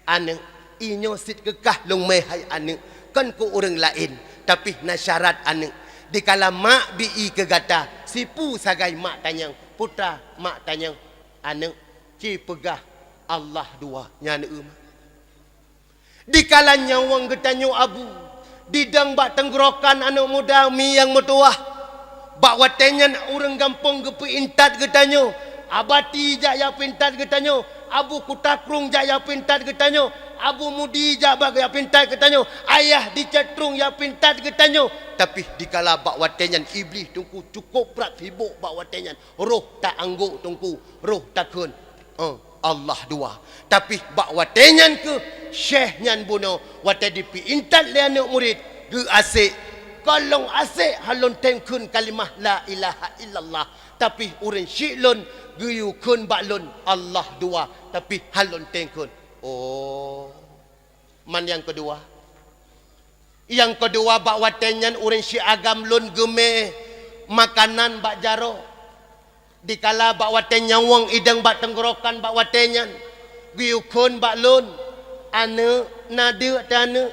"Aneuk, ié nyoe cit keu kah lôn mè hai aneuk, kon keu ureueng laén, tapi na syarat aneuk. Dikala mak bi ié keu gata, sipeue sagai mak tanyong, putra mak tanyong, aneuk, ci peugah Allah dua." Nyan eu mak. Dikala nyawöng geutanyoe abu, didong bak tenggorokan aneuk muda mi nyang meutuwah, bak watèe nyan ureueng gampông geupeuintat geutanyoe, abati jak jak peuintat geutanyoe, abu kuta krueng jak jak peuintat geutanyoe, abu mudi jak bak jak peuintat geutanyoe, ayah di catrong jak peuintat geutanyoe. Tapi dikala bak watèe nyan Iblih teungku cukôp brat sibôk bak watèe nyan, roh ta anggô teungku, roh takheun, "Eh, Allah dua." Tapi bak watèe nyan keuh syèh nyan bunoe, watèe jipeuintat lé aneuk murit, geuasék. Kon lôn asék hán lôn tem kheun kalimah la ilaha illallah, tapi ureueng syik lôn geuyue kheun bak lôn Allah dua, tapi hán lôn tem kheun. Oh. Man nyang keudua, nyang keudua, bak watèe nyan ureueng syik agam lôn geumè makanan bak jaroe. Dikala bak watèe nyawöng idong bak tenggorokan bak watèe nyan, geuyue kheun bak lôn, "Aneuk, na deuk teuh aneuk?"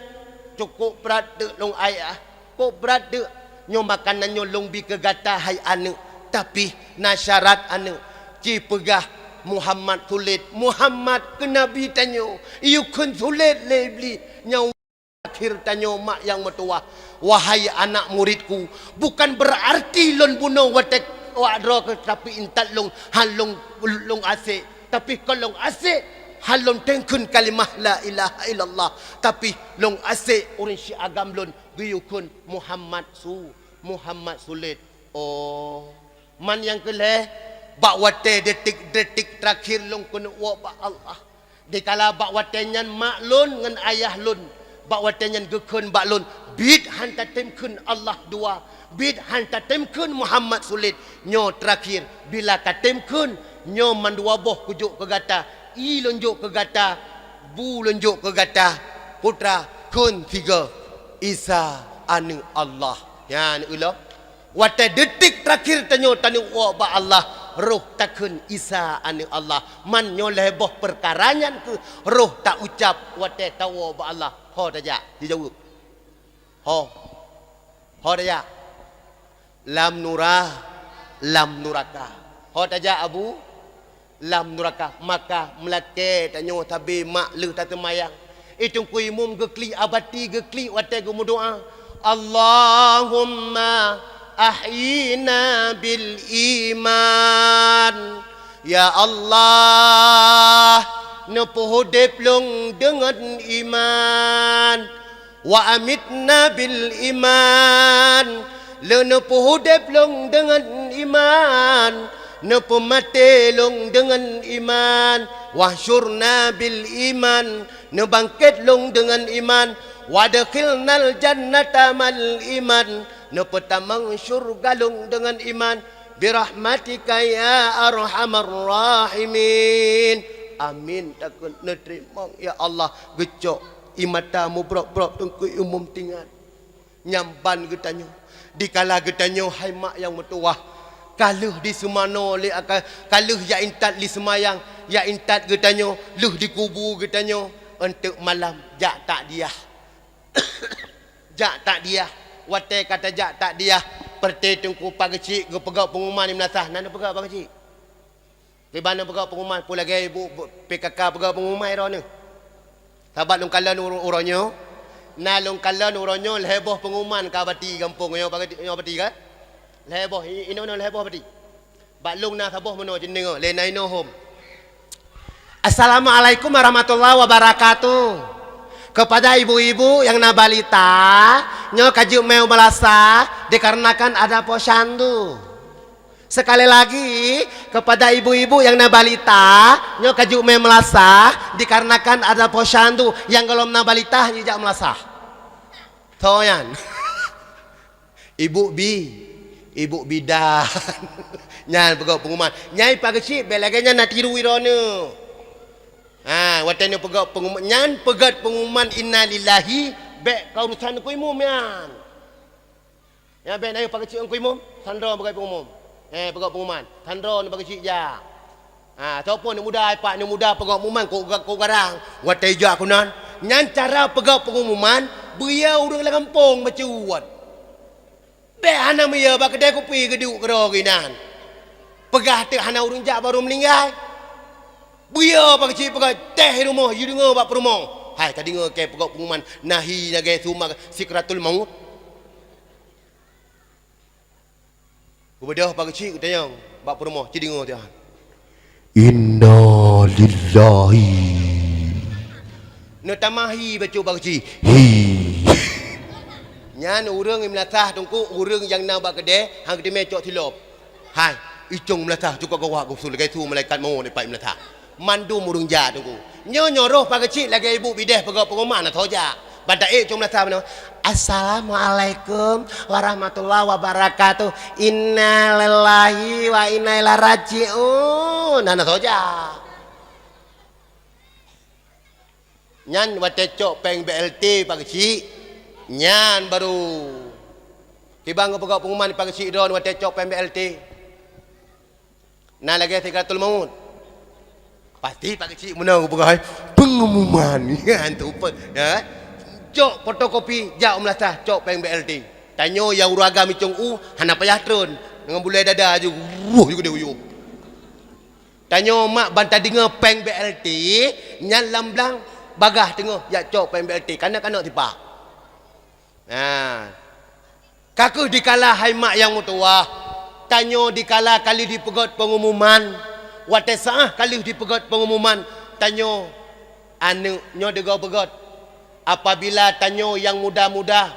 "Cukôp brat deuk lôn ayah." "Cukôp brat deuk. Nyoe makanan nyoe lôn bi keu gata hai aneuk, tapi na syarat aneuk. Ci peugah Muhammad Sulet, Muhammad keu nabi tanyoe." Geuyue kheun Sulet lé Iblih. Nyoe akhé tanyoe mak nyang meutuwah. Wahai anak muridku, bukan berarti lôn bunoe watèe awak droe keu tapeuintat lôn, hán lôn, lôn asék. Tapi kon lôn asék, hán lôn tem kheun kalimah la ilaha illallah. Tapi lôn asék ureueng syik agam lôn geuyue kheun Muhammad Su-, Muhammad Sulet. Oh. Man nyang keulhèe, bak watèe detik-detik terakhir lôn keuneuk woe bak Allah. Dikala bak watèe nyan mak lôn ngon ayah lôn, bak watèe nyan geukheun bak lôn, "Biet hán tatem kheun Allah dua, biet hán tatem kheun Muhammad Sulet. Nyoe terakhir, bila katem kheun, nyoe mandua boh kujok keu gata, ié lôn jok keu gata, bu lôn jok keu gata, putra kheun sigoe, Isa aneuk Allah." Nyan ulôn. Watèe detik terakhir tanyoe taneuk woe bak Allah, roh takheun Isa aneuk Allah. Man nyoe lhèe boh peukara nyan keuh roh taucap watèe tawoe bak Allah. Ho tajak, jijaweueb. Ho. Ho tajak. Lam nura-, lam nuraka. Ho tajak, Abu. Lam nuraka. Maka meulakèe tanyoe sabe mak lheueh taseumayang. Itungku imum geuklik abati, geuklik watèe geumeudoa, "Allahumma ahyina bil iman." Ya Allah, neupeuhudép lôn deungon iman. "Wa amitna bil iman." Lôn neupeuhudép lôn deungon iman, neupeumaté lôn deungon iman. "Wahsyurna bil iman." Neubangkét lôn deungon iman. "Wadkhilnal jannata mal iman." Neupeutamong syeuruga lôn deungon iman. Birahmatika ya arhamar rahimin. Amin. Takheun neuteurimong, ya Allah, geucok ie mata mubrok-brok Teungku Imum tingat. Nyan ban geutanyoe. Dikala geutanyoe hai mak nyang meutuwah, ka lheueh diseumanoe lé aka-, ka lheueh jak intat lé seumayang, jak intat geutanyoe, lheueh dikubu geutanyoe, eunteuk malam jak takdiah. Jak takdiah. Watée ka tajak takdiah, peureuté Teungku Pak Geuchik geupeugah peunguman di meulasah. Na neupeugah Pak Geuchik? Kiban neupeugah peunguman, peue lagée ibu P K K peugah peunguman droeneuh. Sabat lôn kalon uroe-, uroe nyoe, na lôn kalon uroe nyoe lhée boh peunguman ka bati gampông nyoe, Pak Geuchik, nyoe bati kan? Lhée boh, i-, inoe-inoe lhée boh bati. Bak lôn na saboh meunoe, cit deungoe, lé na inoe hom. Assalamualaikum warahmatullahi wabarakatuh. Kepada ibu-ibu yang na balita, nyoe ka jeuet mé meulasah dikarenakan ada posyandu. Sekali lagi, kepada ibu-ibu yang na balita, nyoe ka jeuet mé meulasah dikarenakan ada posyandu. Nyang gohlom na balita, nyoe jak meulasah. Tho nyan. Ibu bi, ibu bidan. Nyan peugah peunguman. Nyai Pak Geuchik, bék lagée nyan na tiru droeneuh. Ha, watée nyoe peugah peunguman, nyan peugah peunguman innalillahi, bék ka urusan Teungku Imum nyan. Nyan bék na yue Pak Geuchik Teungku Imum, sandro peugah peungumum. Eh, peugah peunguman, sandro nyoe Pak Geuchik jak. Ha, soe pun aneuk muda, ai pak aneuk muda peugah peungumuman kok, kok garang. Watée jak keunan, nyan cara peugah peungumuman, beuya ureuëng lam gampông bacut. Bék hana meuya bak keudée kupi geuduek keudroe geuh inan. Peugah teuk hana ureuëng jak barô meuninggai. Beuya Pak Geuchik peugah teh rumoh, yue deungoe bak peurumoh. Hai, ka deungoe keu peugah peungumuman, nahi lagée sumag sikratul maut. Geubeudôh Pak Geuchik geutanyong bak peurumoh, ci deungoe teuh. Inna lillahi. Neutamah hi bacut Pak Geuchik. Hi. Nyan ureuëng meulasah Teungku, ureuëng nyang na bak keudée, han geuteumé cok silop. Hai, icong meulasah cukôp gawat geusul lagée su malaikat maut ipat meulasah. Mandum ureuëng jak Teungku. Nyoe nyoe roh Pak Geuchik lagée ibu bideh peugah peunguman na soe jak. Ban taék cong meulasah meunoe. Assalamualaikum warahmatullahi wabarakatuh. Inna lillahi wa inna ilaihi raji'un. Na na soe jak. Nyan watée cok péng B L T Pak Geuchik. Nyan baru. Kiban geupeugah peunguman Pak Geuchik droen watée cok péng B L T. Na lagée sikratul maut. Pasti Pak Geuchik meunan geupeugah, hai, peungumuman. Nyan tu pe, ya. Cok fotokopi, jak u meulasah, cok péng B L T. Tanyoe nyang ureuëng agam icong u, hana payah tron. Deungon bulée dada aju, ruh ju keudeh uyueng. Tanyoe mak ban tadeungoe péng B L T, nyan lam blang bagah teungoh jak cok péng B L T. Kaneuk-kaneuk sipak. Nah, ka kheueh dikala hai mak nyang meutuwah, tanyoe dikala ka lheueh dipeugét peungumuman, watée seuah ka lheueh dipeugét peungumuman, tanyoe aneuëk nyoe deugoe beugét. Apabila tanyoe nyang muda-muda,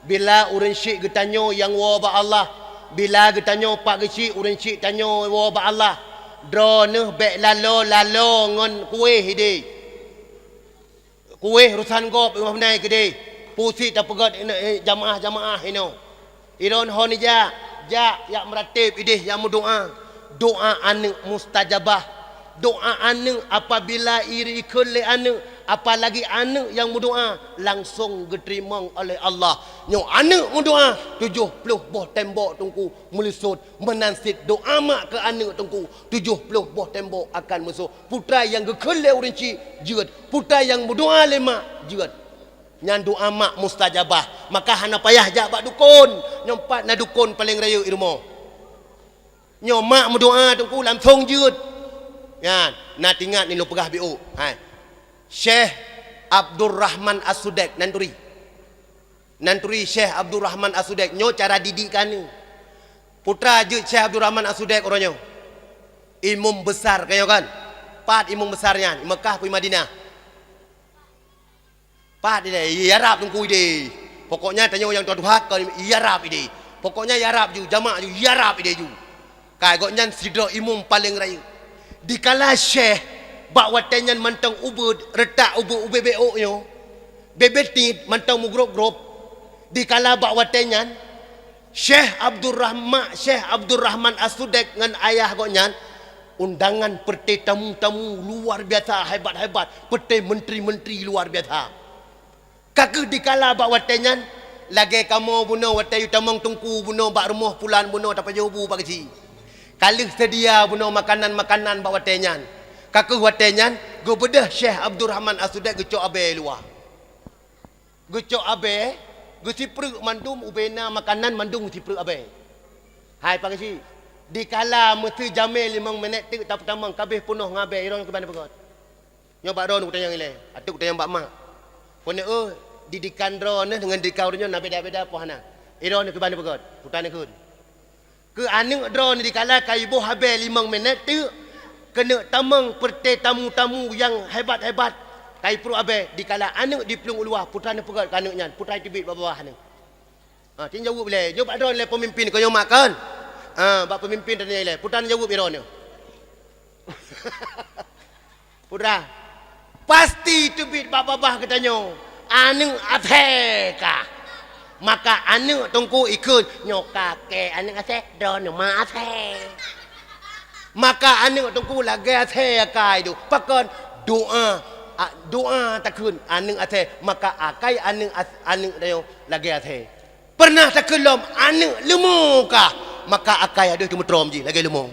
bila ureuëng syik geutanyoe nyang woe bak Allah, bila geutanyoe Pak Geuchik ureuëng syik tanyoe woe bak Allah, droeneueh bék lalo-lalo ngon kueh ideh. Kueh rusan gob i rumoh meunan keudeh, pusi tapeugét inoe, eh, jamaah-jamaah inoe. Iron hon ijak, jak, jak meuratéb ideh nyang meudoá. Doá aneuëk mustajabah. Doá aneuëk apabila i-, ikheun lé aneuëk, apalagi aneuëk nyang meudoá, langsong geuteurimong oleh Allah. Nyoe aneuëk meudoá, tujoh ploh boh tembok teungku meulisot, meunan cit doá mak keu aneuëk teungku, tujoh ploh boh tembok akan meuso. Putra nyang geukheun lé ureuëng chik jeuet, putra nyang meudoá lé mak jeuet. Nyan doá mak mustajabah, maka hana payah jak bak dukon. Nyoe pat na dukon paleng rayeuk i rumoh. Nyoe mak meudoá teungku langsong jeuet. Nyan, na tingat ni lôn peugah biôk. Hai. Syekh Abdurrahman As-Sudek nan turi. Nan turi Syekh Abdurrahman As-Sudek, nyoe cara didik keu aneuëk. Putra jeuet Syekh Abdurrahman As-Sudek uroe nyoe. Imum besar keu nyoe kan? Pat imum besar nyan, i Mekah peue i Madinah? Pat ideh, i Arab teungku ideh. Pokoknya tanyoe nyang tuha-tuha kon i Arab ideh. Pokoknya i Arab ju, jamak ju, i Arab ideh ju. Kai gobnyan sidroe imum paleng rayeuk. Dikala syekh bak watée nyan mantong ubeut, reutak ubeut ubé-bé ôk nyoe, bébé tiet mantong meugrôb-grôb. Dikala bak watée nyan, Syekh Abdurrahman, Syekh Abdurrahman As-Sudek ngon ayah gobnyan, undangan peureuté tamu-tamu luar biasa, hebat-hebat, peureuté menteri-menteri luar biasa. Ka kheueh dikala bak watée nyan, lagée kamoe bunoe watée yue tamong teungku bunoe bak rumoh pulan bunoe tapajoh bu bak geuchik. Ka lheueh seudia bunoe makanan-makanan bak watée nyan. Ka kheueh watée nyan, geubeudôh Syekh Abdurrahman As-Sudek geucok abée luwa. Geucok abée, geusipreuk mandum ubena makanan mandum geusipreuk abée. Hai Pak Geuchik, dikala meuseu jamé limong minét teuk tapeutamong ka abéh peunoh ngon abée, droeneuh kiban peugét. Nyoe bak droeneuh kutanyong ilée, ateueh kutanyong bak mak. Keuneuk, eh, didikan droeneuh deungon didikan ureuëng nyoe na beda-beda poh hana. Droeneuh kiban peugét, putra neukheun. Keu aneuëk droeneuh dikala ka iboh abée limong minét teuk, keuneuk tamong peureuté tamu-tamu nyang hebat-hebat, ka ipreuk abée dikala aneuëk diplueng u luwa, putra neupeugét keu aneuëk nyan, putra iteubiet bak babah neuh. Ha, cit jaweueb ilée, jaweueb bak droeneuh ilée peumimpin keu nyoe mak kon. Ha, bak peumimpin tanyong ilée, putra neujaweueb droeneuh. Putra, pasti teubiet bak babah geutanyoe, aneuëk asée kah. Maka aneuëk teungku ikheun, nyoe kakée aneuëk asée, droeneuh ma asée. Maka aneuëk teungku lagée asée akai deuh. Pakon? Doá, a, doá takheun aneuëk asée, maka akai aneuëk as-, aneuëk tanyoe lagée asée. Peureunah takheun lom aneuëk leumo kah, maka akai deuh teumeutrom jih lagée leumo.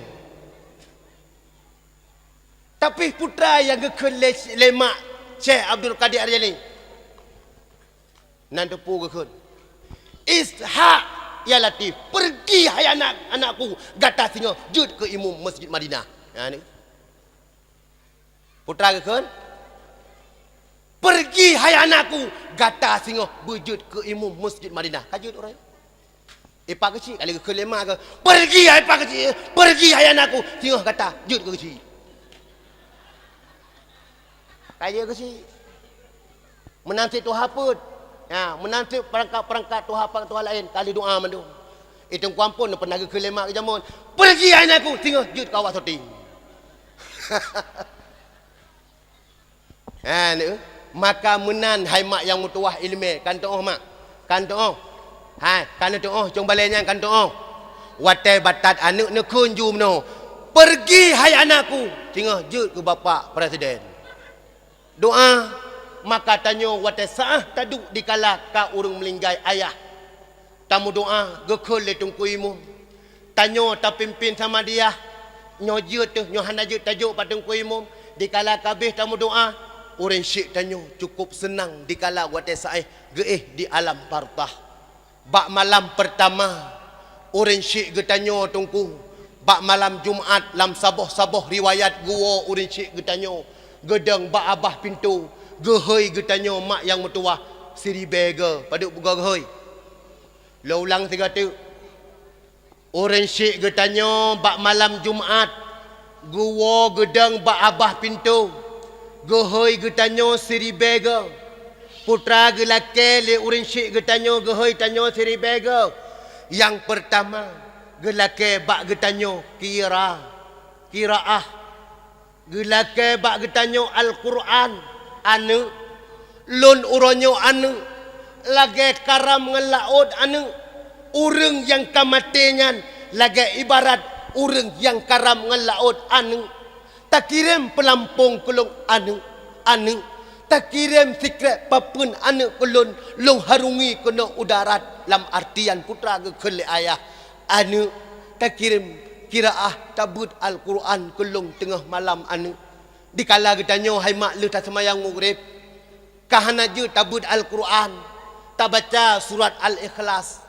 Tapi putra nyang geukheun lé, lé mak Syekh Abdul Qadir Ar-Raja'i, nan teupeu geukheun, "Ishak ya Latif, pergi hai anak, anakku, gata singoh jeuet keu imum Masjid Madinah." Nyan, putra geukheun, "Pergi hai anakku, gata singoh beujeuet keu imum Masjid Madinah." Ka jeuet uroe nyoe. Eh, Pak Geuchik, ka lheueh geukheun lé mak geuh, "Pergi hai Pak Geuchik, pergi hai anakku, singoh gata jeuet keu geuchik." Ka jeuet geuchik. Meunan cit tuha peuet. Ya, meunan cit peurangkat-peurangkat tuha pang tuha laén, ka lheueh doá mandum. Eh, Teungku Ampon pernah geukheun lé mak geuh jameun, "Pergi hai anakku, singoh jeuet keu awak syuting." Ha, ni, maka meunan hai mak nyang meutuwah iéleumé, kan teuôh mak, kan teuôh. Hai, kan teuôh, cong balée nyan kan teuôh. Watée batat aneuëk neukheun ju meunoe, "Pergi hai anakku, singoh jeuet keu bapak presiden." Doá, maka tanyoe watée sa'ah taduek dikala ka ureuëng meuninggai ayah. Tameudoá geukheun lé Teungku Imum. Tanyoe tapimpén Samadiyah, nyoe jeuet teuh, nyoe hana jeuet tajok bak Teungku Imum. Dikala ka abéh tameudoá, ureuëng syik tanyoe cukup seunang dikala watée saéh geuéh di alam bartah. Bak malam peurtama, ureuëng syik geutanyoe Teungku, bak malam Jumat lam saboh-saboh riwayat geuwoe ureuëng syik geutanyoe, geudong bak abah pintoe, geuhôi geutanyoe mak nyang meutuwah siribée goe. Padub bugoe geuhôi? Lôn ulang sigoe teuk. Ureuëng syik geutanyoe bak malam Jumat geuwoe geudong bak abah pintoe, geuhôi geutanyoe siribée goe. Putra geulakée lé ureuëng syik geutanyoe geuhôi tanyoe siribée goe. Nyang peurtama, geulakée bak geutanyoe kira, kiraah. Geulakée bak geutanyoe Al-Qur'an, aneuëk. Lôn uroe nyoe aneuëk, lagée karam ngon laôt aneuëk. Ureuëng nyang ka maté nyan lagée ibarat ureuëng nyang karam ngon laôt aneuëk. Takirém peulampông keu lôn aneuëk, aneuëk. Takirém sikrék papeuen aneuëk keu lôn, lôn harungi keunoe u darat, lam artian putra geukheun lé ayah. Aneuëk, takirém kiraah tabeuet Al-Qur'an keu lôn teungoh malam aneuëk. Dikala geutanyoe hai mak lheueh taseumayang Maghrib, ka hana jeuet tabeuet Al-Qur'an, tabaca surat Al-Ikhlas.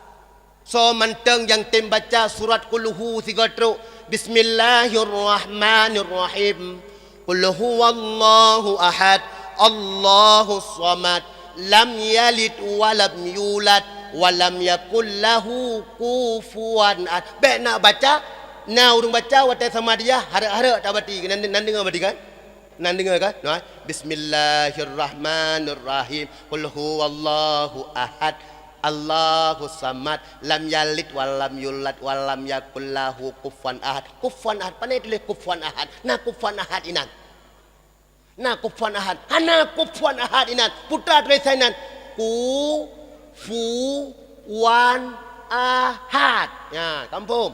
Soe mantong nyang tem baca surat Qul Hu sigoe trok, Bismillahirrahmanirrahim. Qul huwallahu ahad, Allahus samad, lam yalid wa lam yulad, wa lam yakul lahu kufuwan ahad. Bék na baca, na ureuëng baca watée Samadiyah, hareuek-hareuek tabati. Nan, nan deungoe bati kan? Nan deungoe kan? Nah, Bismillahirrahmanirrahim. Qul huwallahu ahad, Allahus samad, lam yalid wa lam yulad, wa lam yakul lahu kufuwan ahad. Kufuwan ahad, pane tuléh kufuwan ahad? Na kufuwan ahad inan. Na kufuwan ahad. Hana kufuwan ahad inan. Putra tuléh sa inan. Ku, fu, wan, Ahad. Ya, kampung.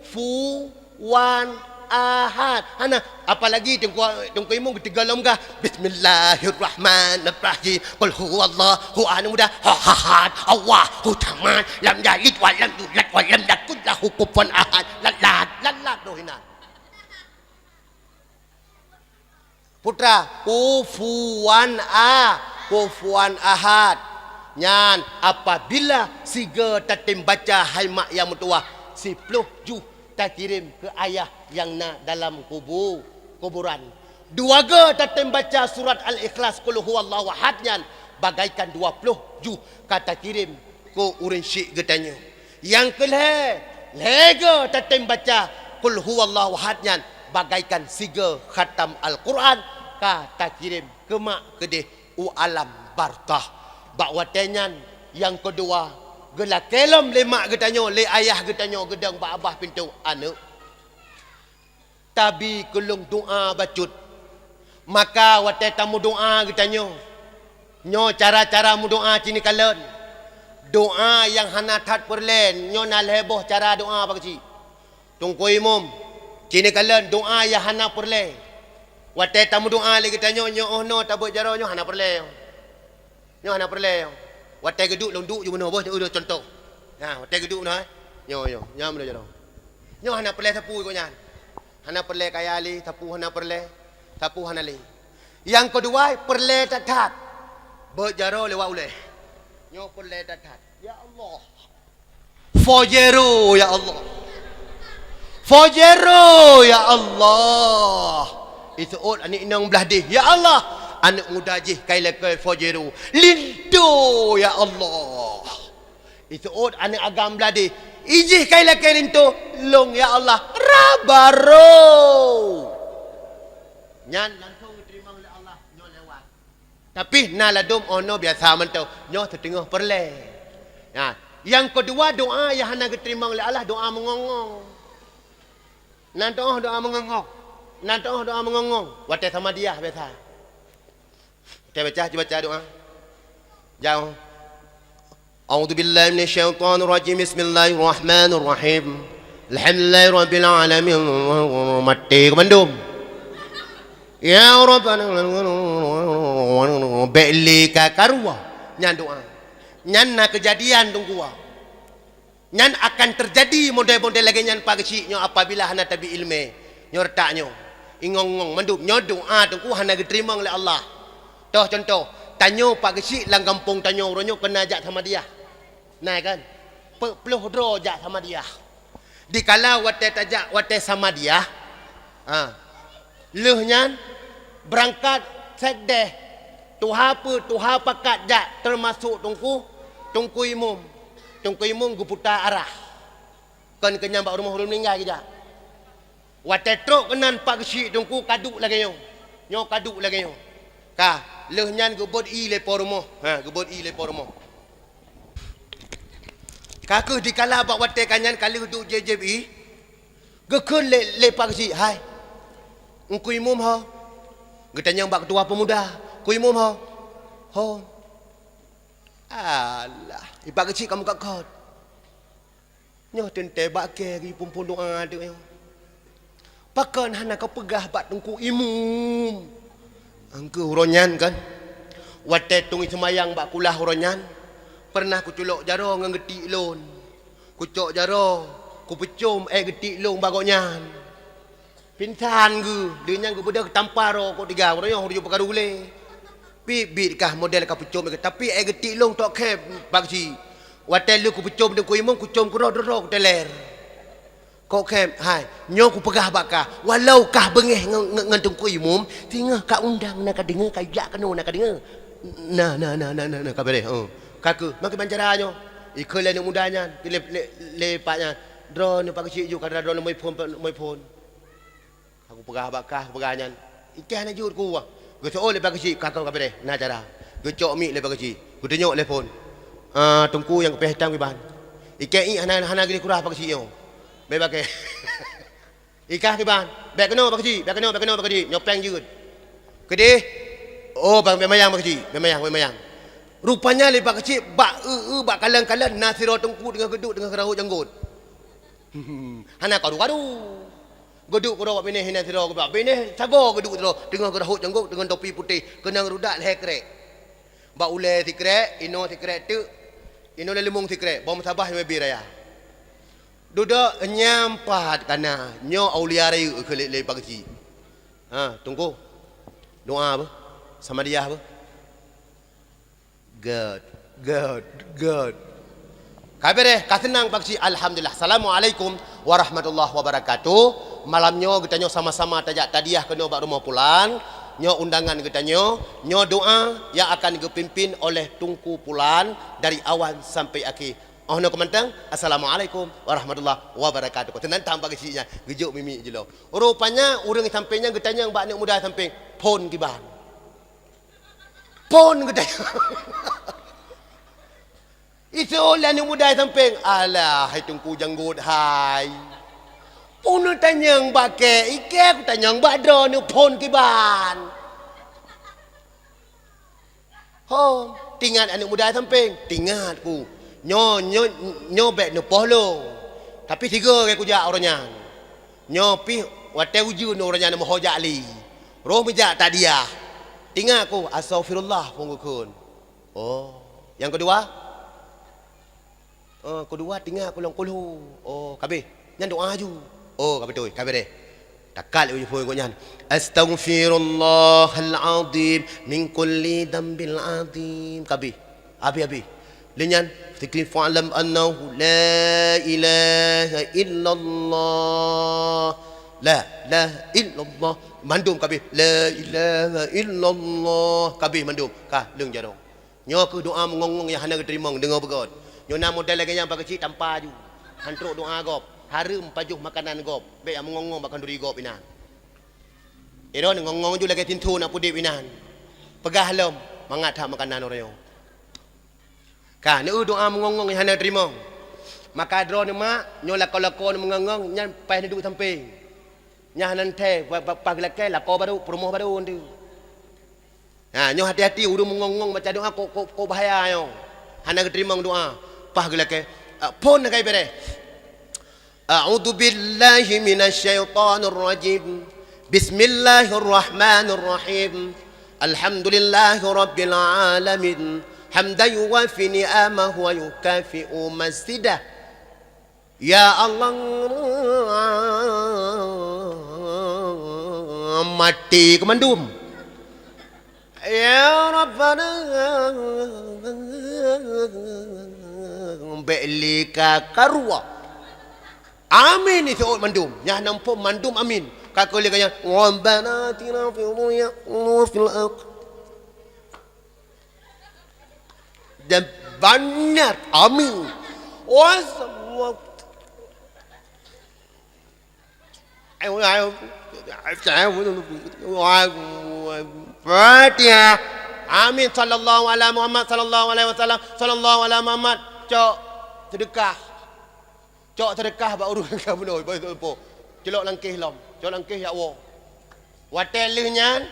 Kufuwan ahad. Hana, apalagi Teungku, Teungku Imum geuteugah lom gah. Bismillahirrahmanirrahim. Qul huwallahu ahad. Mudah. Ahad. Allahu samad. Lam yalid wa lam yulad wa lam yakul lahu kufuwan ahad. Lalat, lalat roh inan. Putra, kufuwan a, kufuwan ahad. Nyan apabila sigoe tatem baca hai mak nyang meutuwah, siploh juh takirém keu ayah nyang na dalam kubu, kuburan. Dua goe tatem baca surat Al-Ikhlas, Qul huwallahu ahad nyan bagaikan dua ploh juh ka takirém keu ureuëng syik geutanyoe. Nyang keu lhée, lhée goe tatem baca Qul huwallahu ahad nyan bagaikan sigoe khatam Al-Qur'an ka takirém keu mak keudeh u alam barzakh. Bak watée nyan nyang keudua geulakée lom lé mak geutanyoe, lé ayah geutanyoe geudong bak babah pintoe, aneuëk. Tabi keu lôn doá bacut. Maka watée tameudoá geutanyoe, nyoe cara-cara meudoá cit neukalon. Doá nyang hana that peureulée, nyoe na lhée boh cara doá bak cit. Teungku Imum, cit neukalon doá nyang hana peureulée. Watée tameudoá lé geutanyoe, nyoe oh noe tabeuet jaroe nyoe hana peureulée. Nyoe hana peureulée. Watée geuduek lôn duek ju bunoe boh, nyoe contoh. Nah, watée geuduek noh, eh. Nyoe, nyoe, nyoe meunyoe jaroe. Nyoe hana peureulée sapeue iko nyan. Hana peureulée kaya lé, sapeue hana peureulée, sapeue hana lé. Nyang keudua, peureulée that-that. Beuet jaroe lewat ulée. Nyoe peureulée that-that. Ya Allah. Fojero, ya Allah. Fojero, ya Allah. Iseuôt aneuëk inong blah deh, ya Allah. Aneuëk muda jih kai lakée fojero. Linto, ya Allah. Iseuôt aneuëk agam blah deh, ijih kai lakée linto, lôn ya Allah, rabaro. Nyan langsong geuteurimong lé Allah nyoe lewat. Tapi na ladôm oh noe biasa mantong, nyoe siteungoh peureulée. Nah, nyang keudua doá nyang hana geuteurimong lé Allah, doá meungong-ngong. Na teuoh doá meungong-ngong. Na teuoh doá meungong-ngong. Watée samadiah biasa. Watée baca, baca doá. Jauh. A'udzubillahi minasyaitonirrajim. Bismillahirrahmanirrahim. Alhamdulillahirabbil alamin. Maté keu mandum. Ya Rabbana, bék lé ka karuwa. Nyan doá. Nyan na keujadian teungku. Nyan akan teujadi model-model lagée nyan Pak Geuchik nyoe apabila hana tabi iéleumé. Nyoe reutak nyoe. Ingong-ngong mandum nyoe doá teungku hana geuteurimong lé Allah. Toh contoh, tanyoe Pak Geuchik lam gampông tanyoe uroe nyoe keuneuk jak samadiah. Na kan? Peuet ploh droe jak samadiah. Dikala watée tajak watée samadiah, ha, lheueh nyan beurangkat sekdeh, tuha peue, tuha pakat jak, teumasok teungku, teungku imum. Teungku imum geuputa arah. Kon keu nyang bak rumoh ureuëng meuninggai geujak. Watée trok keunan Pak Geuchik teungku ka duek lagée nyoe. Nyoe ka duek lagée nyoe. Ka, lheueh nyan geubeuet ié lé po rumoh. Ha, geubeuet ié lé po rumoh. Ka kheueh dikala bak watée ka nyan ka lheueh duek jieb-jieb ié, geukheun lé, lé Pak Geuchik, "Hai, Teungku Imum ho?" Geutanyong bak keutua peumuda, "Teungku Imum ho?" "Ho." "Alah, i Pak Geuchik kamoe ka kot." Nyoe teuntée bak kée geuphon-phon doá teuk nyoe. Pakon hana kapeugah bak Teungku Imum? Angkeu uroe nyan kan, watée tueng seumayang bak kulah uroe nyan, peureunah kuculok jaroe ngon geutik lôn. Kucok jaroe, kupeucom ék geutik lôn bak gobnyan. Pingsan geuh, lheueh nyan geubeudôh tampa droe kok tiga, uroe nyoe hana jeuet peukaru gulée. Biet-biet kah model ka peucom, tapi ék geutik lôn tok khém bak si. Watée lheueh kupeucom Teungku Imum, kucom keudroe-droe kuteler. Kok khém, hai, nyoe kupeugah bak kah, walau kah beungéh ngon, ngon, ngon Teungku Imum, singoh ka undang na ka deungoe, ka jak keunoe na ka deungoe. Na, na, na, ka beureh, oh. Ka keuh, makeuh ban cara nyoe. Ikheun lé aneuk muda nyan, lé, lé, lé pak nyan. Droeneuh Pak Geuchik ju, ka droeneuh moi phon, moi phon. Aku peugah bak kah, aku peugah nyan. Ikah na jeuet ku. Geuseuôt lé Pak Geuchik, ka keuh ka beureh, na cara. Geucok mic lé Pak Geuchik. Geutunyok lé phon. Ah, Teungku nyang keupéh hitam kiban. Ikah iek hana, hana geulikurah Pak Geuchik nyoe. Bèk bakée. Ikah kiban. Bèk keunoe Pak Geuchik, bèk keunoe, bèk keunoe Pak Geuchik. Nyoe péng jeuet. Keudeh. Oh, bang, bèk mayang Pak Geuchik. Bèk mayang, bèk mayang. Rupanya lé Pak Keuchik bak eu-eu, bak kalon-kalon na sidroe teungku teungoh geuduek teungoh geurahot janggot. Hana karu-karu. Geuduek keudroe bak binéh, na sidroe bak binéh sagoe geuduek sidroe teungoh geurahot janggot deungon topi putéh, keunong rudak lhèe krek. Bak ulèe sikrek, inoe sikrek teuk, inoe lé leumong sikrek, bak meusaboh nyang bie raya. Dudoe nyan pat ka na, nyoe aulia rayeuk keu lé, lé Pak Keuchik. Ha, teungku. Doa beuh. Samadiyah beuh. Good, good, good. Ka beureh, ka seunang Pak Keuchik. Alhamdulillah. Assalamualaikum warahmatullahi wabarakatuh. Malam nyoe geutanyoe sama-sama tajak tadiyah keunoe bak rumoh Pulan. Nyoe undangan geutanyoe. Nyoe doa nyang akan geupimpin oleh Teungku Pulan dari awal sampai akhé. Oh, nyoe keumantang. Assalamualaikum warahmatullahi wabarakatuh. Seunang tam Pak Keuchik nyan. Geujok mimik jih lom. Rupanya ureueng sampéng nyan geutanyong bak aneuk muda sampéng, phon kiban. Phon geutanyong. Iseuôt lé aneuk muda sampéng, "Alah, hai Teungku Janggot hai. Phon neutanyong bak kèe, ikèe kutanyong bak droeneuh phon kiban." Ho, tingat aneuk muda sampéng, tingat ku. Nyoe, nyoe, nyoe bèk neupoh lôn. Tapi sigoe lagèe kujak uroe nyan. Nyoe pih watèe ujeuen uroe nyan meuho jak li. Roh meujak tadiyah. Tingat ku, astaghfirullah phon geukheun. Oh, nyang keudua? Oh, keudua tingat kulong kulhu. Oh, ka abéh. Nyan doa ju. Oh, ka beutôi, ka beureh. Takat lé ujeuen phon gobnyan. Astaghfirullahal azim min kulli dzambil azim. Ka abéh. Abéh, abéh. Lé nyan, zikri fa'lam annahu la ilaha illallah. La ilaha illallah. Mandum ka abéh. La ilaha illallah. Ka abéh mandum. Ka, leueng jaroe. Nyoe kheueh doa meungong-ngong nyang hana geuteurimong, deungoe beugöt. Nyoe na model lagèe nyan Pak Keuchik tampa ju. Han trok doa gob, hareuem pajoh makanan gob, bèk nyang meungong-ngong bak khanduri gob inan. Droeneuh ngong-ngong ju lagèe sinso na peudép inan. Peugah lom, mangat that makanan uroe nyoe. Ka, neu doa meungong-ngong nyang hana geuteurimong. Maka droeneuh mak, nyoe lakoe-lakoe neuh meungong-ngong, nyan paih neuduek sampéng. Nyan hana thèe, pa-, pa-, paih geulakèe, lakoe barô, peurumoh barô, nyan. Ha, nyoe hati-hati, ureueng meungong-ngong baca doa, kok, kok, kok bahaya nyoe. Hana geuteurimong doa. Paih geulakèe. Ah, phon ka ibeureh. A'udzubillahi minasyaitonirrajim. Bismillahirrahmanirrahim. Alhamdulillahirabbil alamin. Hamdan yuwafi ni'amahu wa yukafi'u mazidah. Ya Allah, maté keu mandum. Ya Rabbana, bèk lé ka karu. Amin, iseuôt mandum. Nyan na phon mandum amin. Ka keu lé ka nyan, Rabbana atina fid dunya wa fil akhirah. Dan banyak amin. Fatihah. Amin. Sallallahu ala Muhammad, sallallahu alaihi wasallam, sallallahu ala Muhammad. Cok, seudeukah. Cok seudeukah bak ureueng ka bunoe, bak ureueng po. Culok lam kéh lom, culok lam kéh jak woe. Watèe lheueh nyan,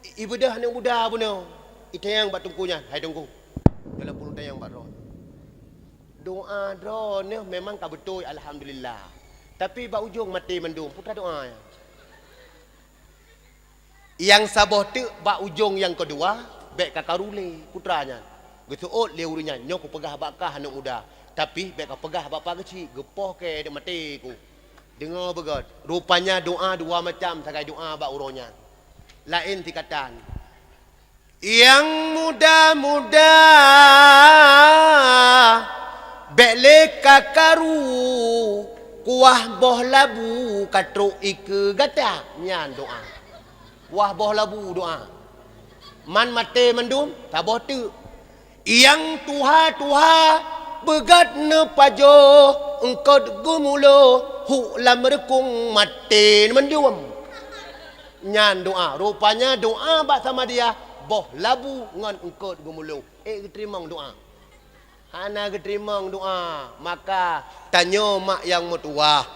i-, ibeudôh aneuk muda bunoe. Itanyong bak teungku nyan, "Hai teungku, nyoe lôn peurunoe tanyong bak droeneuh. Doa droeneuh memang ka beutôi, alhamdulillah. Tapi bak ujong maté mandum, peue teuma doa nyan?" Nyang saboh teuk bak ujong nyang keudua, bèk ka karu lé putra nyan. Geuseuôt lé ureueng nyan, "Nyoe kupeugah bak kah aneuk muda, tapi bèk kapeugah bak Pak Keuchik, geupoh kèe deuek maté ku." Deungoe beugöt, rupanya doa dua macam sagai doa bak uroe nyan. Laén sikatan. Nyang muda-muda, bèk lé ka karu, kuah boh labu ka trok ikeue gata. Nyan doa. Kuah boh labu doa. Man maté mandum, saboh teuk. Nyang tuha-tuha, beugöt neupajoh, eungkôt geumulo, hu lam reukong maté mandum. Nyan doa. Rupanya doa bak samadiyah, boh labu ngon eungkôt geumulo. Ék geuteurimong doa? Hana geuteurimong doa. Maka tanyoe mak nyang meutuwah,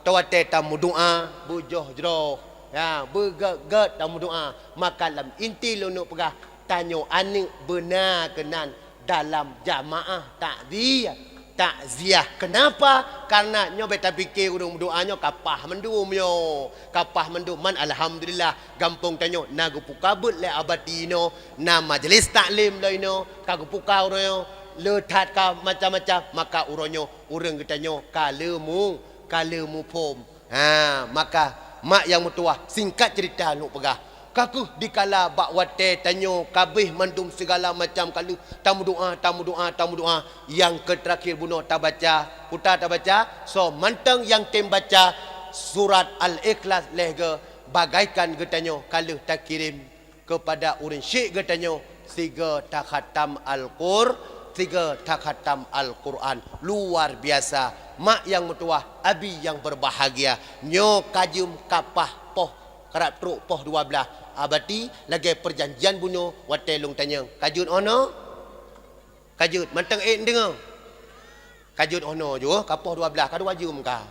watèe tameudoa, beujoh jroh, ya, beugöt-göt tameudoa. Maka lam inti lôn neuk peugah, Tanyoe aneuëk beuna keunan dalam jamaah takziah, takziah. Kenapa? Karena nyoe beta pike ureuëng meudoa nyoe kapah mandum nyoe. Kapah mandum man alhamdulillah gampông tanyoe na geupuka beuet lé abati inoe, na majelis taklim lé inoe, ka geupuka uroe nyoe, le that ka macam-macam, maka uroe nyoe ureuëng geutanyoe ka leumu, ka leumu phom. Ha, maka mak nyang meutuwah, singkat cerita lôn peugah. Ka kheueh dikala bak watée tanyoe kabeh mandum sigala macam ka lheueh tameudoa, tameudoa, tameudoa, nyang keu terakhir bunoe tabaca, puta tabaca, so mantong nyang tem baca surat Al-Ikhlas lhée geuh bagaikan geutanyoe ka lheueh takirém kepada ureuëng syik geutanyoe siga takhatam Al-Qur, siga takhatam Al-Quran. Luar biasa. Mak nyang meutuwah, abi nyang berbahagia. Nyoe ka jeuem kapah poh, karab trok poh dua blaih. Abati lagée perjanjian bunoe watée lôn tanyong. Ka jeuet 'oh noe? Ka jeuet, mantong ék deungoe. Ka jeuet 'oh noe ju, ka poh dua blaih, ka dua jeuem ka.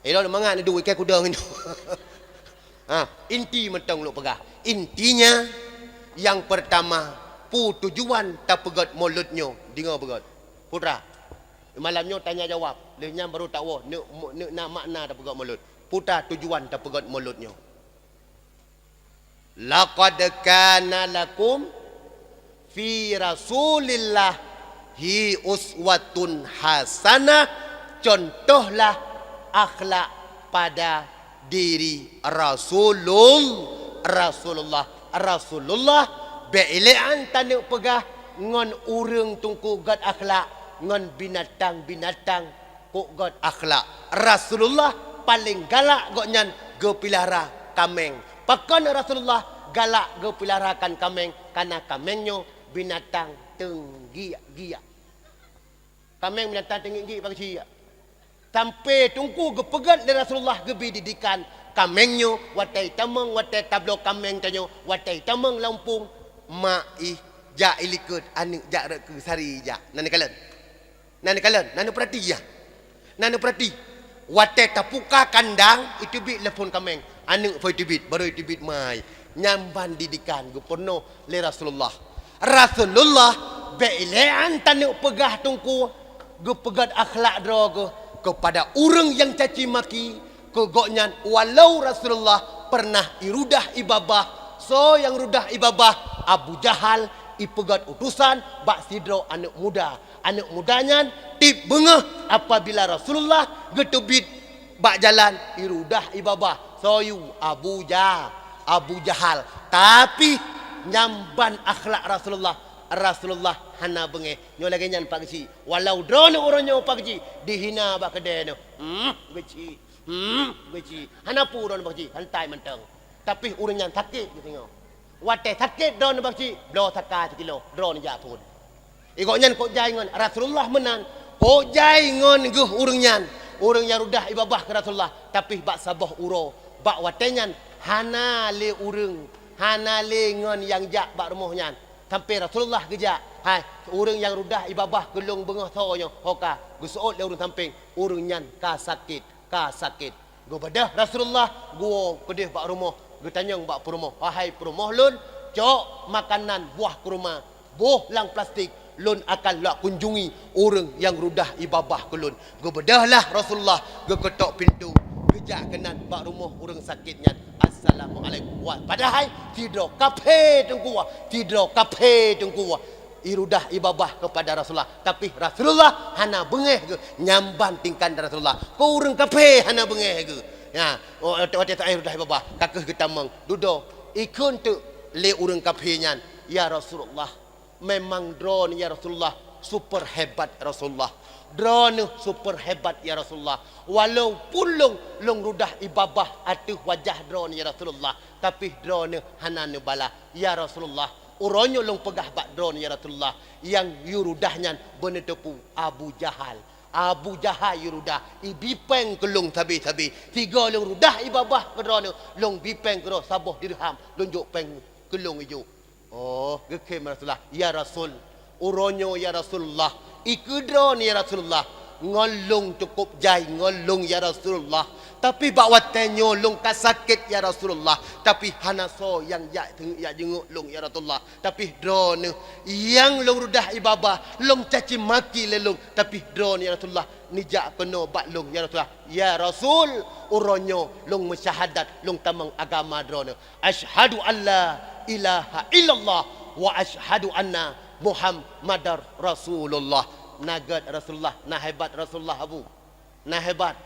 Ilôn mangat neuduek ikai kuda ngon nyoe. Ha, inti mantong lôn peugah. Intinya, nyang pertama, peue tujuan tapeugét mulod nyoe, deungoe beugét. Putra, malam nyoe tanya jawab, lheueh nyan baru tawoe neuk, neuk na makna tapeugét mulod. Putra tujuan tapeugét mulod nyoe. Laqad kana lakum fi Rasulillahi uswatun hasanah, contohlah akhlak pada diri Rasulul-, Rasulullah. Rasulullah, bék ilée an taneuk peugah ngon ureuëng teungku gét akhlak, ngon binatang-binatang kok gét akhlak. Rasulullah paleng galak gobnyan geupilara kaméng. Pakon Rasulullah galak geupilara kan kaméng? Karena kaméng nyoe binatang teunggiek-giek. Kaméng binatang teunggiek-giek, Pak Keuchik. Sampai teungku geupeugét lé Rasulullah geubi didikan kaméng nyoe, watée tamong, watée tabloe kaméng tanyoe, watée tamong lam umpung, mak ih jak ilikot, aneuëk jak rot keu sari jak. Na neukalon? Na neukalon, na neupeurati ya. Na neupeurati. Watée tapuka kandang, iteubiet lé phon kaméng. Aneuëk phon iteubiet, baru iteubiet mai. Nyan ban didikan geupeurunoe lé Rasulullah. Rasulullah bék ilée an taneuk peugah teungku geupeugét akhlak droe geuh keupada ureuëng nyang caci maki, keu gobnyan, walau Rasulullah pernah irudah ibabah, soe nyang rudah ibabah, Abu Jahal, ipeugét utosan bak sidroe aneuëk muda. Aneuëk muda nyan tieb beungoh apabila Rasulullah geuteubiet bak jalan, irudah ibabah, soe yue, Abu Ja-, Abu Jahal. Tapi nyan ban akhlak Rasulullah, Rasulullah hana beungéh. Nyoe lagée nyan Pak Keuchik. Walau droeneuh uroe nyoe Pak Keuchik dihina bak keudée nyoe. Hmm, Keuchik. Hmm, Keuchik. Hana peue droeneuh Pak Keuchik, santai mantong. Tapi ureuëng nyan sakét geusingoh. Watée sakét droeneuh Pak Keuchik, bloe saka sikilo, droeneuh jak phon. Gobnyan kok jai ngon Rasulullah meunan. Kok jai ngon geuh ureuëng nyan. Ureuëng nyang rudah ibabah keu Rasulullah, tapi bak saboh uroe, bak watée nyan hana lé ureuëng, hana lé ngon nyang jak bak rumoh nyan. Sampai Rasulullah geujak, "Hai, ureuëng nyang rudah ibabah keu lôn beungoh soe nyoe?" Ho ka geuseuôt lé ureuëng sampéng, ureuëng nyan ka sakét, ka sakét. Geubeudôh Rasulullah, geuwoe keudeh bak rumoh, geutanyong bak peurumoh, "Wahai peurumoh lôn, cok makanan buah kurma, boh lam plastik, lôn akan lak kunjungi ureuëng nyang rudah ibabah keu lôn." Geubeudôhlah Rasulullah, geuketok pintoe, geujak keunan bak rumoh ureuëng sakét nyan. "Assalamualaikum." Wah, padahai sidroe kaphé teungku, sidroe kaphé teungku. Irudah ibabah keupada Rasulullah, tapi Rasulullah hana beungéh geuh, nyan ban tingkah Rasulullah. Keu ureuëng kaphé hana beungéh geuh. Ya, watée, watée irudah ibabah, ka kheueh geutamong, dudoe, ikheun teuk lé ureuëng kaphé nyan, "Ya Rasulullah, memang droeneuh ya Rasulullah, super hebat Rasulullah. Droeneuh super hebat ya Rasulullah. Walaupun lôn, lôn rudah ibabah ateueh wajah droeneuh ya Rasulullah, tapi droeneuh hana neubalah ya Rasulullah." Uroe nyoe lôn peugah bak droeneuh ya Rasulullah, nyang yue rudah nyan beuneuteupeu Abu Jahal. Abu Jahal yue rudah, ibi péng keu lôn sabe-sabe. Sigoe lôn rudah ibabah keu droeneuh, lôn bi péng keu droe saboh dirham, lôn jok péng keu lôn ijok. Oh, geukhém Rasulullah, "Ya Rasul, uroe nyoe ya Rasulullah, ikeu droeneuh ya Rasulullah, Ngon lôn cukup jai ngon lôn, ya Rasulullah. Tapi bak watée nyoe lôn ka sakét, ya Rasulullah. Tapi hana soe nyang jak, jak jenguk lôn, ya Rasulullah. Tapi droeneuh nyang lôn rudah ié babah, lôn caci maki lé lôn. Tapi droeneuh, ya Rasulullah, neujak keunoe bak lôn, ya Rasulullah. Ya Rasul, uroe nyoe lôn meusyahadat, lôn tamong agama droeneuh. Asyhadu an la ilaha illallah wa asyhadu anna Muhammadar Rasulullah. Na gét Rasulullah, na hebat Rasulullah, Abu. Na hebat.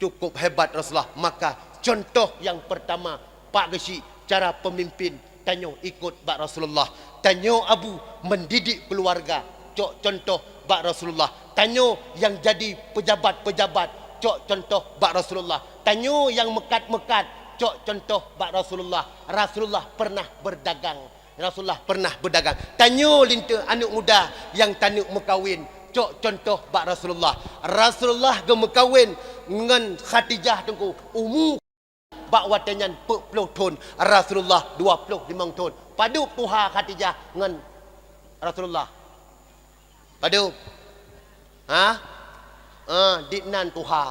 Cukup hebat Rasulullah. Maka contoh nyang pertama, Pak Geuchik, cara pemimpin tanyoe ikut bak Rasulullah. Tanyoe Abu mendidik keluarga, cok contoh bak Rasulullah. Tanyoe nyang jadi pejabat-pejabat, cok contoh bak Rasulullah. Tanyoe nyang meukat-meukat, cok contoh bak Rasulullah. Rasulullah pernah berdagang. Rasulullah pernah berdagang. Tanyoe linto aneuk muda nyang taneuk meukawen, cok contoh bak Rasulullah. Rasulullah geumeukawen ngon Khadijah, Teungku, umu bak watée nyan peuet ploh thon, Rasulullah dua ploh limong thon. Padub tuha Khadijah ngon Rasulullah? Padub? Ha? Eh, dinan tuha.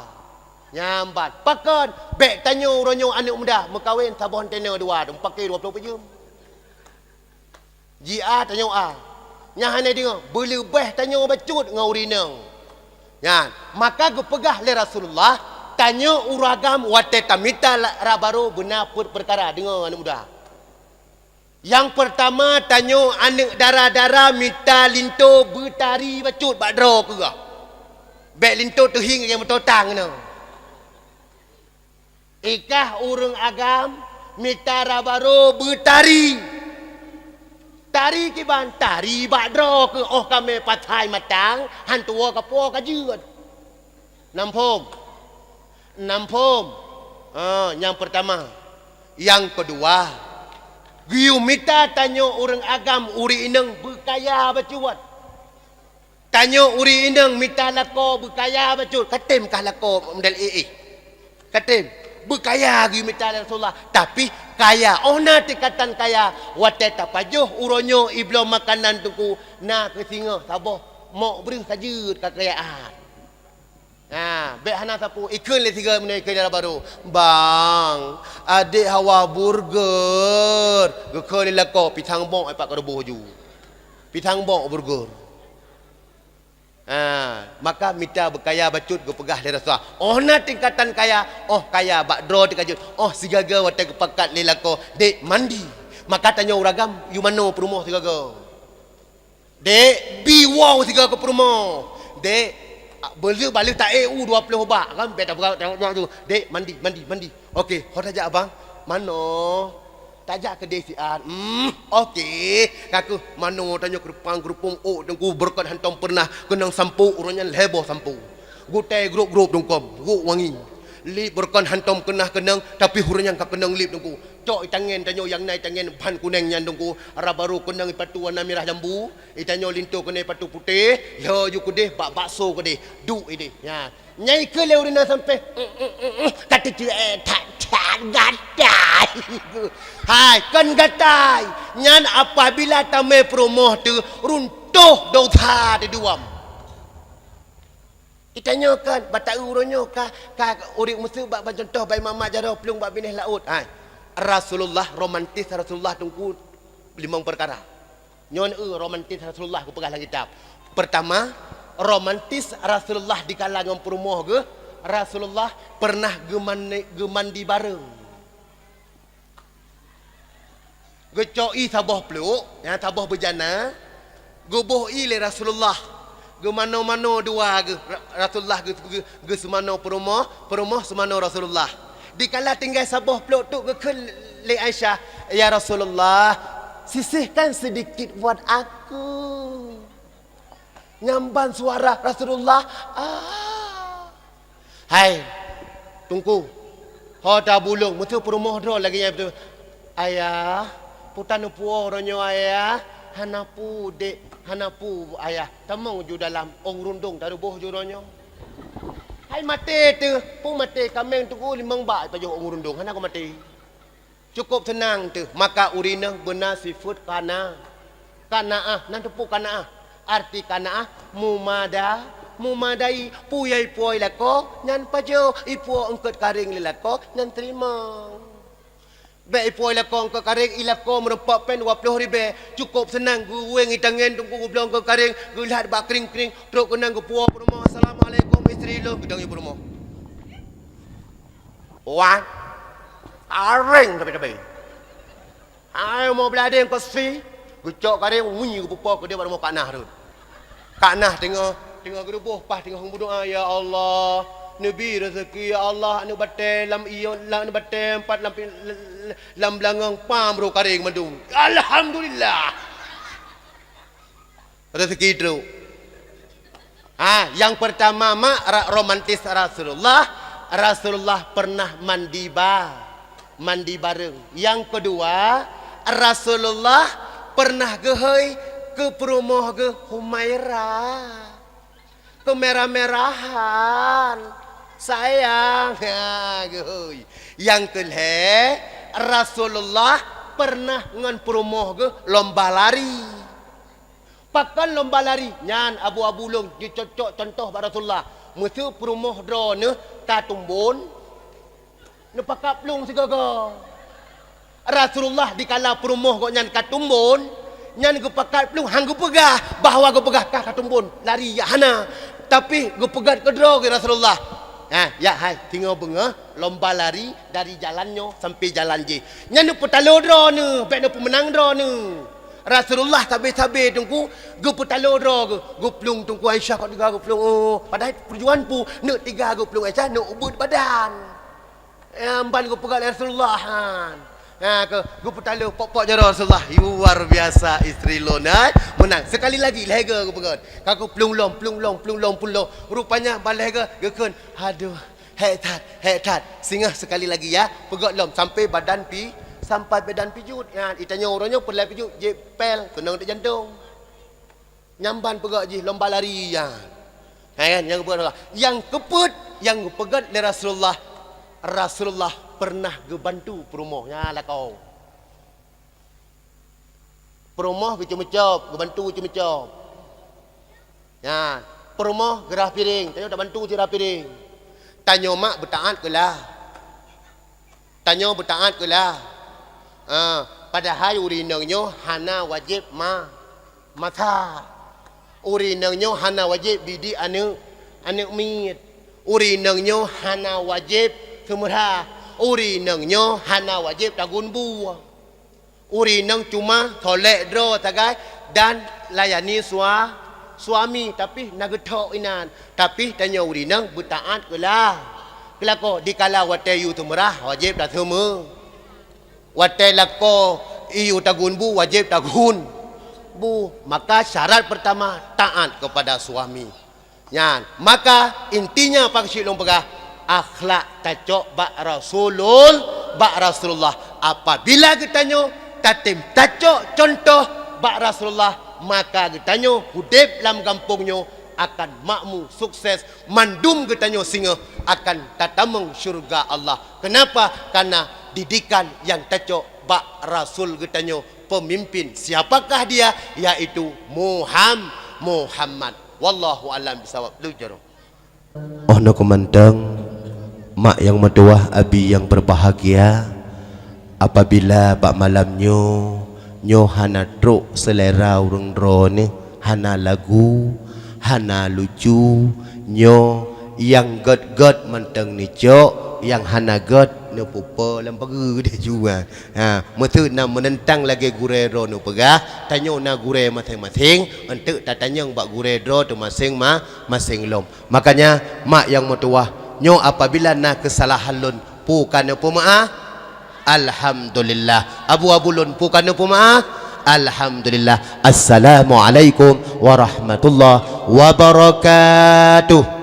Nyan ban. Pakon? Bék tanyoe uroe nyoe aneuk muda meukawen saboh antena dua, meupaké dua ploh peuet jeuem. Ji a tanyoe a. Nyan hana deungoe, beuleubeh tanyoe bacut ngon ureueng inong. Nyan, maka geupeugah lé Rasulullah, tanyoe ureueng agam watée tamita la-, raba barô beuna peuet peukara. Deungoe aneuk muda. Nyang peurtama, tanyoe aneuk dara-dara mita linto beutari bacut bak droe keuh. Bék linto teuhieng nyang beutotang nyoe. Ikah ureueng agam mita raba barô beutari. Tari kiban, tari bak droe keuh, óh kamé pathai matang, han tuwoe ka po ka jeuet. Nam phom? Nam phom? Ha, nyang peurtama. Nyang keudua, geuyue mita tanyoe ureueng agam ureueng inong beukaya bacut. Tanyoe ureueng inong mita lakoe beukaya bacut, ka tem kah lakoe model éh-éh. Ka tem, beukaya geuyue mita lé Rasulullah, tapi kaya, óh na tingkatan kaya, watée tapajoh uroe nyoe ibloe makanan Teungku, na keuh singoh saboh mok breuh ka jeuet keukayaan. Ha, bék hana sapeue, ikheun lé sigoe meunyoe ikheun lé raba barô. "Bang, adék hawa burger." Geukheun lé lakoe, pisang bok, eh, pat keureuboh ju. Pisang bok burger. Ha, maka mita beukaya bacut geupeugah lé Rasulullah. Óh na tingkatan kaya, óh kaya bak droe teuka jeuet, óh sigaga watée geupakat lé lakoe, "Dek, mandi." Maka tanyoe ureueng agam, yue manoe peurumoh sigaga. "Dek, bi woe sigoe keu peurumoh." "Dek, beuleueh baleueh taék u dua ploh bak." Kan, "Dek, mandi, mandi, mandi." "Oke, ho tajak, Abang?" "Manoe?" "Tajak keudeh siat." "Hmm, oke." Ka keuh manoe tanyoe keurupang-keurupung ôk Teungku, beureukat hantom peureunah keunong sampo, uroe nyan lhée boh sampo. Gutée grôp-grôp dungkom, gok wangi. Lip beureukat hantom peureunah keunong, tapi uroe nyan ka keunong lip Teungku. Cok itangen tanyoe nyang na itangen ban kuneng nyan Teungku, raba barô keunong ipatu warna mirah jambu, itanyoe linto keunoe ipatu putéh, laju keudeh bak bakso keudeh, duek ideh. Nyan. Nyang ikheun lé ureueng inong sampé, "Ka teucue, eh, that-that gatai." Hai, kon gatai. Nyan apabila tamé peurumoh teuh runtoh dosa teuh duam. Itanyoe kan, bak taeu uroe nyoe ka, ka ureueng meuseu bak, bak contoh, bak imat-mat jaroe plueng bak binéh laôt. Hai, Rasulullah, romantis Rasulullah Teungku limong peukara. Nyoe, eh, romantis Rasulullah geupeugah lam kitab. Peurtama, romantis Rasulullah dikala ngon peurumoh geuh, Rasulullah peureunah geumane-, geumandi bareng. Geucok ié saboh pluek, nyang saboh beujana, geuboh ié lé Rasulullah. Geumanoe-manoe dua geuh, Ra-, Rasulullah geu-, geu-, geuseumanoe peurumoh, peurumoh seumanoe Rasulullah. Dikala tinggai saboh pluek tu geukheun lé Aisyah, "Ya Rasulullah, sisihkan sedikit buat aku." Nyan ban suara Rasulullah. Ah. Hai, Teungku, ho tabulông, meuseu peurumoh droe lagée nyan beutôi. "Ayah, peue taneuk puwoe uroe nyoe, Ayah?" "Hana peue, Dek, hana peue, Ayah. Tamong ju dalam, ôn rundong taruboh ju uroe nyoe." Hai maté teuh, peue maté, kaméng Teungku limong bak pajoh ôn rundong, hana ku maté. Cukup seunang teuh, maka ureueng inong beuna sifeuet kana-, kanaah. Na teupeue kanaah? Arti kanaah, mumada-, Memadai, peue nyang ipuwoe i lakoe nyan pajoh, ipuwoe eungkôt karéng lé lakoe nyan teurimong. Bék ipuwoe i lakoe eungkôt karéng, i lakoe meureumpok péng dua ploh ribèe, cukôp seunang geuwéng i tangen teungku geubloe eungkôt karéng, geulhat bak kring-kring, trok keunan geupuwoe peurumoh, "Assalamualaikum istri lôn," geudong i peurumoh. Wan, karéng sabe-sabe. Hai, mo beuladeng keusi, geucok karéng, wui, geupeupo keudeh bak rumoh Kak Nah rhot. Kak Nah teungoh, teungoh geuruboh, paih teungoh meudoa, "Ya Allah, neubi raseuki, ya Allah, aneuk batèe lam ié, lam aneuk batèe empat lam pi-, lam beulangong pam roh karéng mandum. Alhamdulillah." Raseuki trok. Ah, nyang peurtama, mak, ra-, romantis Rasulullah, Rasulullah pernah mandi ba-, mandi bareng. Nyang keudua, Rasulullah pernah geuhôi keu peurumoh geuh Humaira. Keumerah-merahan. Sayang, ha, geuhôi. Nyang keulhèe, Rasulullah pernah ngon peurumoh geuh lomba lari. Pakon lomba lari nyan, abu-abu lôn, jicocok contoh bak Rasulullah. Meuseu peurumoh droeneuh ka tumbon, neupakat plueng sigoe-goe. Rasulullah dikala peurumoh gobnyan ka tumbon, nyan geupakat plueng, han geupeugah bahwa geupeugah ka, ka tumbon, lari, ya hana. Tapi geupeugah keudroe geuh Rasulullah. Ha, ya hai, singoh beungoh lomba lari dari jalan nyoe sampai jalan jéh. Nyan neupeutalo droeneuh, bék neupeumeunang droeneuh. Rasulullah sabe-sabe teungku geupeutalo droe geuh, geuplueng teungku Aisyah kok teuga geuplueng, oh, padahai peujuangan pu, neuk teuga geuplueng Aisyah neuk ubeuet badan. Nyang ban geupeugah lé Rasulullah, han. Ha, keu geupeutalo pok-pok jaroe Rasulullah, luar biasa istri lôn, hai. Meunan, sekali lagi lhèe geuh geupeugah. Ka geuplueng lom, plueng lom, plueng lom, plueng lom. Rupanya ban lhèe geuh geukheun, aduh. Hék that, hék that. Singoh sekali lagi ya, peugöt lom sampai badan pi-, sampai badan pijuet. Nyan, itanyoe uroe nyoe peulai pijuet, jép pél, keunong di jantong. Nyang ban peugöt jih lomba lari nyan. Ha, kan? Nyang peugöt, nyang keupeuet, nyang geupeugöt lé Rasulullah, Rasulullah pernah geubantu peurumoh. Nyan lakoe. Peurumoh geuceumeucöb, geubantu geuceumeucöb. Nyan, peurumoh geurhah piréng, tanyoe tabantu geurhah piréng. Tanyoe mak beutaát keu lah. Tanyoe beutaát keu lah. Ah, padahai ureueng inong nyoe hana wajéb ma-, masak. Ureueng inong nyoe hana wajéb didik aneuk, aneuk miet. Ureueng inong nyoe hana wajéb seumeurah. Ureueng inong nyoe hana wajéb tagun bu. Ureueng inong cuma solek droe sagai dan layani sua-, suami, tapi na geuthok inan. Tapi tanyoe ureueng inong beutaát keu lah. Keu lakoe, dikala watèe yue seumeurah, wajéb taseumeurah. Watèe lakoe yue tagun bu, wajéb tagun bu. Maka syarat peurtama, taát kepada suami. Nyan, maka intinya pakon lôn peugah, akhlak tacok bak Rasulul-, bak Rasulullah. Apabila geutanyoe tatem tacok contoh bak Rasulullah, maka geutanyoe udép lam gampông nyoe akan makmu, sukses, mandum geutanyoe singoh akan tatamong syeuruga Allah. Kenapa? Karena didikan nyang tacok bak Rasul geutanyoe, pemimpin. Siapakah dia? Yaitu Muham-, Muhammad. Wallahu a'lam bishawab. Lheuh jaroe. Oh noe keu mantong, mak nyang meutuwah, abi nyang beubahgia, apabila bak malam nyoe, nyoe hana trok seulera ureueng droeneuh, hana lagu, hana lucu, nyoe nyang gét-gét mantong neucok, nyang hana gét neupeupo lam pageue deh jua. Ha, meuseu na meunentang lagèe gurèe droeneuh peugah, tanyoe na gurèe maséng-maséng, eunteuk tatanyong bak gurèe droe teuh maséng ma-, maséng lom. Makanya, mak nyang meutuwah, nyoe apabila na keusalahan lôn, peue ka neupeumeu'ah? Alhamdulillah. Abu-abu lôn, peue ka neupeumeu'ah? Alhamdulillah. Assalamualaikum warahmatullahi wabarakatuh.